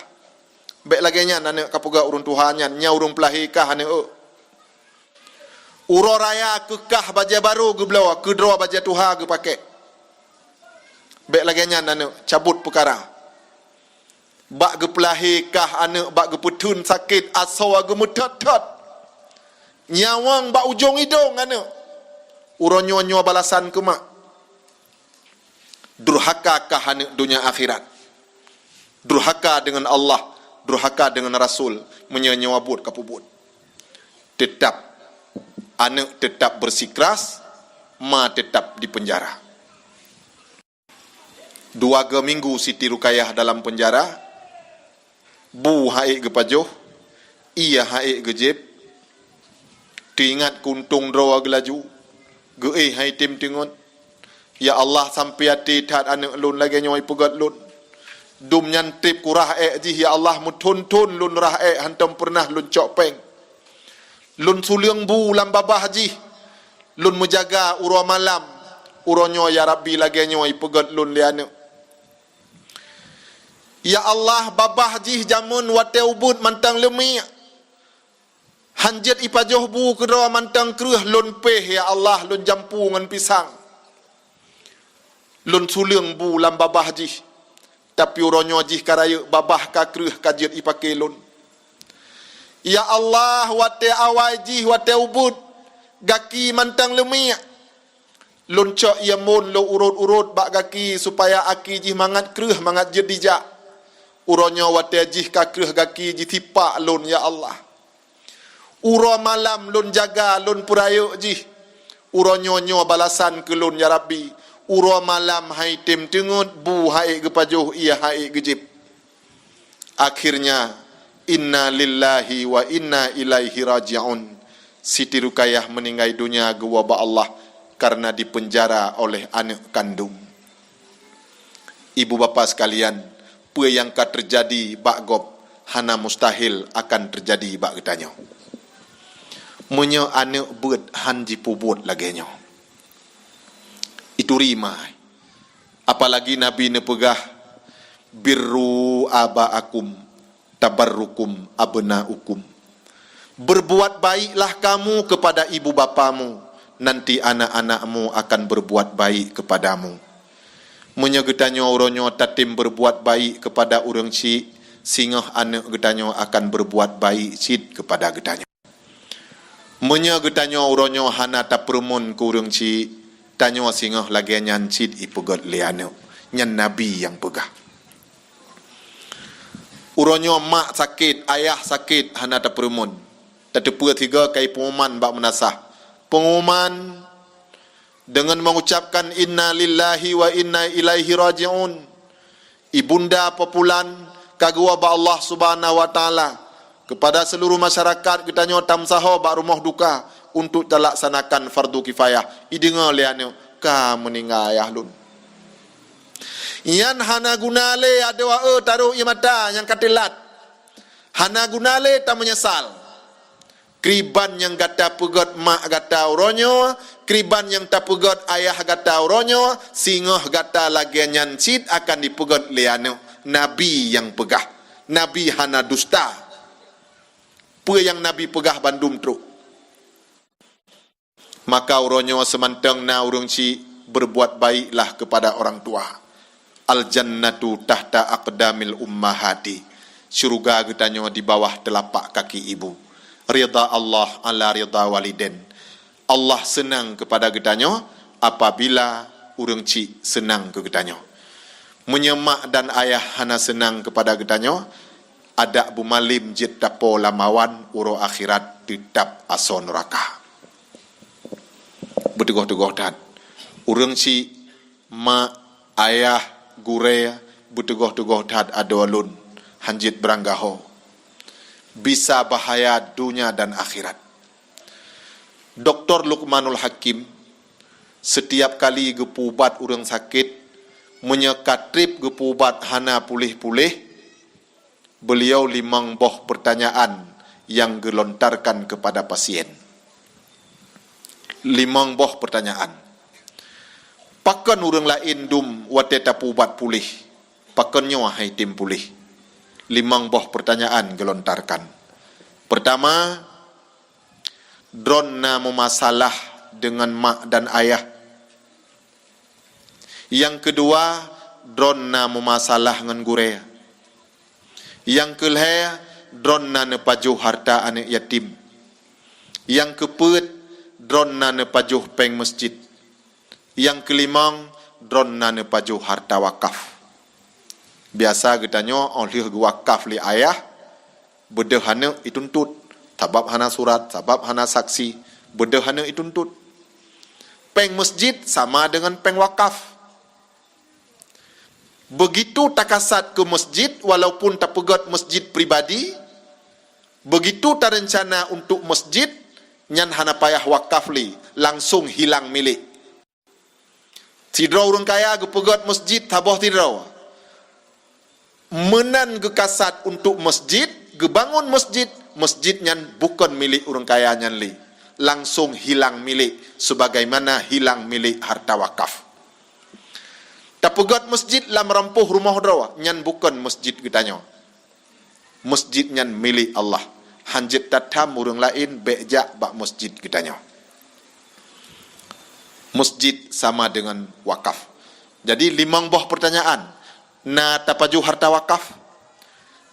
Bék lagée nyan aneuëk kapeugah ureuëng tuha nyan, nyan ureuëng peulahé kah aneuëk. Uroe raya keu kah bajée barô geubloe, keu droe bajée tuha geupakée. Bék lagée nyan aneuëk, cabot peukara. Bak geupeulahé kah aneuëk bak geupeutheun sakét asoe geumeuthot-thot. Nyawöng bak ujong idong aneuëk. Uroe nyoe nyoe balasan keu mak. Durhaka kah aneuëk donya akhirat. Durhaka deungon Allah, durhaka deungon Rasul, meunyoe nyoe buet kapeubuet. Teutap, aneuëk teutap bersikeras, ma teutap dipeunjara. Dua go minggu Siti Rukayah dalam peunjara, bu han ék geupajoh, ié han ék geujieb, teuingat keuntong droe geulaju, geuéh han item teungeut. Ya Allah, sampoe até that aneuëk lôn lagée nyoe ipeugét lôn. Dum nyan treb kurah ék jih, ya Allah, meuthon-thon lôn rah ék hántom peureunah lôn cok péng. Lôn suleueng bu lam babah jih, lôn meujaga uroe malam, uroe nyoe ya Rabbi lagée nyoe ipeugét lôn lé aneuëk. Ya Allah, babah jih jameun watée ubeuet mantong leumiek. Han jeuet ipajoh bu keudroe mantong kreueh lôn péh, ya Allah, lôn jampu ngon pisang. Lôn suleueng bu lam babah jih, tapi uroe nyoe jih ka rayeuk babah ka kreueh ka jeuet ipaké lôn. Ya Allah, watée awai jih, watée ubeuet, gaki mantong leumiek. Lôn cok ié mon lôn urot-urot bak gaki supaya aki jih mangat kreueh mangat jeuet dijak. Uroe nyoe watée jih ka kreueh gaki jisipak lôn, ya Allah. Uroe malam lôn jaga, lôn peurayeuk jih. Uroe nyoe nyoe balasan keu lôn, ya Rabbi. Uroe malam han item teungeut, bu han ék geupajoh, ié han ék geujieb. Akhirnya, inna lillahi wa inna ilaihi raji'un. Siti Rukayah meuninggai dunia geuwoe bak Allah karena dipenjara oleh aneuk kandung. Ibu bapa sekalian, peue nyang ka teujadi bak gob hana mustahil akan teujadi bak geutanyoe. Meunyoe aneuk beuet han jipeubuet lagée nyoe, ituri ma. Apalagi Nabi neupeugah, "Birru aba'akum tabarrukum abna'ukum." Berbuat baiklah kamu kepada ibu bapamu, nanti anak-anakmu akan berbuat baik kepadamu. Meunyoe geutanyoe uroe nyoe tatem berbuat baik kepada ureuëng syik, singoh aneuk geutanyoe akan berbuat baik cit kepada geutanyoe. Meunyoe geutanyoe uroe nyoe hana tapeureumeun keu ureuëng syik, tanyoe singoh lagée nyan cit ipeugét lé aneuk. Nyan Nabi nyang peugah. Uroe nyoe mak sakét, ayah sakét, hana tapeureumeun. Tateupeue sigoe kai pengumuman bak meunasah. Pengumuman, dengan mengucapkan inna lillahi wa inna ilaihi raji'un. Ibunda Populan ka geuwoe bak Allah Subhanahu wa Taala. Kepada seluruh masyarakat geutanyoe tameusaho bak rumoh duka untuk talaksanakan fardu kifayah. Ideungoe lé aneuk, ka meuninggai ayah lôn. Nyan hana guna lé adoe taroh ié mata nyang ka teulat. Hana guna lé tameunyeusal. Kriban nyang gata peugét mak gata uroe nyoe, kriban nyang tapeugét ayah gata uroe nyoe, singoh gata lagée nyan cit akan dipeugét lé aneuk. Nabi nyang peugah. Nabi hana dusta. Peue nyang Nabi peugah bandum trok. Maka uroe nyoe seumantong na ureuëng syik, berbuat baiklah kepada orang tua. Al-jannatu tahta aqdamil ummahati. Syuruga geutanyoe di bawah teulapak kaki ibu. Ridha Allah ala ridha waliden. Allah seunang kepada geutanyoe apabila ureuëng syik seunang keu geutanyoe. Meunyoe mak dan ayah hana seunang kepada geutanyoe, adak beumalem jeuet tapo lam awan, uroe akhirat teutab asoe nuraka. Beuteugah-teugah that. Ureuëng syik, mak, ayah, gurée, beuteugah-teugah that adoe lôn, han jeuet beuranggaho. Bisa bahaya dunia dan akhirat. Doktor Luqmanul Hakim, setiap kali geupeuubat ureuëng sakét, meunyoe ka treb geupeuubat hana puléh-puléh, beliau limong boh pertanyaan yang gelontarkan kepada pasien. Limong boh pertanyaan. Pakon ureuëng laén dum watée tapeuubat puléh, pakon nyoe han item puléh? Limong boh pertanyaan gelontarkan. Pertama, droeneuh na meumasalah deungon mak dan ayah. Nyang keudua, droeneuh na meumasalah ngon gurée. Nyang keulhée, droeneuh na neupajoh hareuta aneuk yatim. Nyang keupeuet, droeneuh na neupajoh péng meuseujid. Nyang keulimong, droeneuh na neupajoh hareuta wakaf. Biasa geutanyoe óh lheueh geuwakaf lé ayah, beudôh aneuk ituntut, sabab hana surat, sabab hana saksi, beudôh aneuk ituntut. Péng meuseujid sama deungon péng wakaf. Beugitu takasat keu meuseujid, walaupun tapeugét meuseujid pribadi, beugitu tareuncana untuk meuseujid, nyan hana payah wakaf lé, langsong hilang milék. Sidroe ureuëng kaya geupeugét meuseujid saboh sidroe. Meunan geukasat untuk meuseujid, geubangon meuseujid, meuseujid nyan bukon milék ureuëng kaya nyan lé. Langsong hilang milék, sebagaimana hilang milék hareuta wakaf. Tapeugét meuseujid lam rampoh rumoh droe, nyan bukon meuseujid geutanyoe. Meuseujid nyan milék Allah. han jeuet tatham ureuëng laén bék jak bak meuseujid geutanyoe. Meuseujid sama deungon wakaf. Jadi limong boh peurtanyaan, na tapajoh hareuta wakaf,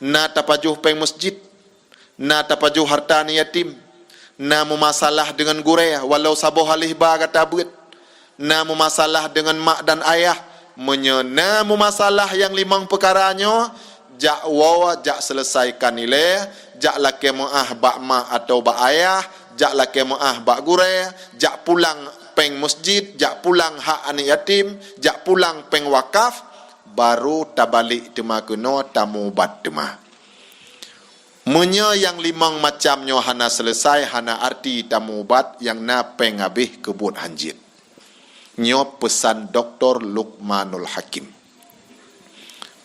na tapajoh péng meuseujid, na tapajoh hareuta aneuëk yatim, na meumasalah deungon gurée walau saboh aléh ba gata beuet, na meumasalah deungon mak dan ayah. Meunyoe na meumasalah nyang limong peukara nyoe, jak woe, jak seuleusaikan ilée, jak lakée meuáh bak mak atawa bak ayah, jak lakée meuáh bak gurée, jak pulang péng meuseujid, jak pulang hak aneuëk yatim, jak pulang péng wakaf, barô tabalék teuma keunoe tamubat teuma. Meunyoe nyang limong macam nyoe hana seuleusai, hana arti tamubat, nyang na péng habéh keubuet han jeuet. Nyoe peusan Doktor Luqmanul Hakim.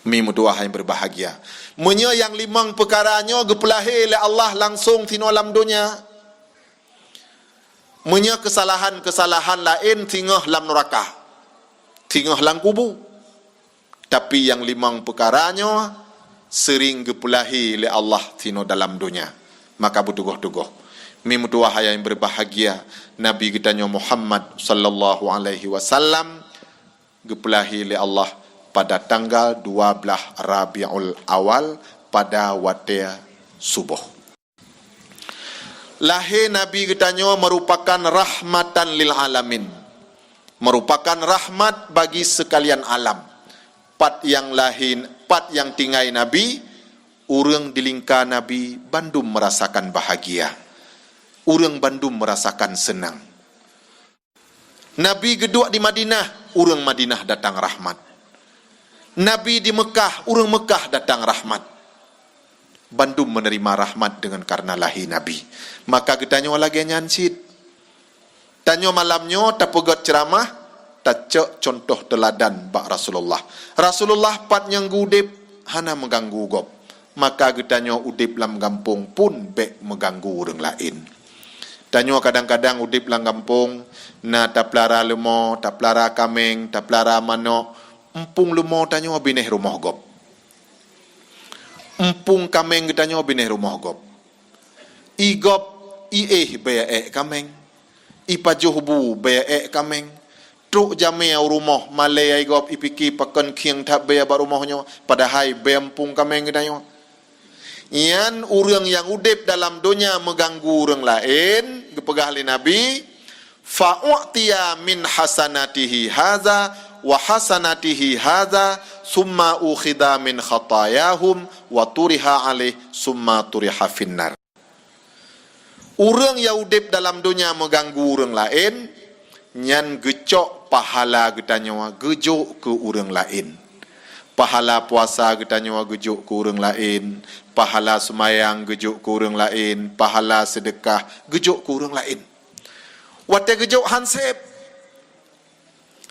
Mi meutuwah nyang berbahagia, meunyoe nyang limong peukara nyoe geupeulahé lé Allah langsong sinoe lam donya, meunyoe keusalahan-keusalahan laén singoh lam nuraka, singoh lam kubu, tapi nyang limong peukara nyoe seuring geupeulahé lé Allah sinoe dalam donya, maka beutugoh-tugoh. Mi meutuwah nyang berbahagia, Nabi geutanyoe Muhammad sallallahu alaihi wasallam geupeulahé lé Allah pada tanggal dua belas Rabiul Awal pada watée suboh. Lahé Nabi geutanyoe meurupakan rahmatan lil alamin, meurupakan rahmat bagi seukalian alam. Pat nyang lahé, pat nyang tinggai Nabi, ureuëng di lingka Nabi bandum meurasakan bahagia, ureuëng bandum meurasakan seunang. Nabi geuduek di Madinah, ureuëng Madinah datang rahmat. Nabi di Meukah, ureuëng Meukah datang rahmat. Bandum meuneurima rahmat deungon kareuna lahé Nabi. Maka geutanyoe lagée nyan cit. Tanyoe malam nyoe tapeugét ceuramah, tacok cuntoh teuladan bak Rasulullah. Rasulullah pat nyang geuudeb hana meuganggu gob. Maka geutanyoe udeb lam gampông pun bék meuganggu ureuëng laén. Tanyoe kadang-kadang udeb lam gampông, na tapeulara leumo, tapeulara kaméng, tapeulara manok, empung leumo tanyoe binéh rumoh gob. Empung kaméng geutanyoe binéh rumoh gob. I gob, i éh bék ék kaméng. I pajoh bu bék ék kaméng. Trok jamé u rumoh, malée i gob, i pike pakon khieng that bék bak rumoh nyoe, padahai bék empung kaméng geutanyoe. Nyan ureuëng nyang udeb dalam donya meuganggu ureuëng laén, geupeugah lé Nabi, "Fa u'tiya min hasanatihi haza wa hasanatihi haza, summa ukhidha min khatayahum wa turiha alaih, summa turiha finnar." Ureuëng nyang udeb dalam donya meuganggu ureuëng laén, nyan geucok pahala geutanyoe geujok keu ureuëng laén. Pahala puasa geutanyoe geujok keu ureuëng laén, pahala seumayang geujok keu ureuëng laén, pahala seudeukah geujok keu ureuëng laén. Watée geujok han sép.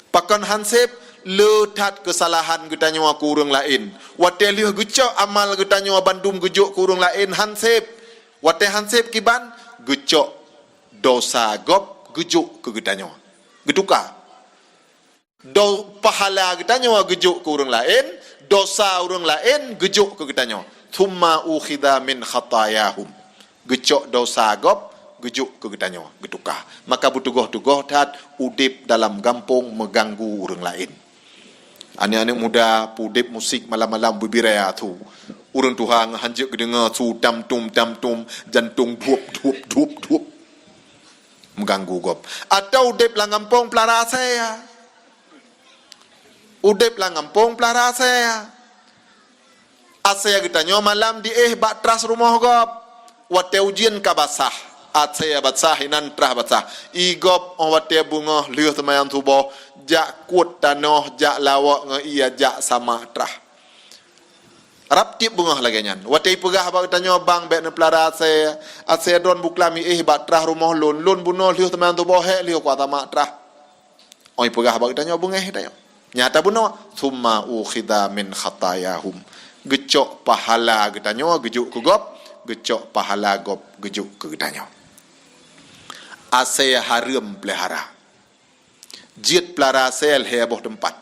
Pakon han sép? Le that keusalahan geutanyoe keu ureuëng laén. Watée lheueh geucok amal geutanyoe bandum geujok keu ureuëng laén han sép. Watée han sép kiban, geucok dosa gob geujok keu geutanyoe. Geutuka. Do-, pahala geutanyoe geujok keu ureuëng laén, dosa ureuëng laén geujok keu geutanyoe. Tsumma ukhidha min khatayahum. Geucok dosa gob, geujok keu geutanyoe, geutuka. Maka beutugoh-tugoh that udeb dalam gampông meuganggu ureuëng laén. Aneuëk-aneuëk muda peudeb musik malam-malam beubiraya su. Ureuëng tuha ngon hanjeuet geudeungoe su tam tum, tam tum, jantong duop, duop, duop, duop. Meuganggu gob. Atawa udeb lam gampông peulara asée. Udeb lam gampông peulara asée. Asée geutanyoe malam diéh bak tras rumoh gob. Watée ujeuen ka basah, asée basah inan tras basah. I gob óh watée beungoh lheueh seumayang suboh, jak kuet tanoh, jak lawok ngon ie, jak samak tras. Rab tieb beungoh lagée nyan. Watée ipeugah bak geutanyoe bang bék neupeulara asée, asée droen buklam iéh bak tras rumoh lôn, lôn bunoe lheueh seumayang suboh hék lheueh kuat samak tras. Óh ipeugah bak geutanyoe beungéh geutanyoe. Nyata bunoe, "Tsumma ukhidha min khatayahum." Geucok pahala geutanyoe geujok keu gob, geucok pahala gob geujok keu geutanyoe. Asée hareuem peulihara. Jeuet peulara asée lhée boh teumpat.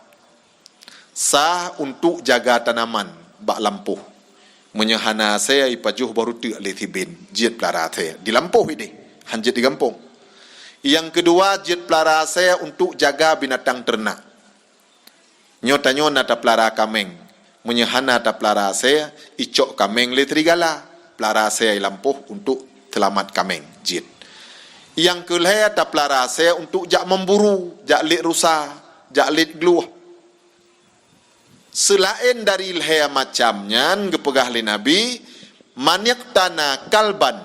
Sa untuk jaga tanaman bak lampôh. Meunyoe hana asèe, ipajoh boh ruteuk lé si bin, jeuet peulara asèe. Di lampôh idéh, han jeuet di gampông. Nyang keudua, jeuet peulara asèe untuk jaga binatang teurenak. Nyoe tanyoe na tapeulara kaméng. Meunyoe hana tapeulara asèe, icok kaméng lé serigala. Peulara asèe i lampôh untuk seulamat kaméng, jeuet. Nyang keulhèe, tapeulara asèe untuk jak memburu, jak lét rusa, jak lét gluh. Seulaén dari lhèe macam nyan, geupeugah lé Nabi, "Maniqtana kalban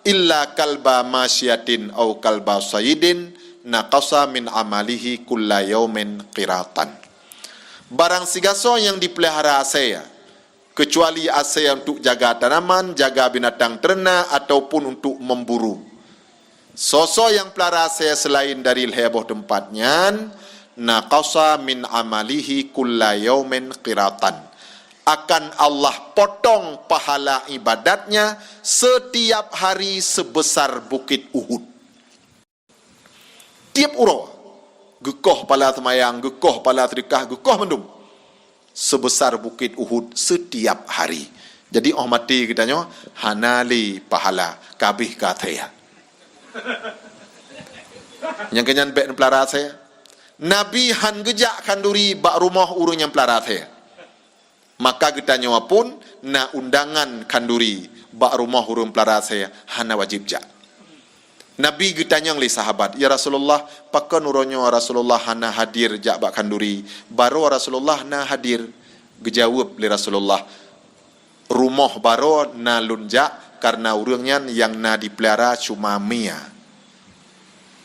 illa kalba masyiatin au kalba sayyidin, naqasa min amalihi kulla yaumin qiratan." Barang sigasoe nyang jipeulihara asèe, keucuali asèe untuk jaga tanaman, jaga binatang teurenak, ataupun untuk memburu, soe-soe nyang peulara asèe seulaén dari lhèe boh teumpat nyan, naqasa min amalihi kulla yaumin qiratan. Akan Allah potong pahala ibadatnya setiap hari sebesar bukit Uhud. Tiep uroe, geukoh pala seumayang, geukoh pala seudeukah, geukoh mandum. Sebesar bukit Uhud setiap hari. Jadi, óh maté geutanyoe hana lé pahala, ka abéh ka asèe. Nyang keunyan bèk neupeulara asèe. Nabi han geujak khanduri bak rumoh ureueng nyang peulara asèe. Maka geutanyoe pun na undangan khanduri bak rumoh ureueng peulara asèe, hana wajéb jak. Nabi geutanyong lé sahabat, "Ya Rasulullah, pakon uroe nyoe Rasulullah hana hadir jak bak khanduri? Baroe Rasulullah na hadir." Geujaweueb lé Rasulullah, "Rumoh baroe na lôn jak, kareuna ureueng nyan nyang na jipeulihara cuma mie.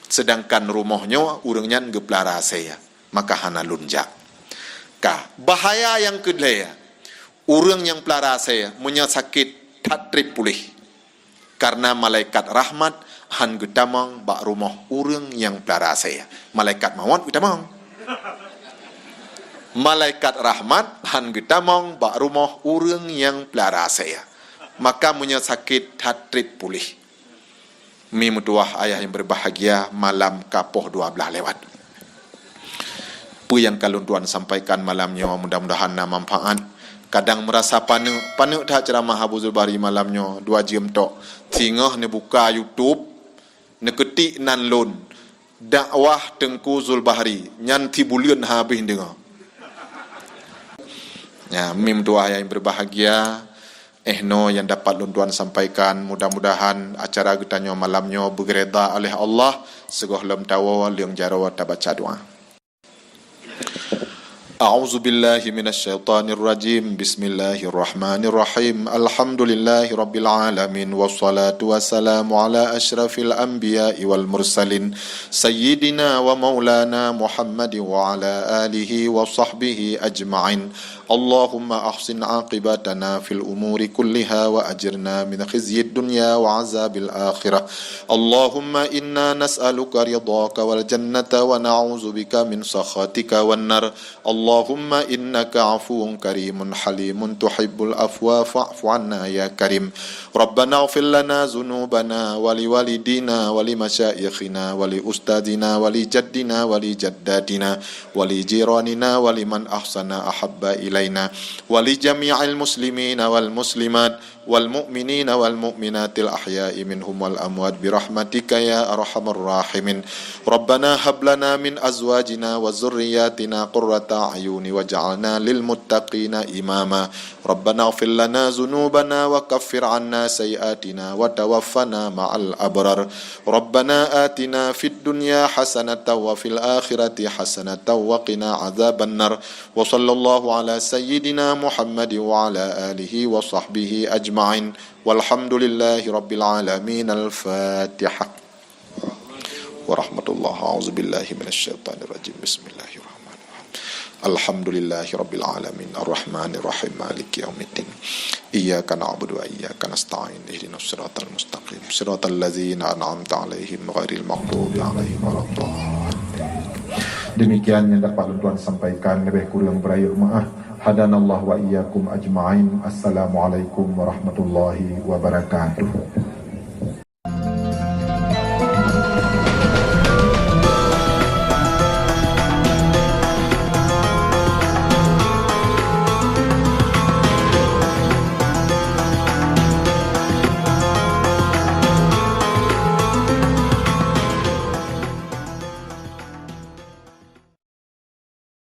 Seudangkan rumoh nyoe ureueng nyan geupeulara asèe, maka hana lôn jak." Ka, bahaya nyang keulhèe, ureueng nyang peulara asèe meunyoe sakét that trép puléh. Kareuna malaikat rahmat han geutamong bak rumoh ureueng nyang peulara asèe. Malaikat mawöt geutamong. Malaikat rahmat han geutamong bak rumoh ureueng nyang peulara asèe. Maka meunyoe sakét that trép puléh. Mi meutuwah ayah nyang berbahagia, malam ka poh dua blaih lewat. Peue nyang ka lôn tuan sampaikan malam nyoe mudah-mudahan na manfaat. Kadang meurasa paneuk, paneuk that ceuramah Abu Zulbahri malam nyoe, dua jeuem tok. Singoh neubuka YouTube, neuketik nan lôn, dakwah Teungku Zulbahri, nyan sibuleuen habéh deungoe. Ya, mi meutuwah nyang berbahagia, eh, nyoe nyang dapat lôn tuan sampaikan. Mudah-mudahan acara geutanyoe malam nyoe beugeureda oleh Allah. Sigohlom tawoe, lheueh jaroe tabaca doa. A'udzubillahi minasyaitonirrajim. Bismillahirrahmanirrahim. Alhamdulillahirabbil alamin. Wassalatu wassalamu ala asyrafil anbiya'i wal mursalin. Sayyidina wa maulana Muhammad wa ala alihi wa sahbihi ajma'in. Allahumma ahsin aqibatana fil umuri kulliha wa ajirna min khizyid dunya wa azabil akhirah. Allahumma inna nas'aluka ridhaka wal jannata wa na'udzubika min sakhatika wan nar. Allahumma innaka afuwun karimun halimun tuhibbul afwa fa'fu anna ya karim. Rabbana ighfir lana dzunubana wa liwalidina wa limasyaikhina wa liustadzina wa lijaddina wa lijaddatina wa lijiranina wa liman ahsana ahabba ilaina wa lijami'il muslimina wal muslimat wal mu'minina wal mu'minatil ahya'i minhum wal amwat birahmatika ya arhamar rahimin. Rabbana hab lana min azwajina wa dzurriyyatina qurrata a'yuni waj'alna lil muttaqina imama. Rabbana ighfir lana dzunubana wa kaffir 'anna sayyi'atina wa tawaffana ma'al abrar. Rabbana atina fid dunya hasanatan wa fil akhirati hasanatan wa qina adzabannar. Wa sallallahu ala sayyidina Muhammad wa ala alihi wa sahbihi ajma'in. Walhamdulillahi rabbil alamin. Al-Fatihah. Warahmatullah. A'udzubillahi minasyaitonirrajim. Bismillahirrahmanirrahim. Alhamdulillahi rabbil alamin. Arrahmanirrahim. Maliki yaumiddin. Iyyaka na'budu wa iyyaka nasta'in. Ihdinas siratal mustaqim. Siratal ladzina an'amta 'alaihim ghairil maghdubi 'alaihim waladdallin. Demikian yang dapat lôn tuan sampaikan, lebih kurang beurayeuk maaf. Hadanallah wa iyyakum ajma'in. Assalamualaikum warahmatullahi wabarakatuh.